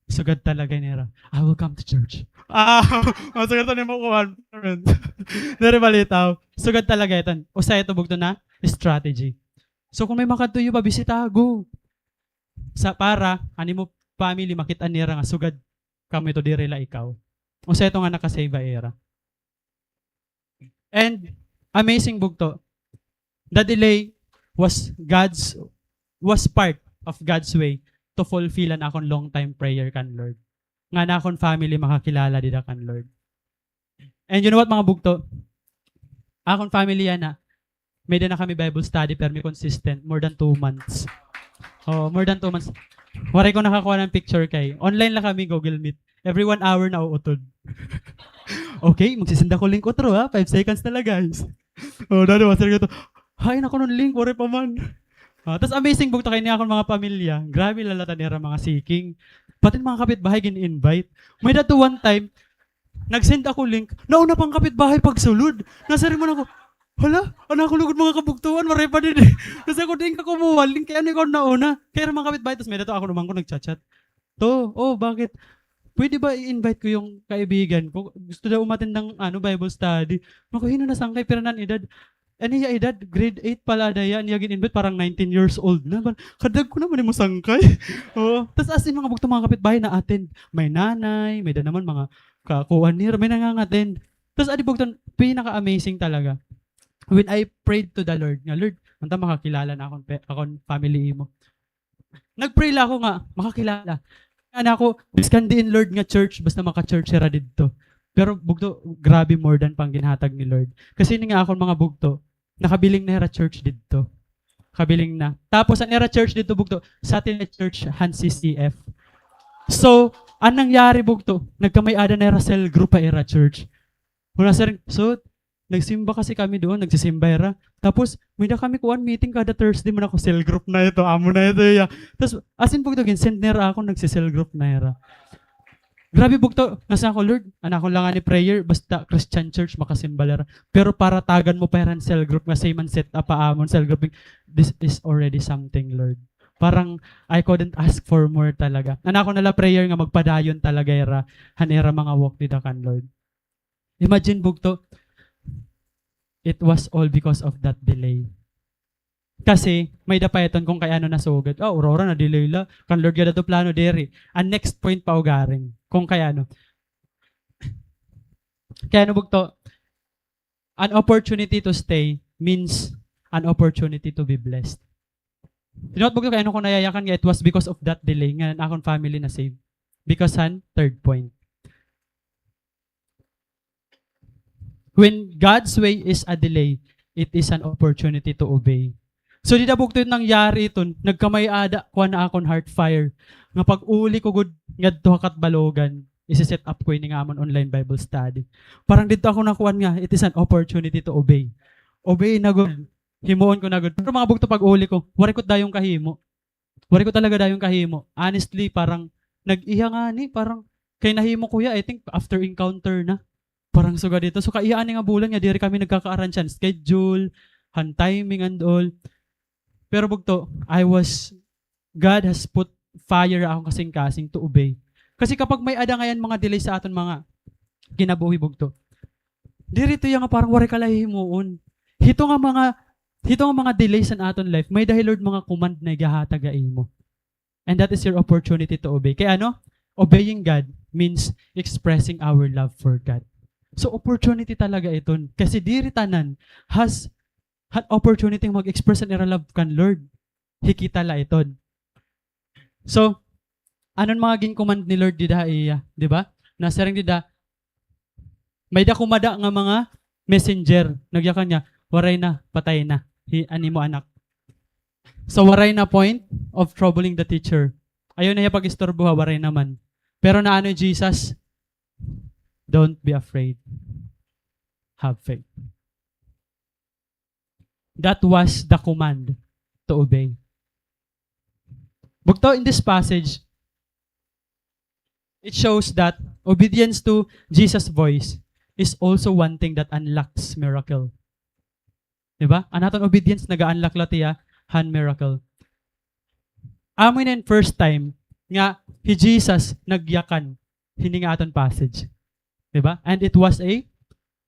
sugad talaga nira, "I will come to church." Ah, masugad ta nimo kuan, friend. Diri balitaw. Sugad talaga iton. Usa ito bugto na strategy. So, kung may makadto iyo ba, bisita, go. Sa para, an imo family, makit-an nira nga sugad kamo ito, diri la ikaw. Usa ito nga nakasave ha ira. And amazing bugto, the delay was God's, was part of God's way to fulfill an akon long time prayer kan Lord. Nga an akon family makakilala dida kan Lord. And you know what, mga bugto? Akon family yana, may-ada na kami Bible study, pero may consistent, more than two months. Oh, more than two months. Waray ko nakakuha ng picture kay online la kami, Google Meet. Every one hour na uutod. Okay, magsisend ako link utro, ha. Five seconds na la, guys. Oh, dali, master ko to. Hain ako ng link, waray pa man. Ah, tas amazing bugto kay ini akon mga pamilya. Grabe la lata nira mga seeking. Pati mga kapitbahay gin-invite. May-ada to one time, nag-send ako link, nauna pa an kapitbahay pagsulod. Nasiring man ako, "Hala, an akon lugod mga kabugtoan, waray pa didi." Tas ako, "Diin ka kumuha link, kay ano ikaw nauna?" Kay ira mga kapitbahay, tas may-ada to akon umangkon nagcha-chat. To, "Oh, bakit? Pwede ba i-invite ko yung kaibigan ko? Gusto daw umattend ng, ano, Bible study." Ako, "Hin-o na sangkay, pira na an edad?" An iya edad, grade eight pa la ada iya, an iya gin-invite, parang nineteen years old na. Ban, kadag ko naman imo sangkay. Oo. Tas as in, mga bugto, mga kapitbahay na-attend. May nanay, may-ada naman mga kakuan nira, may nanganga'ttend. Tas adi bugto, pinaka-amazing talaga. When I prayed to the Lord, nga, "Lord, unta makakilala na akon pe-, akon family imo." Nag-pray la ako nga makakilala. Ana ako, biskan diin, Lord, nga church, basta maka-church hira didto. Pero bugto, grabe, more than pa an ginhatag ni Lord. Kasi ini nga akon mga bugto, nakabiling na hira church didto. Kabiling na. Tapos an ira church didto bugto, Satellite Church han C C F. So, an nangyari bugto, nagkamay-ada na hira cell group ha ira church. Una, sir, so, nagsimba kasi kami doon, nagsisimba hira. Tapos, may-ada kami kuan, meeting kada Thursday man ako, cell group na ito, amo na ito, iya. Tapos, as in, bugto, gin-send nira ako, nagsi-cell group na hira. Grabe, bugto, nasa ako, "Lord, an akon la ngani prayer, basta Christian church, makasimba la hira. Pero para tagan mo pa hira hin cell group nga same an set up ha amon cell group, this is already something, Lord." Parang, I couldn't ask for more talaga. An akon na la prayer nga magpadayon talaga hira, han ira mga walk dida kan Lord. Imagine, bugto, it was all because of that delay. Kasi, may-ada pa iton kung kay ano nasugad. Ah, ura-ura na-delay la. Kan Lord gad ato plano diri. An next point pa ugaring. Kung kay ano. Kay ano, bugto, an opportunity to stay means an opportunity to be blessed. You know what, bugto, kay ano ko nayayakan nga it was because of that delay nga an akon family na-save. Because han third point. When God's way is a delay, it is an opportunity to obey. So, dida bugto nangyari iton, nagkamay-ada kuan ha akon heart fire. Nga pag-uli ko gud ngadto ha Catbalogan, isi-set up ko ini nga amon online Bible study. Parang didto ako nakuan nga, it is an opportunity to obey. Obey na gud. Himuon ko na gud. Pero mga bugto, pag-uli ko, waray ko dayon kahimo. Waray ko talaga dayon kahimo. Honestly, parang nag-iya ngani, parang kay nahimo ko hiya, I think, after encounter na. Parang sugad ito. So, kaiya ani nga bulan nga diri kami nagkaka-arrange han schedule, han timing and all. Pero bugto, I was, God has put fire ha akon kasingkasing to obey. Kasi kapag may-ada ngay-an mga delay sa aton mga kinabuhi, bugto, diri ito iya nga parang waray ka la hihimuon. Hito nga mga, hito nga mga delays han aton life, may-ada hi Lord mga command na igahatag ha imo. And that is your opportunity to obey. Kay ano? Obeying God means expressing our love for God. So, opportunity talaga iton. Kasi diri tanan has, had opportunity mag-express han ira love kan Lord. Hi kita la iton. So, ano an mga gin-command ni Lord dida ha iya, di ba? Nasiring dida, may-ada kumada nga mga messenger. Nagyakan niya, "Waray na, patay na hi-, an imo anak." So, waray na point of troubling the teacher. Ayaw na hiya pag-istorbo ha, waray na man. Pero naano hi Jesus? "Don't be afraid. Have faith." That was the command to obey. Bugto, in this passage, it shows that obedience to Jesus' voice is also one thing that unlocks miracle. Di ba? An aton obedience, naga-unlock la hiya han miracle. Amo ini an first time nga hi Jesus nagyakan hini nga aton passage. Di ba? And it was a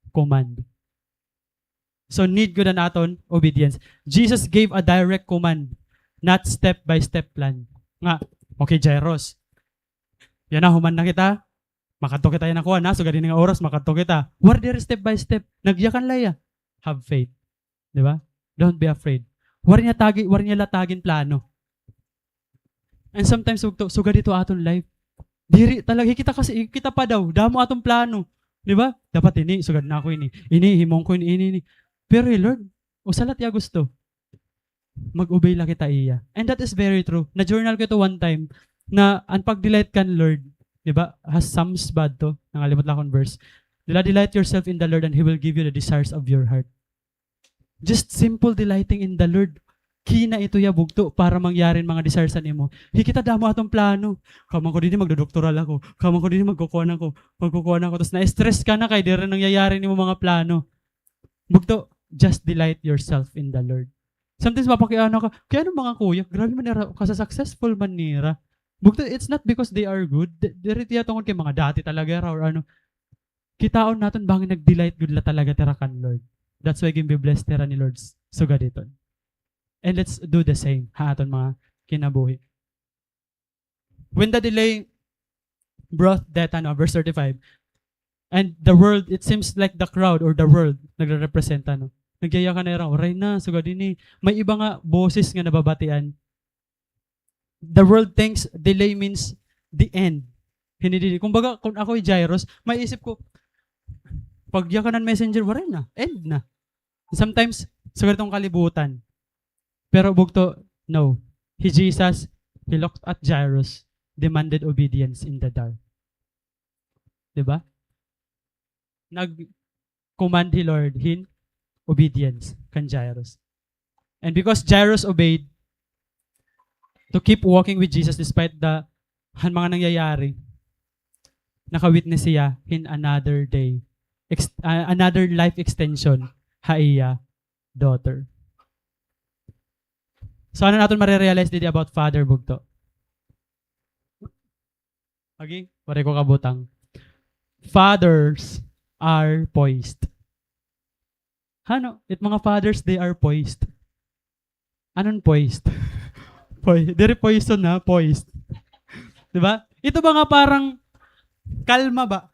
command. So, need gud an aton obedience. Jesus gave a direct command, not step by step plan. Nga, "Okay, Jairus, yana, human na kita. Makadto kita yana kuan, ha, sugad hini nga oras, makadto kita." Waray diri step by step. Nagyakan la hiya. Have faith. Di ba? Don't be afraid. Waray niya tagi, waray niya latagin plano. And sometimes, bugto, sugad ito aton life. Diri talaga, kita kasi, kita pa daw, damo aton plano. Di ba? Dapat ini, sugad na ako ini. Ini, himong ko ini, ini, ini. Pero hi Lord, usa la it iya gusto. Mag-obey la kita iya. And that is very true. Na-journal ko ito one time, na an pag-delight kan Lord, di ba? Has Psalms ba adto? Nangalimot la akon verse. Dila, "Delight yourself in the Lord and He will give you the desires of your heart." Just simple delighting in the Lord. Key na ito ya, bugto, para mangyari an mga desires an imo. Hi kita damo aton plano. Kahuman ko dinhi, magdodoktoral ako. Kahuman ko dinhi, magkukuan ako. Magkukuan ako. Tas na-stress ka na kay diri nangyayari an imo mga plano. Bugto, just delight yourself in the Lord. Sometimes mapakiana ka, "Kay ano mga kuya, grabe man nira, kasa-successful man nira." Bugto, it's not because they are good. Di-, diri tiya tungod kay mga dati talaga ra or ano. Kitaon naton bangin nag-delight gud la talaga tira kan Lord. That's why ginbi-bless tira ni Lord s-, sugad hiton. And let's do the same ha aton mga kinabuhi. When the delay brought death, ano, verse thirty-five, and the world, it seems like the crowd or the world, nagre-represent, ano, nagyayakan na ira, "Waray na, sugad ini." May iba nga boses nga nababatian. The world thinks delay means the end. Hini didi. Kumbaga, kung ako hi Jairus, may isip ko, pagyakan han messenger, waray na, end na. Sometimes, sugad hiton kalibutan. Pero bugto, no. Hi Jesus, he looked at Jairus, demanded obedience in the dark. Di ba? Nag-command hi Lord hin obedience kan Jairus. And because Jairus obeyed to keep walking with Jesus despite the, han mga nangyayari, naka-witness hiya hin another day, ex-, ah, another life extension ha iya daughter. So, ano naton mare-realize didi about father, bugto? Agi, waray ko kabutang. Fathers are poised. Hano, it mga fathers, they are poised. Ano an poised? Poi-, diri poison, ha, poised. Di ba? Ito ba nga parang kalma ba?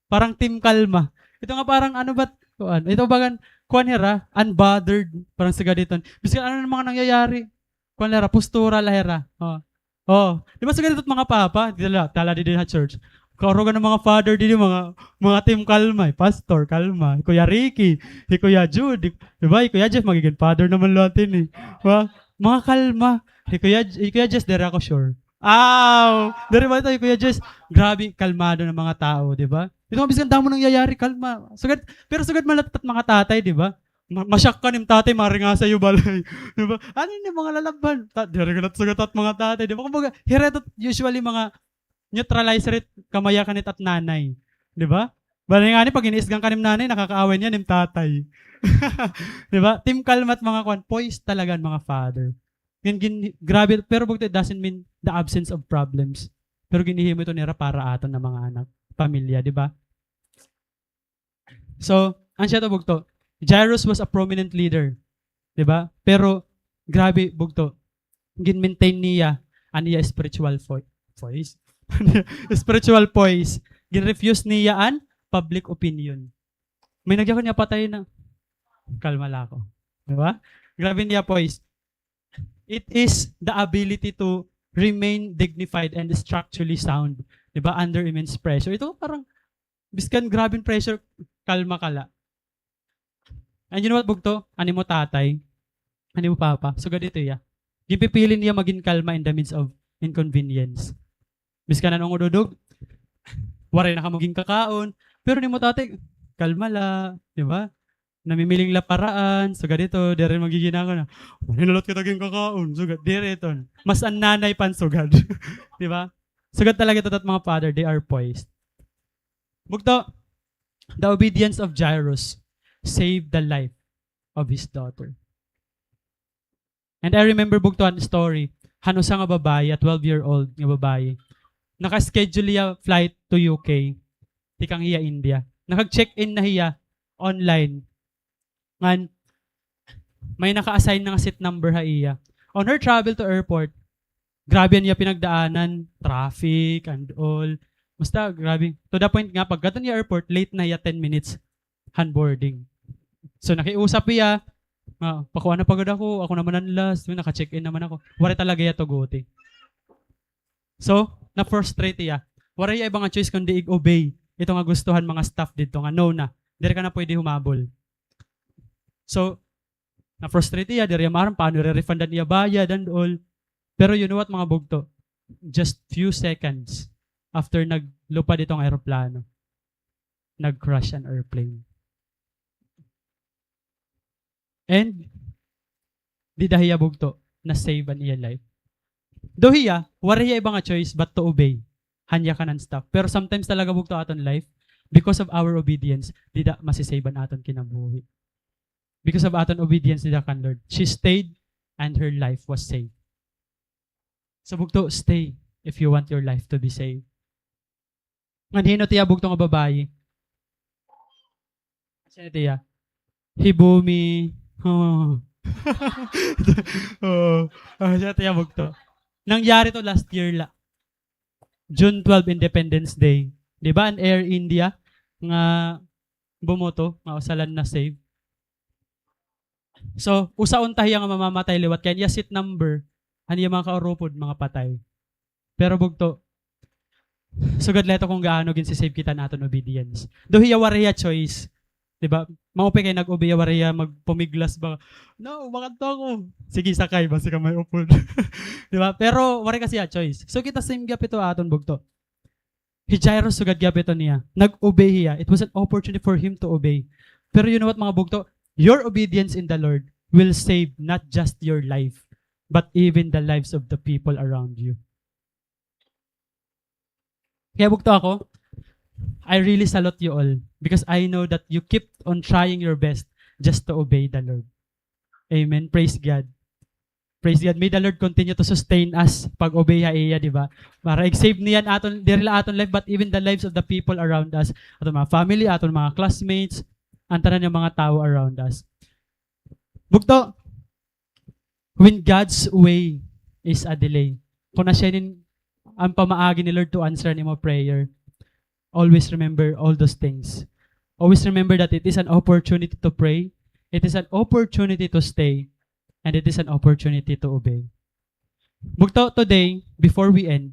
Parang team kalma. Ito nga parang ano ba? Kuan. Ito ba kan, kuan hira, unbothered, parang sugad hiton. Biskan ano an mga nangyayari. Kuan la hira, postura la hira. Oh. Oh, di ba sugad ito mga papa, diri la, tala didi ha church. Kaurugan an mga father didi, mga, mga team kalma, eh. Pastor, kalma. Hi Kuya Ricky, hi Kuya Jude, di ba? Hi Kuya Jeff, magigin father naman la hini, eh. Ba? Mga kalma. Hi Kuya J-, hi Kuya Jess, diri ako sure. Aw! Diri ba ito, hi Kuya Jess? Grabe, kalmado an mga tao, di ba? Ito nga, biskan damo nangyayari, kalma. Sugad, pero sugad man la it mga tatay, di ba? Ma-, ma-shock ka an im tatay, maringasa ha iyo balay. Di ba? Ano ini mga lalabhan? Ta-, diri gud la it sugad it mga tatay, di ba? Kumbaga, hira ito usually mga neutralizer it kamayakan it at nanay. Di ba? Bali ngani, pag iniisgan ka an im nanay, nakakaaway niya an im tatay. Di ba? Team kalma it mga kuan, poised talaga an mga father. Ngan gin-, grabe, pero bugto, it doesn't mean the absence of problems. Pero ginhihimo ito nira para aton nga mga anak, pamilya, di ba? So, ano siya to, bugto? Jairus was a prominent leader. Di ba? Pero, grabe, bugto. Gin-maintain niya an iya spiritual fo-, voice. Spiritual poise. Gin-refuse niya an public opinion. May nagyakon nga patay na. Kalma la ako. Di ba? Grabe niya poise. It is the ability to remain dignified and structurally sound, di ba, under immense pressure. Ito parang, biskan grabe an pressure, kalma ka la. And you know what, bugto? An imo tatay, an imo papa, sugad ito iya. Ginpipili niya magin kalma in the midst of inconvenience. Biskan an ungod-udog, waray na kamo ginkakaon. Pero an imo tatay, kalma la, di ba? Namimiling la paraan, sugad ito, diri magigin ako na, "Waray na liwat kita ginkakaon," sugad, diri iton. Mas an nanay pa an sugad. Di ba? Sugad talaga ito it mga father, they are poised. Bugto, the obedience of Jairus saved the life of his daughter. And I remember bugto an story, han usa nga babayi, a twelve-year-old nga babayi. Naka-schedule hiya flight to U K, tikang hiya India. Nakag-check-in na hiya online. Ngan, may naka-assign na nga seat number ha iya. On her travel to airport, grabe an iya pinagdaanan, traffic and all. Basta, grabe. To the point nga, pagkadto niya airport, late na hiya ten minutes han boarding. So, nakiusap hiya, nga, "Pakuha na pa gud ako, ako naman an last, naka-check-in naman ako." Waray talaga hiya tuguti. So, na-frustrate hiya. Waray hiya iba nga choice kundi ig-obey ito nga gusto han mga staff didto nga, "No na, diri ka na pwede humabol." So, na-frustrate hiya, diri hiya maaram paano ire-refund an iya bayad and all. Pero you know what, mga bugto? Just few seconds after naglupad ito nga eroplano, nag-crash an airplane. And, dida hiya bugto, na-save an iya life. Though hiya, waray hiya iba nga choice but to obey han yakan han staff. Pero sometimes talaga bugto aton life, because of our obedience, dida masi-save an aton kinabuhi. Because of aton obedience dida kan Lord. She stayed and her life was saved. So bugto, stay if you want your life to be saved. Ngan hin-o it iya bugto nga babayi? Asya it iya. Hibumi. Oh. Oh. Asya it iya bugto. Nangyari to last year la. June twelve, Independence Day. Di ba, an Air India nga bumoto, nga usa la an na-save. So, usa unta hiya nga mamamatay liwat kay an iya seat number, an iya mga kaurupod, mga patay. Pero bugto, sugad la ito kon gaano ginsi-save kita han aton obedience. Though hiya waray hiya choice. Di ba? Maupay kay nag-obey hiya, waray hiya magpumiglas ba. "No, makadto ako." Sige, sakay, basi ka may upod. Di ba? Pero waray kasi hiya choice. So, kita same gihap ito aton bugto. Hi Jairus, sugad gihap ito niya. Nag-obey hiya. It was an opportunity for him to obey. Pero you know what, mga bugto? Your obedience in the Lord will save not just your life, but even the lives of the people around you. Kaya bugto ako, I really salute you all because I know that you keep on trying your best just to obey the Lord. Amen. Praise God. Praise God. May the Lord continue to sustain us pag-obey ha iya, di ba? Para ig-save niya an aton, diri la aton life, but even the lives of the people around us. Aton mga family, aton mga classmates, an tanan nga mga tawo around us. Bugto, when God's way is a delay. Kon asya ini an pamaagi ni Lord to answer an imo prayer, always remember all those things. Always remember that it is an opportunity to pray, it is an opportunity to stay, and it is an opportunity to obey. Bugto, today, before we end,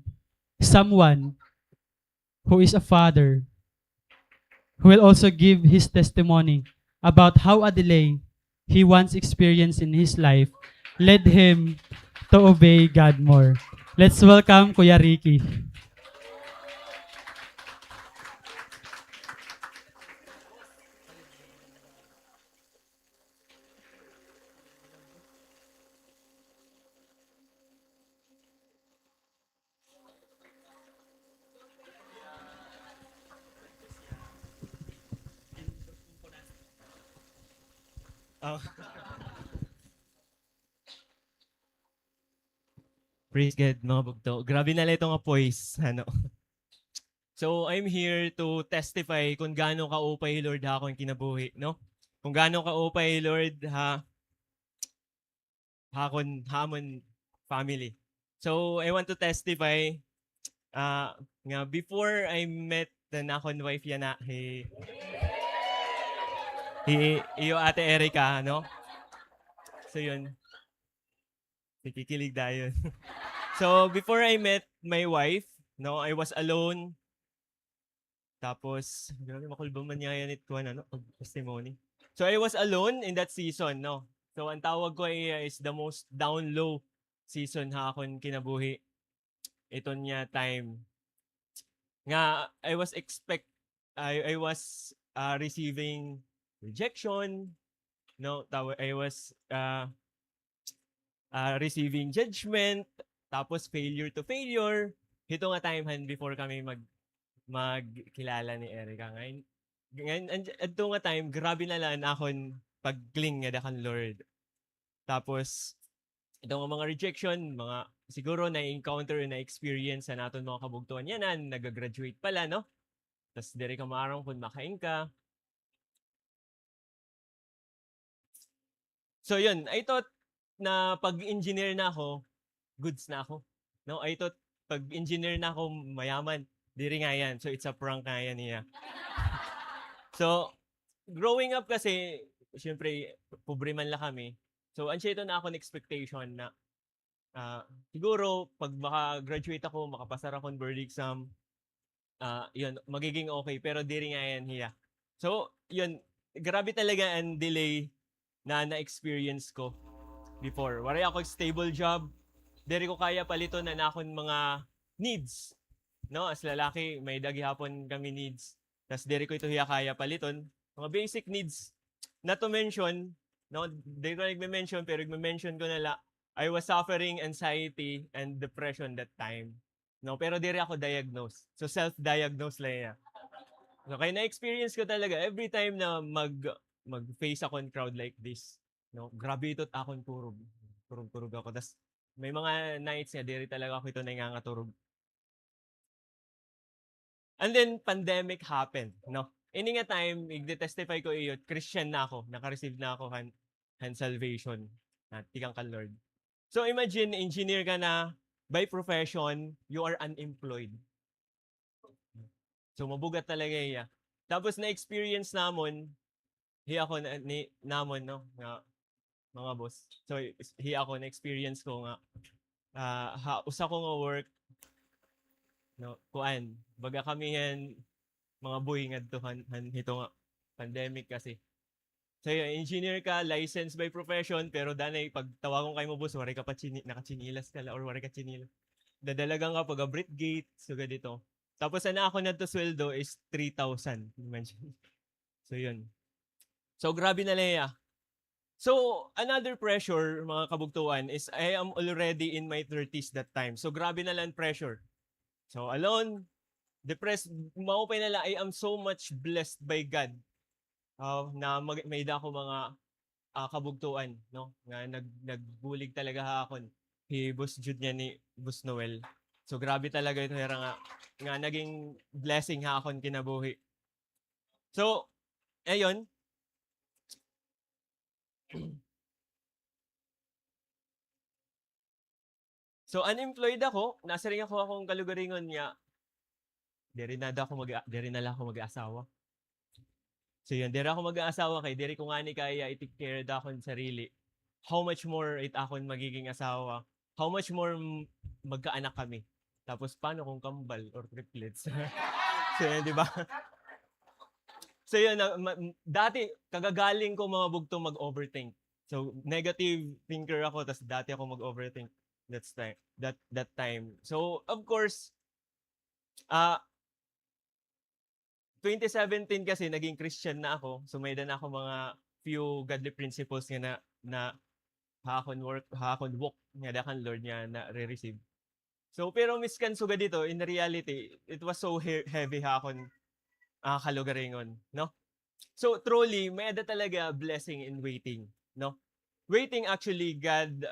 someone who is a father, who will also give his testimony about how a delay he once experienced in his life led him to obey God more. Let's welcome Kuya Ricky. Oh. Praise God, mga bugto. Grabe na la ito nga poise, ano. So, I'm here to testify kung gaano kaupay hi Lord ha akon kinabuhi, no? Kung gaano kaupay hi Lord ha ha akon, ha amon family. So, I want to testify, ah, nga before I met an akon wife yana, hi, hi iyo Ate Erica, no? So, yun. Nakikilig dayon. So, before I met my wife, no, I was alone. Tapos, grabe, makulba man niya yan it kuwan, ano, pag testimony. So, I was alone in that season, no? So, an tawag ko ay, uh, is the most down low season ha akon kinabuhi. Iton nga time. Nga, I was expect, I, I was, uh, receiving rejection, no? Tawa-, I was, uh, ah, receiving judgment, tapos failure to failure. Hito nga time han before kami mag-, magkilala ni Erica. Ngayon, ngayon, an-, adto nga time, grabe na la an akon pag-cling ngada kan Lord. Tapos, Ito nga mga rejection, mga siguro na-encounter, na-experience han aton mga kabugtoan yana, naga-graduate pa la, no? Tas diri ka maaram kon makain ka. So yun, I thought na pag engineer na ako, goods na ako. No, I thought pag engineer na ako, mayaman. Diri nga yan. So it's a prank nga yan niya. So, growing up kasi, syempre, pobre man la kami. So, ansya ito na akon expectation na, ah, siguro, pag maka-graduate ako, makapasar akon board exam, ah, yun, magiging okay. Pero diri nga yan hiya. So, yun, grabe talaga an delay na na-experience ko before. Waray ako stable job. Diri ko kaya paliton an akon mga needs. No, as lalaki, may-ada gihapon kami needs. Tas diri ko ito hiya kaya paliton. Mga basic needs. Not to mention, no, diri ko nagme-mention, pero igme-mention ko na la, I was suffering anxiety and depression that time. No, pero diri ako diagnosed. So, self-diagnose la hiya. So, kay na-experience ko talaga, every time na mag-, mag-face akon crowd like this, no, grabe ito akon kurog. Kurog-kurog ako. Tas, may mga nights nga, diri talaga ako ito nangangaturog. And then, pandemic happened, no? Ini nga time, igte-testify ko iyo, Christian na ako, naka-receive na ako han, han salvation, ah, tikang kan Lord. So, imagine, engineer ka na, by profession, you are unemployed. So, mabugat talaga iya. Tapos, na-experience namon, hi ako na, ni, namon, no, nga mga boss. So, hi ako, na-experience ko nga, ah, ha, usa ko nga work, no, kuan, baga kami han mga boy ngadto han, han hito nga pandemic kasi. So, yun, engineer ka, licensed by profession, pero danay, pag tawagon ka imo boss, waray ka pa chini-, nakatsinilas ka la, or waray ka tsinilas. Dadalagan ka pag-abrit gate, sugad ito. Tapos, an akon ngadto sweldo is three thousand. Imagine. So, yun. So, grabe na la hiya. So, another pressure, mga kabugtoan, is I am already in my thirties that time. So, grabe na la an pressure. So, alone, depressed, maupay na la, I am so much blessed by God. Ah, na mag-, may-ada ako mga, ah, kabugtoan, no? Nga nag-, nagbulig talaga ha akon. Hi Boss Jude nga ni Boss Noel. So, grabe talaga ito, hira nga, nga naging blessing ha akon kinabuhi. So, ayun. So, unemployed ako, nasiring ako ha akon kalugaringon nga, diri na daw ako mag-, diri na la ako mag-asawa. So, yun, diri ako mag-asawa kay diri ko ngani kaya i-take care it akon sarili. How much more it akon magiging asawa? How much more m-, magkaanak kami? Tapos, paano kung kambal or triplets? So, yun, di ba? So, yun, na, ma-, dati, kagagaling ko, mga bugto, mag-overthink. So, negative thinker ako, tas dati ako mag-overthink that's time, that, that time. So, of course, ah, twenty seventeen kasi naging Christian na ako. So, may-ada na ako mga few godly principles nga na, na ha akon work, ha akon walk ngada kan Lord nga nare-receive. So, pero miskan sugad ito, in reality, it was so he-, heavy ha akon, ah, kalugaringon, no? So, truly, may-ada talaga blessing in waiting, no? Waiting actually, God,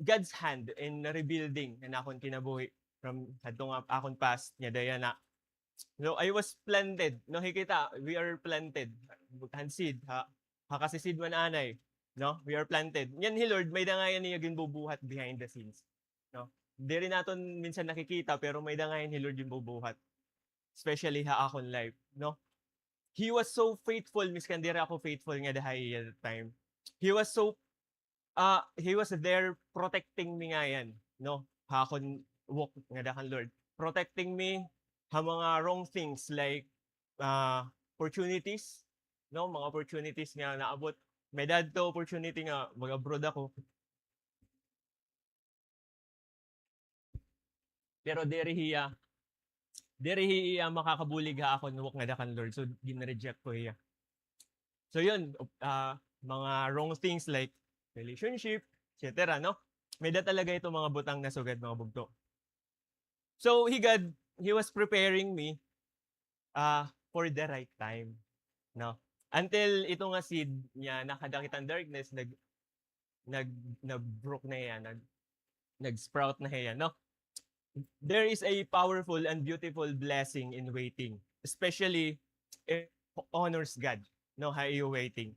God's hand in rebuilding an akon kinabuhi from hadto nga akon past nga daya na. No, I was planted. No, hi kita, we are planted. Han seed, ha, ha kasisid man anay. No, we are planted. Ngan hi Lord, may-ada ngay-an niya ginbubuhat behind the scenes. No? Diri naton minsan nakikita, pero may-ada ngay-an hi Lord ginbubuhat. Especially ha akon life, no? He was so faithful, miskan diri ako faithful ngada ha iya that time. He was so, ah, he was there protecting me ngay-an, no? Ha akon walk ngada kan Lord. Protecting me ha mga wrong things like, ah, opportunities, no? Mga opportunities nga naabot. May-ada adto opportunity nga mag-abroad ako. Pero diri hiya, diri hiya makakabulig ha akon walk ngada kan Lord. So, gin-reject ko hiya. So, yun, ah, mga wrong things like relationship, et cetera, no? May-ada talaga ito mga butang na sugad, mga bugto. So, hi God, He was preparing me, ah, for the right time, no? Until ito nga seed niya, nakadakit an darkness, nag-, nag-, nag-broke na hiya, nag-, nag-sprout na hiya, no? There is a powerful and beautiful blessing in waiting, especially if honors God, no, ha iyo waiting.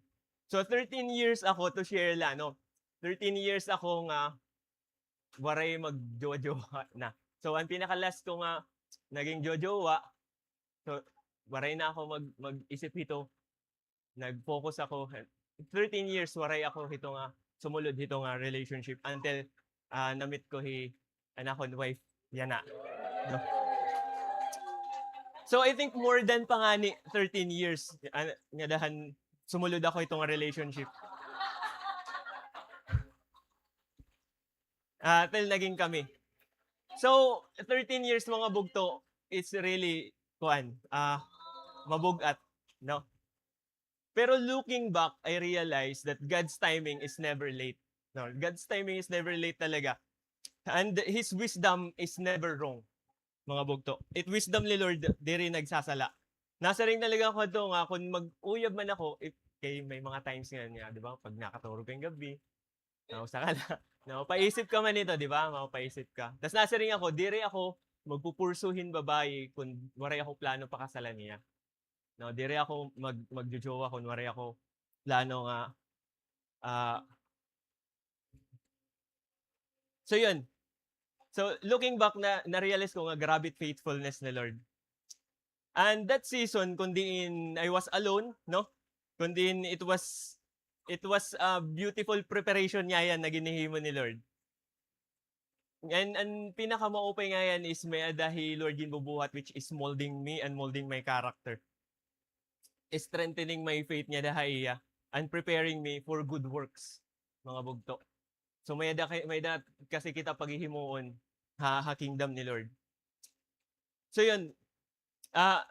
So, thirteen years ako, to share la, no? Thirteen years ako nga waray magjowa-jowa na. So, an pinaka-last ko nga naging jojowa, so, waray na ako mag-, mag-isip hito. Nag-focus ako. Thirteen years, waray ako hito nga, sumulod hito nga relationship until, ah, na-meet ko hi, an akon wife, yana. No? So, I think more than pa ngani thirteen years, ah, nga dahan, sumulod ako hito nga relationship. Ah, till naging kami. So, thirteen years, mga bugto, it's really, kuan, ah, mabug-at, no? Pero looking back, I realized that God's timing is never late. No, God's timing is never late talaga. And His wisdom is never wrong, mga bugto. It wisdom ni Lord, diri nagsasala. Nasiring talaga ako ato nga, kung mag-uyab man ako, if, kay may mga times nga niya, di ba, pag nakaturog kang gabi, nausa ka na, napapaisip ka man ito, di ba? Mapapaisip ka. Tas nasiring ako, diri ako magpupursu hin babayi kung waray ako plano pakasalan niya. No, diri ako mag-, magjojowa kung waray ako plano nga, ah, so yun. So, looking back, na, na-realize ko nga grabe faithfulness ni Lord. And that season, kun diin I was alone, no? Kun diin it was, it was a beautiful preparation niya yan na ginhihimo ni Lord. And an pinakamaupay nga yan is may-ada hi Lord ginbubuhat, which is molding me and molding my character. Strengthening my faith niya da ha iya and preparing me for good works, mga bugto. So may-ada kay, may-ada kasi kita paghihimuon ha, ha kingdom ni Lord. So yun, ah,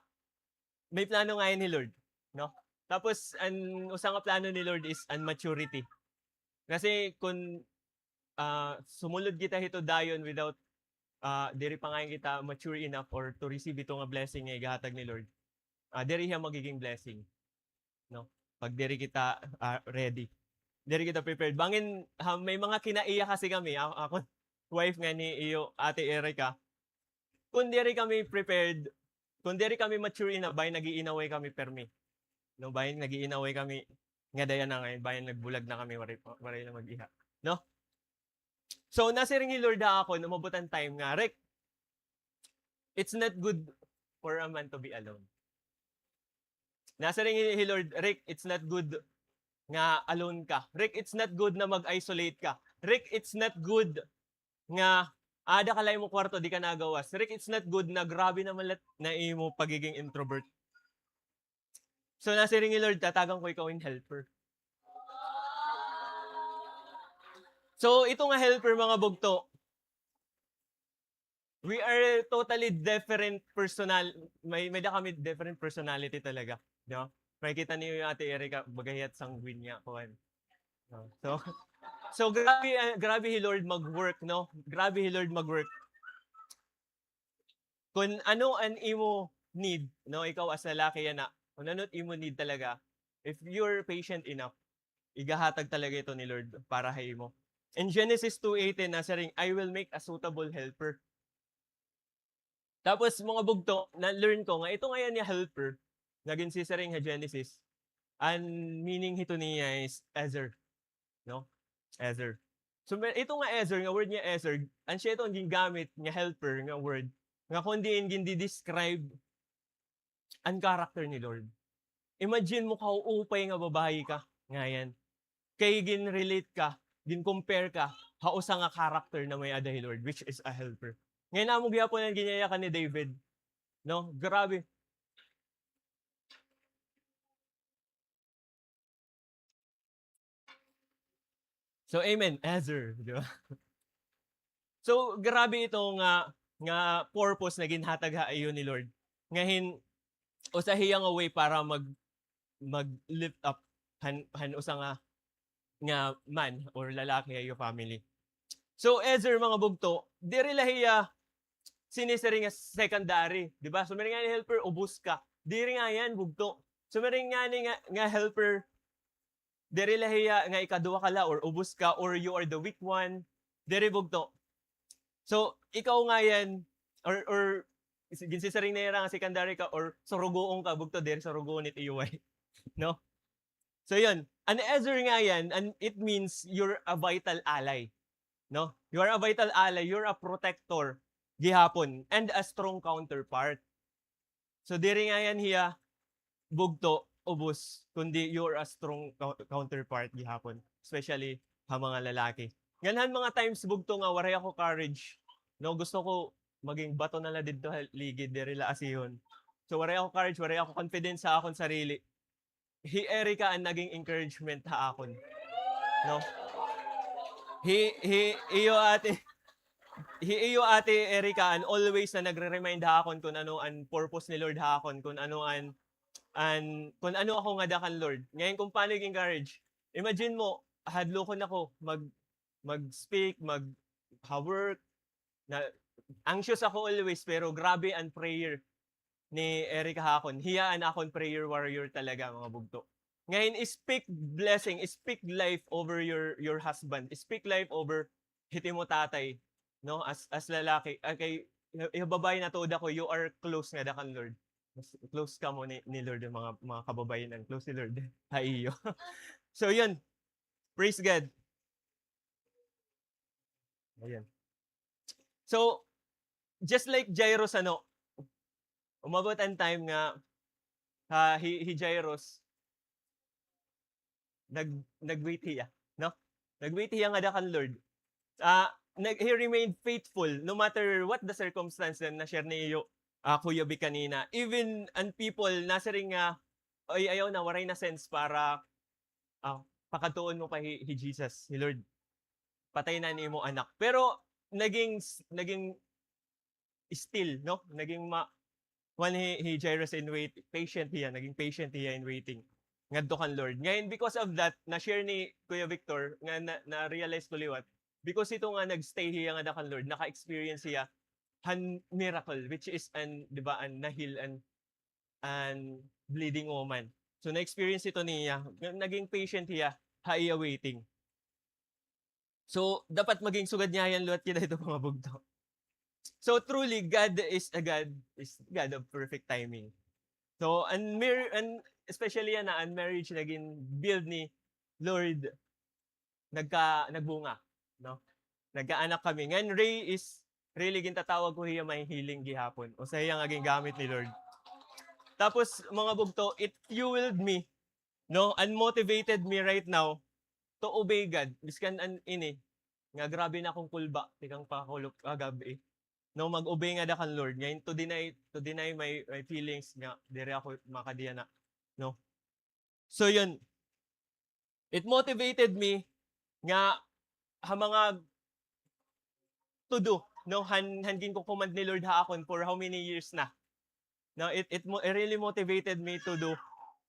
may plano nga yan ni Lord, no? Tapos, an usa nga plano ni Lord is an maturity. Kasi kun, ah, sumulod kita hito dayon without, ah, diri pa nga kita mature enough or to receive ito nga blessing nga igahatag ni Lord, ah, diri hiya magiging blessing, no? Pag diri kita, ah, ready. Diri kita prepared. Bangin, ha, may mga kinaiya kasi kami, a-, akon wife nga ni iyo, Ate Erica, kun diri kami prepared, kun diri kami mature enough, bahin nag-iinaway kami permi. No, bahin nag-iinaway kami, nga dayan na ngay-an, bahin nagbulag na kami, waray, waray na mag-iha. No? So, nasiring hi Lord ha akon, umabot an time nga, Rick, it's not good for a man to be alone. Nasiring hi, hi Lord, Rick, it's not good nga alone ka. Rick, it's not good na mag-isolate ka. Rick, it's not good nga aada ka la ha imo kwarto, di ka nagawas. Rick, it's not good na grabe naman la it na imo pagiging introvert. So, nasiring hi Lord, tatagan ko ikaw hin helper. So, ito nga helper, mga bugto, we are totally different personal-, may, may-ada kami different personality talaga, no? Makikita niyo hi Ate Erica, baga hiya it sanguine niya, kuan. No? So, so grabe, ah, grabe hi Lord mag-work, no? Grabe hi Lord mag-work. Kun ano an imo need, no? Ikaw as lalaki yana, kun ano it imo need talaga, if you're patient enough, igahatag talaga ito ni Lord para ha imo. In Genesis two eighteen, nasiring, "I will make a suitable helper." Tapos, mga bugto, na-learn ko nga ito nga yana nga helper, nga ginsisiring ha Genesis, an meaning hito niya is Ezer. No? Ezer. So, may, ito nga Ezer, nga word nga Ezer, an siya ito an gingamit nga helper nga word, nga kun diin gindi-describe an character ni Lord. Imagine mo, kauupay nga babayi ka, ngayan. Kay gin-relate ka, gin-compare ka, ha usa nga character na may-ada hi Lord, which is a helper. Ngayan, amo gihapon an ginyayakan ni David. No? Grabe. So, amen. Ezer, di ba? So, grabe ito nga, nga purpose na ginhatag ha iyo ni Lord. Nga hin-, usa hiya nga way para mag-, mag-lift up han, han usa nga, nga man or lalaki ha iyo family. So, Ezer, mga bugto, diri la hiya sinisiring nga secondary, di ba? So, may nga helper, ubos ka. Diri nga yan, bugto. So, may nga ni nga, nga helper, diri la hiya nga ikaduha ka la or ubos ka or you are the weak one. Diri, bugto. So, ikaw ngayan, or, or, si-, ginsisiring nira nga secondary ka, or surugoon ka, bugto, diri surugoon it iyo way. No? So, yun. An Ezer ngayan, and it means you're a vital ally. No? You are a vital ally, you're a protector, gihapon, and a strong counterpart. So, diri ngayan hiya bugto, ubos, kundi you are a strong cou-, counterpart gihapon, especially ha mga lalaki. Ngan han mga times bugto nga waray ako courage, no, gusto ko maging bato na la didto ha ligid, diri la asihon. So, waray ako courage, waray ako confidence ha akon sarili. Hi Erica an naging encouragement ha akon. No? Hi, hi iyo ate, hi iyo ate Erica an always na nagre-remind ha akon kun ano an purpose ni Lord ha akon, kun ano an, an, kun ano ako ngada kan Lord. Ngayon, kung paano i-encourage. Imagine mo, hadlokon ako mag, mag-speak, mag, ha work, na, anxious ako always, pero grabe an prayer ni Erica ha akon. Hiya an akon prayer warrior talaga, mga bugto. Ngayon, speak blessing, speak life over your, your husband. Speak life over hit imo tatay, no? As, as lalaki, ah, kay, iha babaye na tuod ako, you are close ngada kan Lord. Mas close kamo ni, ni Lord, an mga, mga kababayen-an, close ni Lord ha iyo. So, yun. Praise God. Ayan. So, just like Jairus, ano, umabot an time nga, ha, hi, hi Jairus, nag-, nag-wait hiya, no? Nag-wait hiya ngada kan Lord. Ah, nag-, he remained faithful no matter what the circumstance na na-share ni iyo, ah, Kuya Vic kanina. Even an people, nasiring nga, "Ay, ayaw na, waray na sense para, ah, pakadtuon mo pa hi, hi Jesus, hi Lord. Patay na an imo anak." Pero naging s-, naging still, no? Naging ma-, kuan hi, hi Jairus in wait, patient hiya, naging patient hiya in waiting ngadto kan Lord. Ngayon, because of that, na-share ni Kuya Victor, nga na, na-realize ko liwat, because ito nga nag-stay hiya ngada kan Lord, naka-experience hiya han miracle, which is an, di ba, an na-heal an, an bleeding woman. So, na-experience ito niya, nga naging patient hiya ha iya waiting. So, dapat maging sugad niya yan liwat kita ito, mga bugto. So, truly, God is a God, is God of perfect timing. So, an mar-, an, especially yana, an marriage na gin-build ni Lord, nagka-, nagbunga, no? Nagkaanak kami. Ngan Ray is really gintatawag ko hiya may healing gihapon. Usa hiya nga gingamit ni Lord. Tapos, mga bugto, it fueled me, no? And motivated me right now to obey God. Biskan an ini, nga grabe na akong kulba, tikang pakulop, ah, gab-i. No, mag-obey ngada kan Lord. Ngayon, to deny, to deny my, my feelings nga, diri ako makadiya na, no? So, yun. It motivated me nga ha mga to do, no, han, han ginko-command ni Lord ha akon for how many years na. No, it, it mo-, it really motivated me to do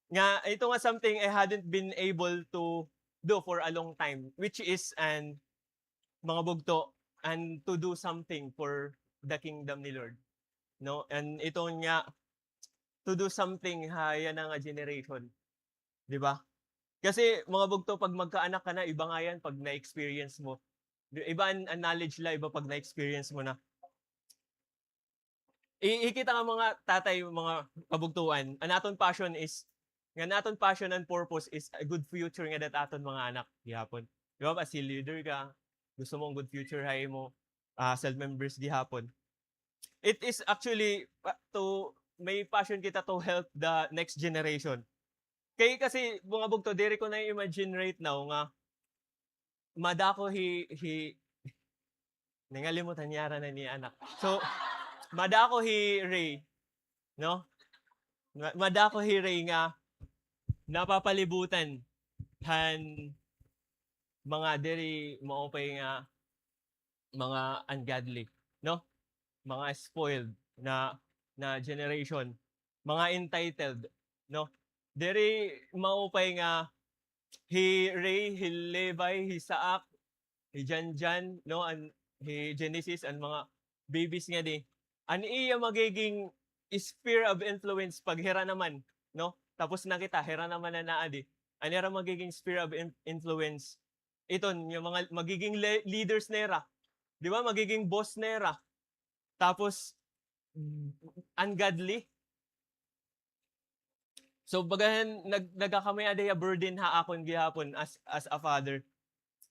nga ito nga something I hadn't been able to do for a long time, which is an, mga bugto, and to do something for the kingdom ni Lord. No? And ito nga, to do something ha yana nga generation. Di ba? Kasi, mga bugto, pag magkaanak ka na, iba nga yan pag na-experience mo. Di, iba an, an knowledge la, iba pag na-experience mo na. I-, ikita nga mga tatay, mga kabugtuan, an aton passion is, nga an aton passion and purpose is a good future nga dat aton mga anak gihapon. Di ba? As a leader ka, gusto mo an good future ha imo, ah, cell members gihapon. It is actually, ah, to, may passion kita to help the next generation. Kay kasi, mga bugto, diri ko na-imagine right now nga madako hi, hi, nangalimot an yara na ni anak. So, madako hi Ray, no? Ma-, madako hi Ray nga napapalibutan han mga diri maupay nga mga ungodly, no? Mga spoiled na, na generation, mga entitled, no? Diri maupay nga hi Ray, hi Levi, hi Saak, hi Janjan, no? An, hi Genesis, an mga babies ngadi. An iya magiging sphere of influence pag hira naman, no? Tapos na kita, hira naman an naa di. An ira magiging sphere of in-, influence iton, nga mga magiging le-, leaders nira. Di ba? Magiging boss nira. Tapos, ungodly. So, bagahan, nag-, nagkakamay-ada hiya burden ha akon gihapon as, as a father.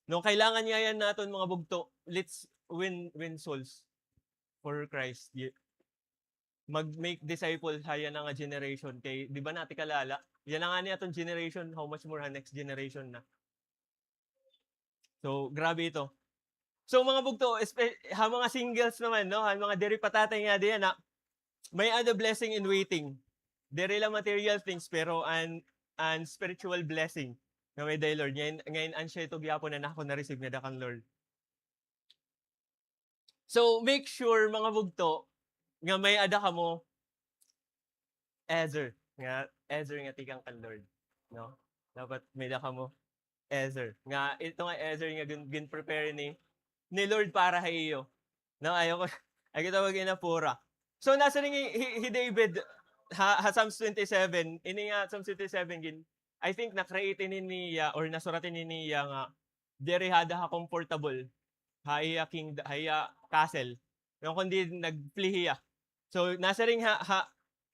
No, kailangan ngay-an naton, mga bugto, let's win, win souls for Christ. Ye-, mag-make disciple ha yana nga generation. Kay, di ba, nati kalala? Yana ngani aton generation, how much more ha next generation na. So, grabe ito. So, mga bugto, espe-, ha mga singles naman, no? Ha mga diri pa tatay ngada yana, may-ada blessing in waiting. Diri la material things, pero an, an spiritual blessing nga may-ada hi Lord. Ngayon, ngayon, an siya ito gihapon an akon na-receive ngada kan Lord. So, make sure, mga bugto, nga may-ada kamo Ezer. Nga, Ezer nga tikang kan Lord. No? Dapat may-ada kamo Ezer. Nga, ito nga Ezer nga gin-, gin-prepare ni, ni Lord para ha iyo. No, ayaw ko, ayaw kita mag-inapura. So, nasiring hi, hi, hi David, ha, ha Psalms twenty-seven, ini nga Psalms twenty-seven, gin-, I think, na-create ini niya, or nasurat ini niya nga, diri hada ha comfortable, ha iya king-, ha iya castle. Nga kundi nag-flee hiya. So, nasiring ha, ha,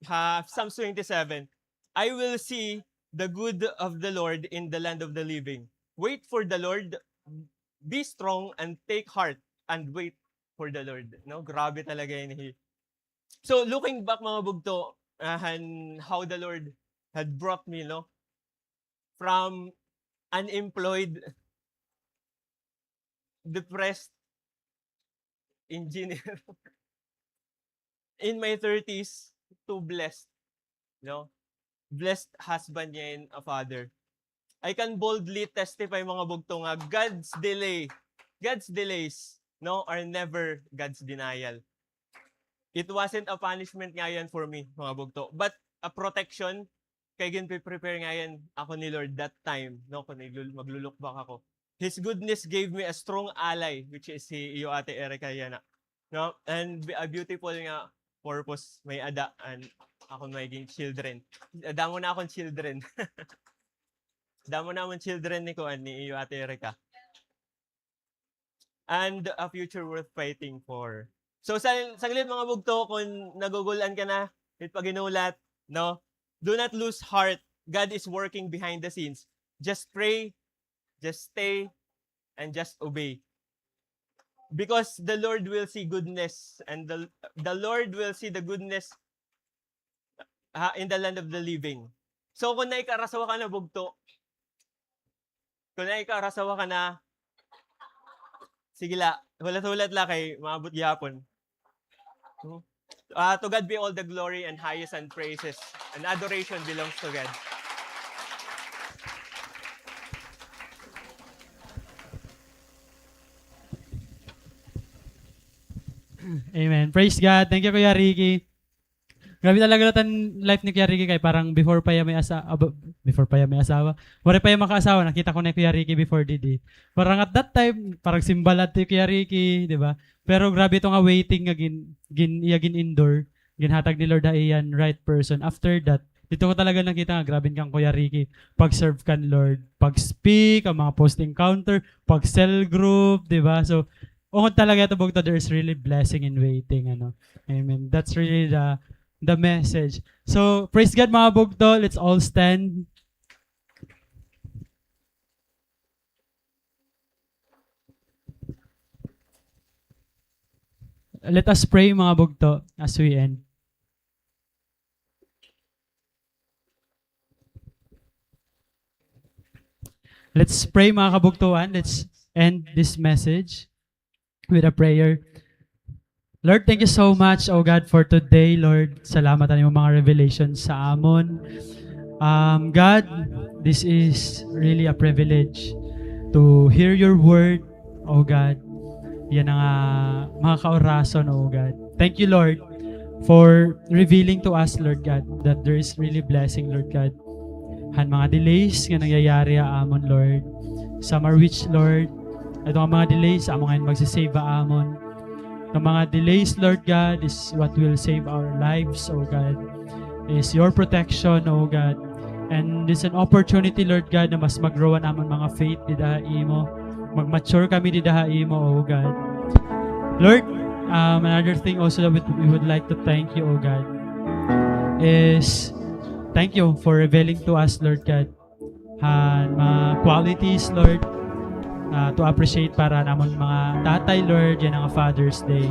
ha Psalms twenty-seven, "I will see the good of the Lord in the land of the living. Wait for the Lord, be strong and take heart and wait for the Lord." No? Grabe talaga ini. So, looking back, mga bugto, ah, han how the Lord had brought me, no? From unemployed, depressed engineer in my thirties to blessed, no? Blessed husband ngayon, a father. I can boldly testify, mga bugto, nga God's delay, God's delays, no, are never God's denial. It wasn't a punishment ngayon for me, mga bugto, but a protection. Kay ginpe-prepare ngayon ako ni Lord that time, no, kun maglul-, maglu-look back ako. His goodness gave me a strong ally, which is si iyo, Ate Erica, yana. No? And be-, a beautiful nga purpose may-ada, an akon magiging children. Damo na akon children. Damo namon children ni kuan, ni iyo, Ate Erica. And a future worth fighting for. So, sa-, sanglit, mga bugto, kun nagugul-an ka na, it paghinulat, no? Do not lose heart. God is working behind the scenes. Just pray, just stay, and just obey. Because the Lord will see goodness, and the, the Lord will see the goodness ha, in the land of the living. So, kun naay kaarasawa ka na, bugto, kun naay kaarasawa ka na, sige la, hulat-hulat la kay maabot gihapon. Hmm? Ah, to God be all the glory and highest and praises and adoration belongs to God. Amen. Praise God. Thank you, Kuya Ricky. Grabe talaga la it an life ni Kuya Ricky kay parang before pa hiya may asa-, aba, before pa hiya may asawa. Waray pa hiya makaasawa, nakita ko na hi Kuya Ricky before didi. Parang at that time, parang simbalat hi Kuya Ricky, di ba? Pero grabe ito nga waiting nga gin-, gin-, iya gin-endure, ginhatag ni Lord ha iya an right person. After that, didto ko talaga nakita nga grabe kan Kuya Ricky, pag-serve kan Lord, pag-speak, an mga post encounter, pag-cell group, di ba? So, ungod talaga ito, bugto, there is really blessing in waiting, ano. Amen. That's really the, the message. So, praise God, mga bugto. Let's all stand. Let us pray, mga bugto, as we end. Let's pray, mga kabugtoan. Let's end this message with a prayer. Lord, thank you so much, O God, for today, Lord. Salamat an imo mga revelation sa amon. Um, God, this is really a privilege to hear your word, O God. Yana nga mga kaorason, O God. Thank you, Lord, for revealing to us, Lord God, that there is really blessing, Lord God. Han mga delays nga nangyayari ha amon, Lord. Some are which, Lord, ito nga mga delays, amo nga magsisave ha amon. Nga mga delays, Lord God, is what will save our lives, O God. Is your protection, O God. And it's an opportunity, Lord God, na mas mag-grow an amon mga faith dida ha imo. Mag-mature kami dida ha imo, O God. Lord, um, another thing also that we, we would like to thank you, O God, is thank you for revealing to us, Lord God, han mga qualities, Lord, ah, to appreciate para han amon mga tatay, Lord, yana nga Father's Day.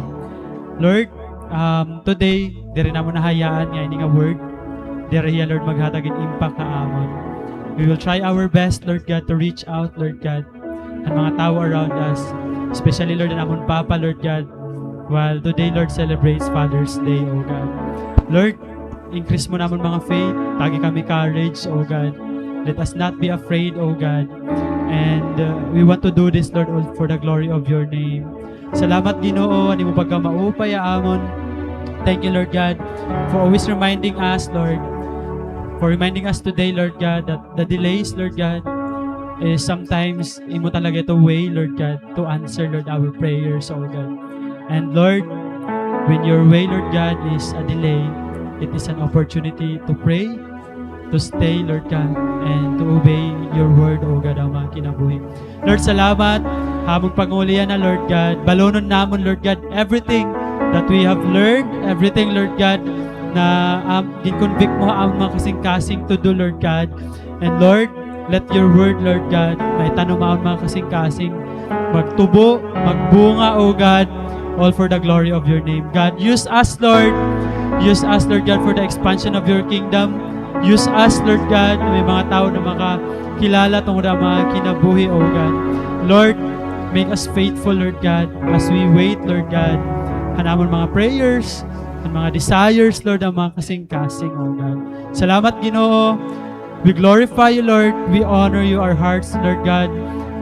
Lord, um, today, diri namon nahayaan nga ini nga word, diri hiya, Lord, maghatag hin impact ha amon. We will try our best, Lord God, to reach out, Lord God, han mga tawo around us, especially, Lord, an amon papa, Lord God, while today, Lord, celebrates Father's Day, O God. Lord, increase mo namon mga faith, tagi kami courage, O God. Let us not be afraid, O God. And, uh, we want to do this, Lord, all for the glory of your name. Salamat, Ginoo, han imo pagkamaupay ha amon. Thank you, Lord God, for always reminding us, Lord, for reminding us today, Lord God, that the delays, Lord God, is sometimes imo talaga ito way, Lord God, to answer, Lord, our prayers, O God. And Lord, when your way, Lord God, is a delay, it is an opportunity to pray, to stay, Lord God, and to obey your word, O God, ha amon mga kinabuhi. Lord, salamat ha amon panguli yana, Lord God. Balonon namon, Lord God, everything that we have learned, everything, Lord God, na, um, gin-convict mo ha amon mga kasingkasing to do, Lord God. And Lord, let your word, Lord God, maitanom ha amon mga kasingkasing. Magtubo, magbunga, O God, all for the glory of your name. God, use us, Lord. Use us, Lord God, for the expansion of your kingdom. Use us, Lord God, na may mga tawo na makakilala tungod ha mga kinabuhi, O God. Lord, make us faithful, Lord God, as we wait, Lord God, han amon mga prayers, han mga desires, Lord, han mga kasingkasing, O God. Salamat, Ginoo. We glorify you, Lord. We honor you, our hearts, Lord God.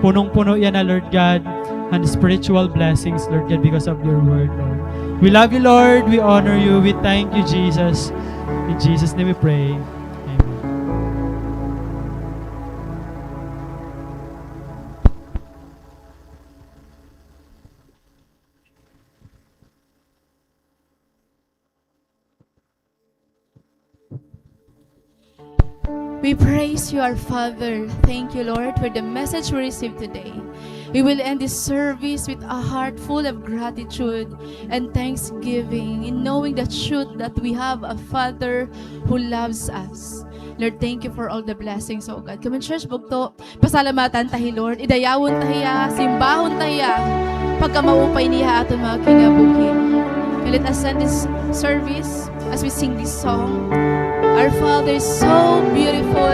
Punong-puno yana, Lord God, han spiritual blessings, Lord God, because of your word, Lord. We love you, Lord. We honor you. We thank you, Jesus. In Jesus' name we pray. Amen. We praise you, our Father. Thank you, Lord, for the message we received today. We will end this service with a heart full of gratitude and thanksgiving in knowing the truth that we have a Father who loves us. Lord, thank you for all the blessings, O God. Come on, church, bugto. Pasalamatan ta hi Lord, idayawon ta hiya, simbahon ta hiya, pagkamaupay niya ha aton mga kinabuhi. And let us end this service as we sing this song. Our Father is so beautiful,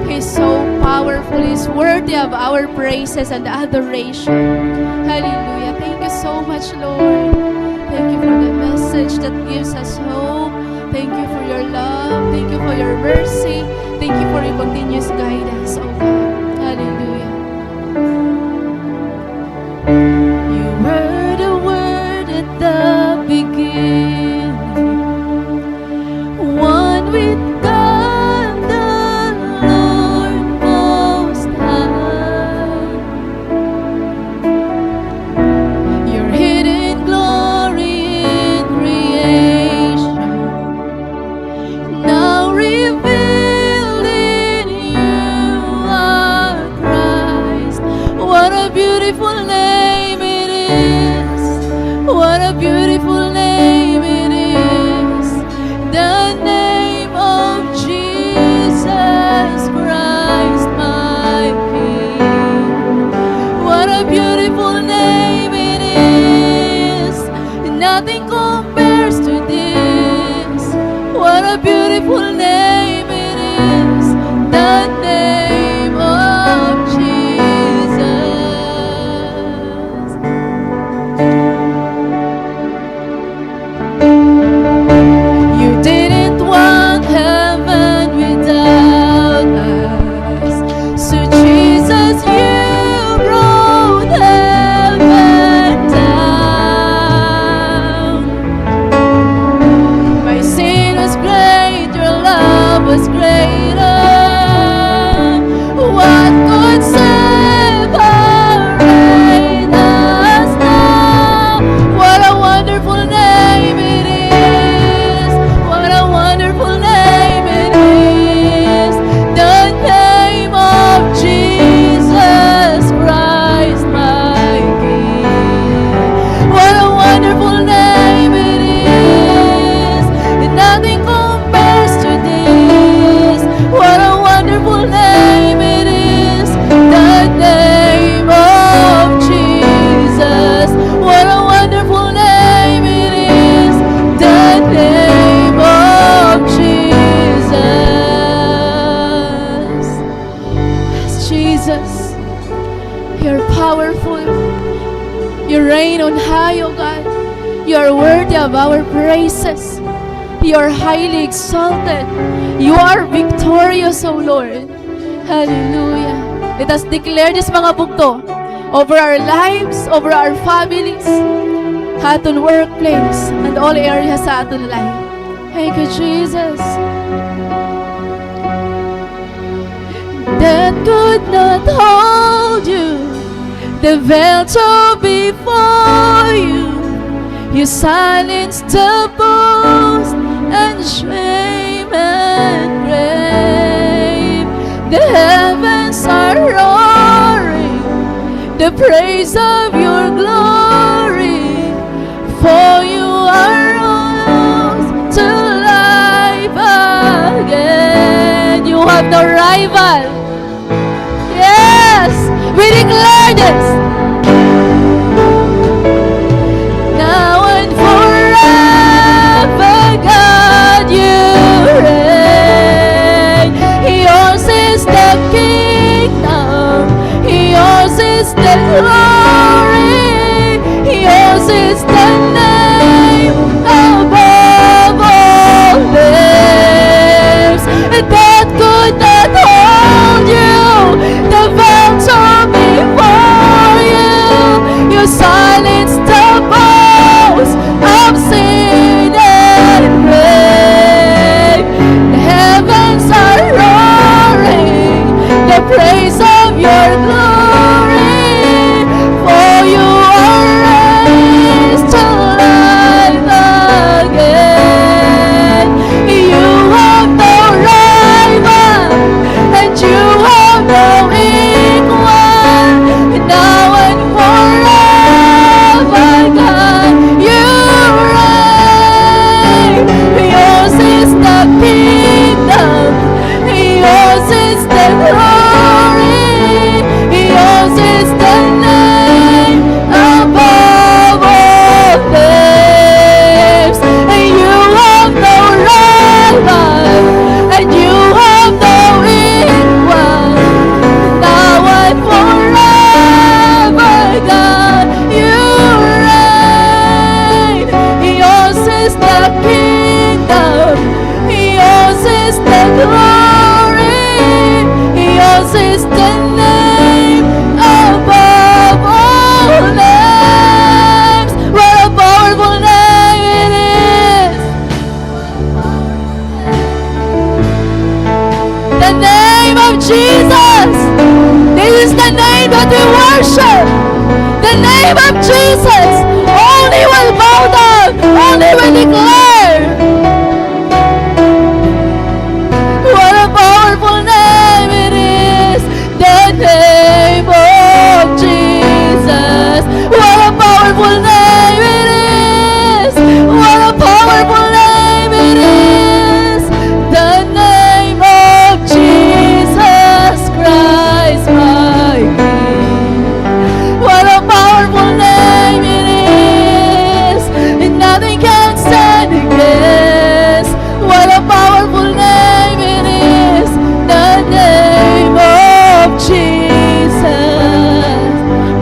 He is so powerful, He is worthy of our praises and adoration. Hallelujah. Thank you so much, Lord. Thank you for the message that gives us hope. Thank you for your love. Thank you for your mercy. Thank you for your continuous guidance, O God. Hallelujah. You were the Word at the beginning, one with God the Lord Most High. Your hidden glory in creation, now revealed in you, our Christ. What a beautiful name it is. What a beautiful name it is. The name of Jesus Christ, my King. What a beautiful name it is. Nothing compares to this. What a beautiful name it is. The name of Jesus. You didn't want heaven without us. So Jesus, you brought heaven down. My sin was great, your You reign on high, O God. You are worthy of our praises. You are highly exalted. You are victorious, O Lord. Hallelujah. Let us declare this, mga bugto, over our lives, over our families, ha aton workplace, and all areas sa aton life. Thank you, Jesus. Death could not hold you, the veil tore before you. You silenced the boast and shame and grave. The heavens are roaring the praise of your glory. For you are rose to life again. You have no rival. Yes, we declare this. Now and forever, God, you reign. Yours is the kingdom. Yours is the glory. Yours is the name above all names. Death could not hold you. The veil tore before you. You silenced the boast of sin and grave. The heavens are roaring the praise of your glory, for you are raised to life again. You have no rival, and you have no equal. Now and forever, God, you reign. Yours is the kingdom. Yours is the glory. Yours is the name above all names. You have no rival, and you have no equal. Now and forever, God, you reign. Yours is the kingdom. Yours is the glory. Yours is the name above all names. What a powerful name it is. The name of Jesus. This is the name that we worship. The name of Jesus. Only will bow down. Only will declare. What a powerful name it is. The name of Jesus. What a powerful name it is. What a powerful name it is. The name of Jesus Christ, my King. What a powerful name it is. And nothing can stand against. What a powerful name it is, the name of Jesus.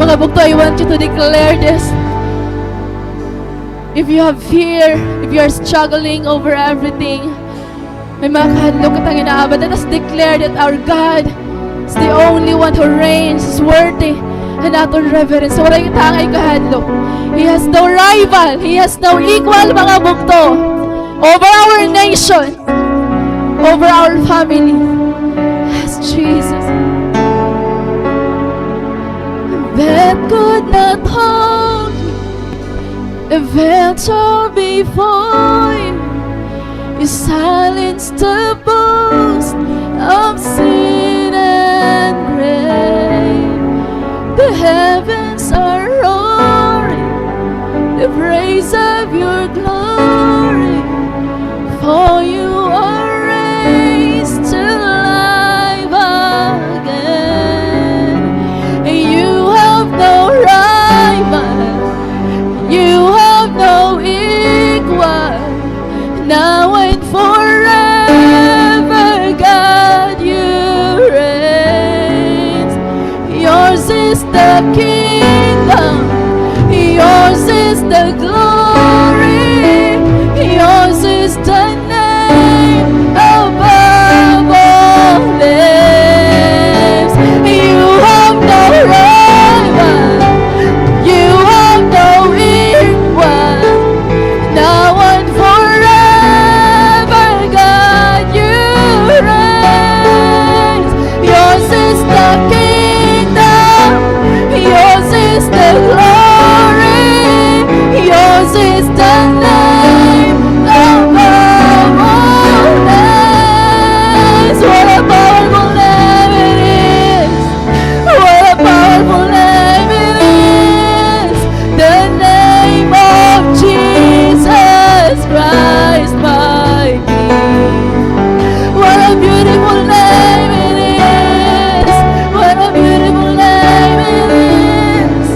Mga bugto, I want you to declare this. If you have fear, if you are struggling over everything, may mga kahadlok kita nga inaabot, let us declare that our God is the only one who reigns, is worthy han aton reverence. So, waray kita nga ikahadlok. He has no rival. He has no equal, mga bugto, over our nation, over our family. Yes, Jesus. That could not hold you. A veil tore before you. You silenced the boast of sin and grave. The heavens are roaring the praise of your glory, for you are raised to life again. You have no rival, you have no equal. Now and forever, God, you reign. Yours is the kingdom, Glory, yours is the name above all names. You have no rival, you have no equal. Now and forever, God, you reign. Yours is the kingdom, yours is the glory, yours is the name above all names. What a powerful name it is! What a powerful name it is! The name of Jesus Christ, my King. What a beautiful name it is! What a beautiful name it is!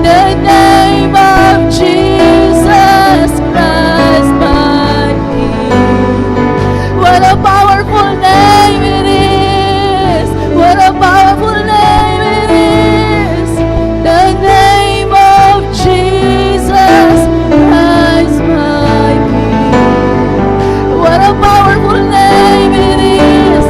The name of Jesus Christ, my King. What a powerful name it is! What a powerful name it is! The name of Jesus Christ, my King. What a powerful name it is!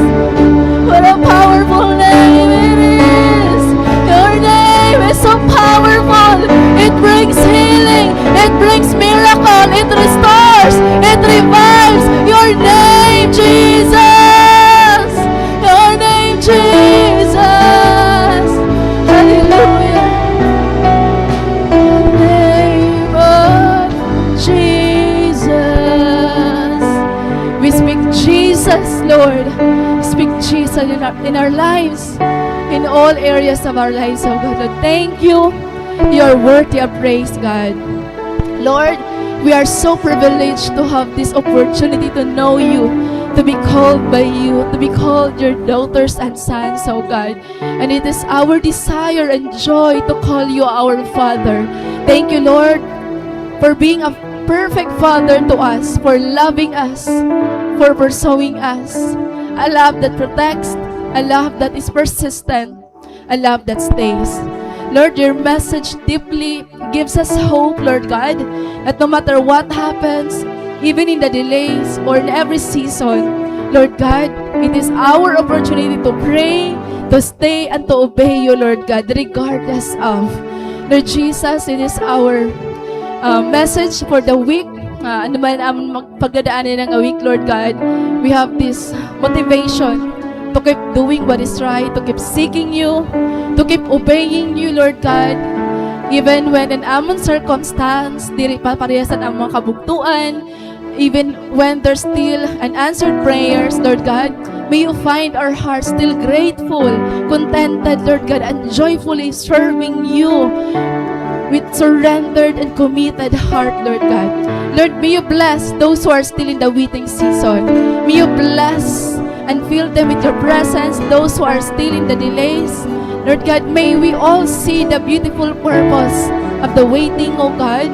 What a powerful name it is! Your name is so powerful. It brings healing. It brings miracle. It restores. It revives. Your name, Jesus. Your name, Jesus. Hallelujah. The name of Jesus. We speak Jesus, Lord. Speak Jesus in our, in our lives, in all areas of our lives, oh God. Lord, thank you. You are worthy of praise, God. Lord, we are so privileged to have this opportunity to know you, to be called by you, to be called your daughters and sons, oh God. And it is our desire and joy to call you our Father. Thank you, Lord, for being a perfect Father to us, for loving us, for pursuing us. A love that protects, a love that is persistent, a love that stays. Lord, your message deeply gives us hope, Lord God, that no matter what happens, even in the delays or in every season, Lord God, it is our opportunity to pray, to stay, and to obey you, Lord God, regardless of. Lord Jesus, it is our, uh, message for the week. Uh, ano man ang mag-, pagdadaanan nga week, Lord God, we have this motivation to keep doing what is right, to keep seeking you, to keep obeying you, Lord God. Even when an amon circumstance, diri pa parehas an amon kabugtoan, even when there's still unanswered prayers, Lord God, may you find our hearts still grateful, contented, Lord God, and joyfully serving you with surrendered and committed heart, Lord God. Lord, may you bless those who are still in the waiting season. May you bless and fill them with your presence, those who are still in the delays. Lord God, may we all see the beautiful purpose of the waiting, O God,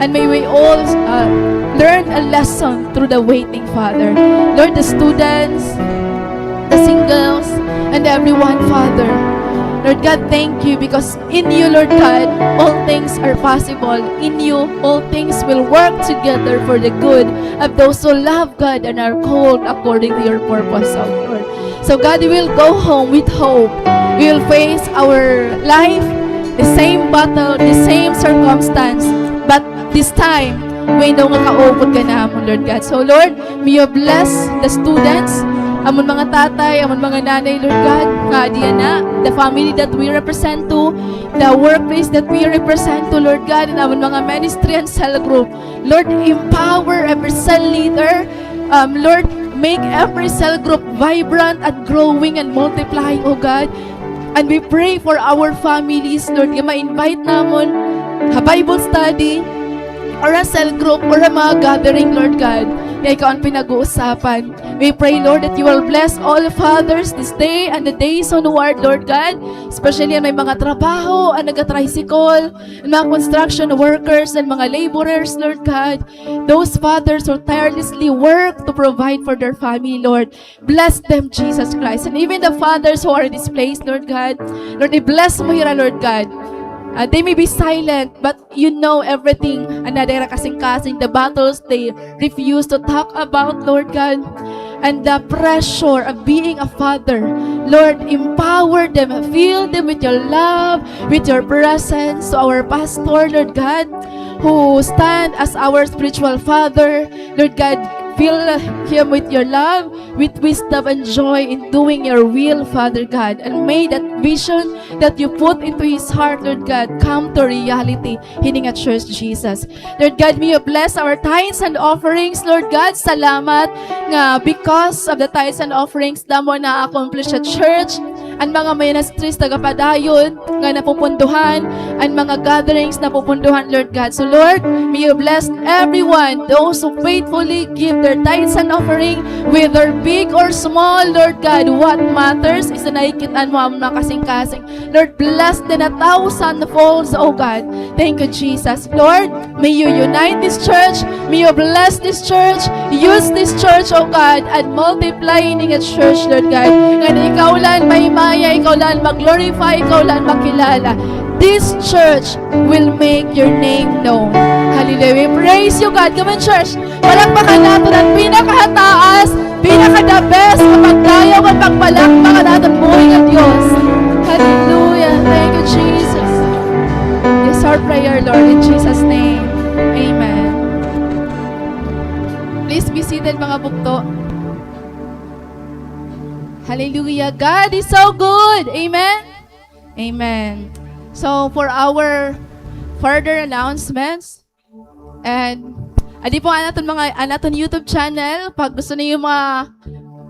and may we all, uh, learn a lesson through the waiting, Father. Lord, the students, the singles, and everyone, Father. Lord God, thank you because in you, Lord God, all things are possible. In you, all things will work together for the good of those who love God and are called according to your purpose, O Lord. So God, we will go home with hope. We will face our life, the same battle, the same circumstance, but this time, we know nga kaupod ka namon, Lord God. So Lord, may you bless the students, amon mga tatay, amon mga nanay, Lord God, nga adi yana, the family that we represent to, the workplace that we represent to, Lord God, and amon mga ministry and cell group. Lord, empower every cell leader. Um, Lord, make every cell group vibrant and growing and multiplying, O God. And we pray for our families, Lord, nga ma-invite namon ha Bible study, or ha cell group, or ha mga gathering, Lord God, nga ikaw an pinag-uusapan. We pray, Lord, that you will bless all fathers this day and the days onward, Lord God, especially an may mga trabaho, an naga-tricycle, an mga construction workers, an mga laborers, Lord God, those fathers who tirelessly work to provide for their family, Lord. Bless them, Jesus Christ. And even the fathers who are displaced, Lord God, Lord, i-bless mo hira, Lord God. Uh, they may be silent, but you know everything. An ada hira kasingkasing, the battles they refuse to talk about, Lord God. And the pressure of being a father. Lord, empower them, fill them with your love, with your presence. So our pastor, Lord God, who stand as our spiritual father, Lord God, fill him with your love, with wisdom and joy in doing your will, Father God. And may that vision that you put into his heart, Lord God, come to reality hini nga church, Jesus. Lord God, may you bless our tithes and offerings, Lord God. Salamat nga because of the tithes and offerings, damo na-accomplish sa church, an mga ministries nagapadayon nga napupunduhan, an mga gatherings napupunduhan, Lord God. So, Lord, may you bless everyone, those who faithfully give their tithes and offering, whether big or small, Lord God. What matters is na nakikit-an mo an mga kasingkasing. Lord, bless them a thousand folds, oh God. Thank you, Jesus. Lord, may you unite this church. May you bless this church. Use this church, oh God, and multiply in its church, Lord God. Nga ikaw la an mahimaya, ikaw la an mag-glorify, ikaw la an makilala. This church will make your name known. Hallelujah. We praise you, God. Come on, church. Palakpakan naton an pinakahataas, pinaka-the best nga pagdayaw ngan pagpalakpak han aton buhi nga Dios. Hallelujah. Thank you, Jesus. This our prayer, Lord, in Jesus' name. Amen. Please be seated, mga bugto. Hallelujah. God is so good. Amen. Amen. So, for our further announcements, and adi po an aton mga, an aton YouTube channel, pag gusto niyo mga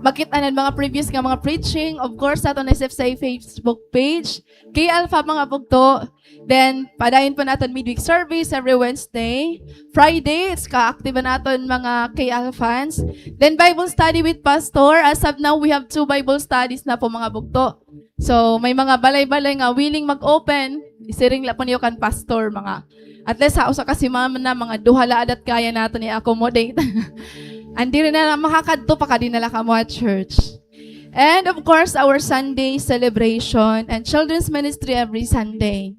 makit-an an mga previous nga mga preaching, of course, sa aton S F C A Facebook page, K Alpha, mga bugto. Then, padayon po naton midweek service every Wednesday. Friday, it's ka-active an aton mga K Alphans. Then, Bible study with Pastor. As of now, we have two Bible studies na po, mga bugto. So, may mga balay-balay nga willing mag-open, isiring la po niyo kan pastor, mga, at least ha usa ka semana, mga duha la ada it kaya naton i-accommodate. An diri na makakadto, pakadi na la kamo ha church. And of course, our Sunday celebration and children's ministry every Sunday.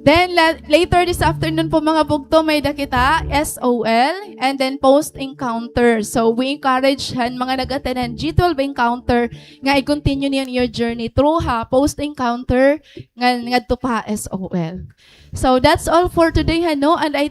Then, la-, later this afternoon po, mga bugto, may-ada kita S O L and then post encounter. So, we encourage han mga nag-attend han G twelve encounter nga i-continue niyo your journey through ha post encounter ngan ngadto pa ha S O L. So, that's all for today, hano? And I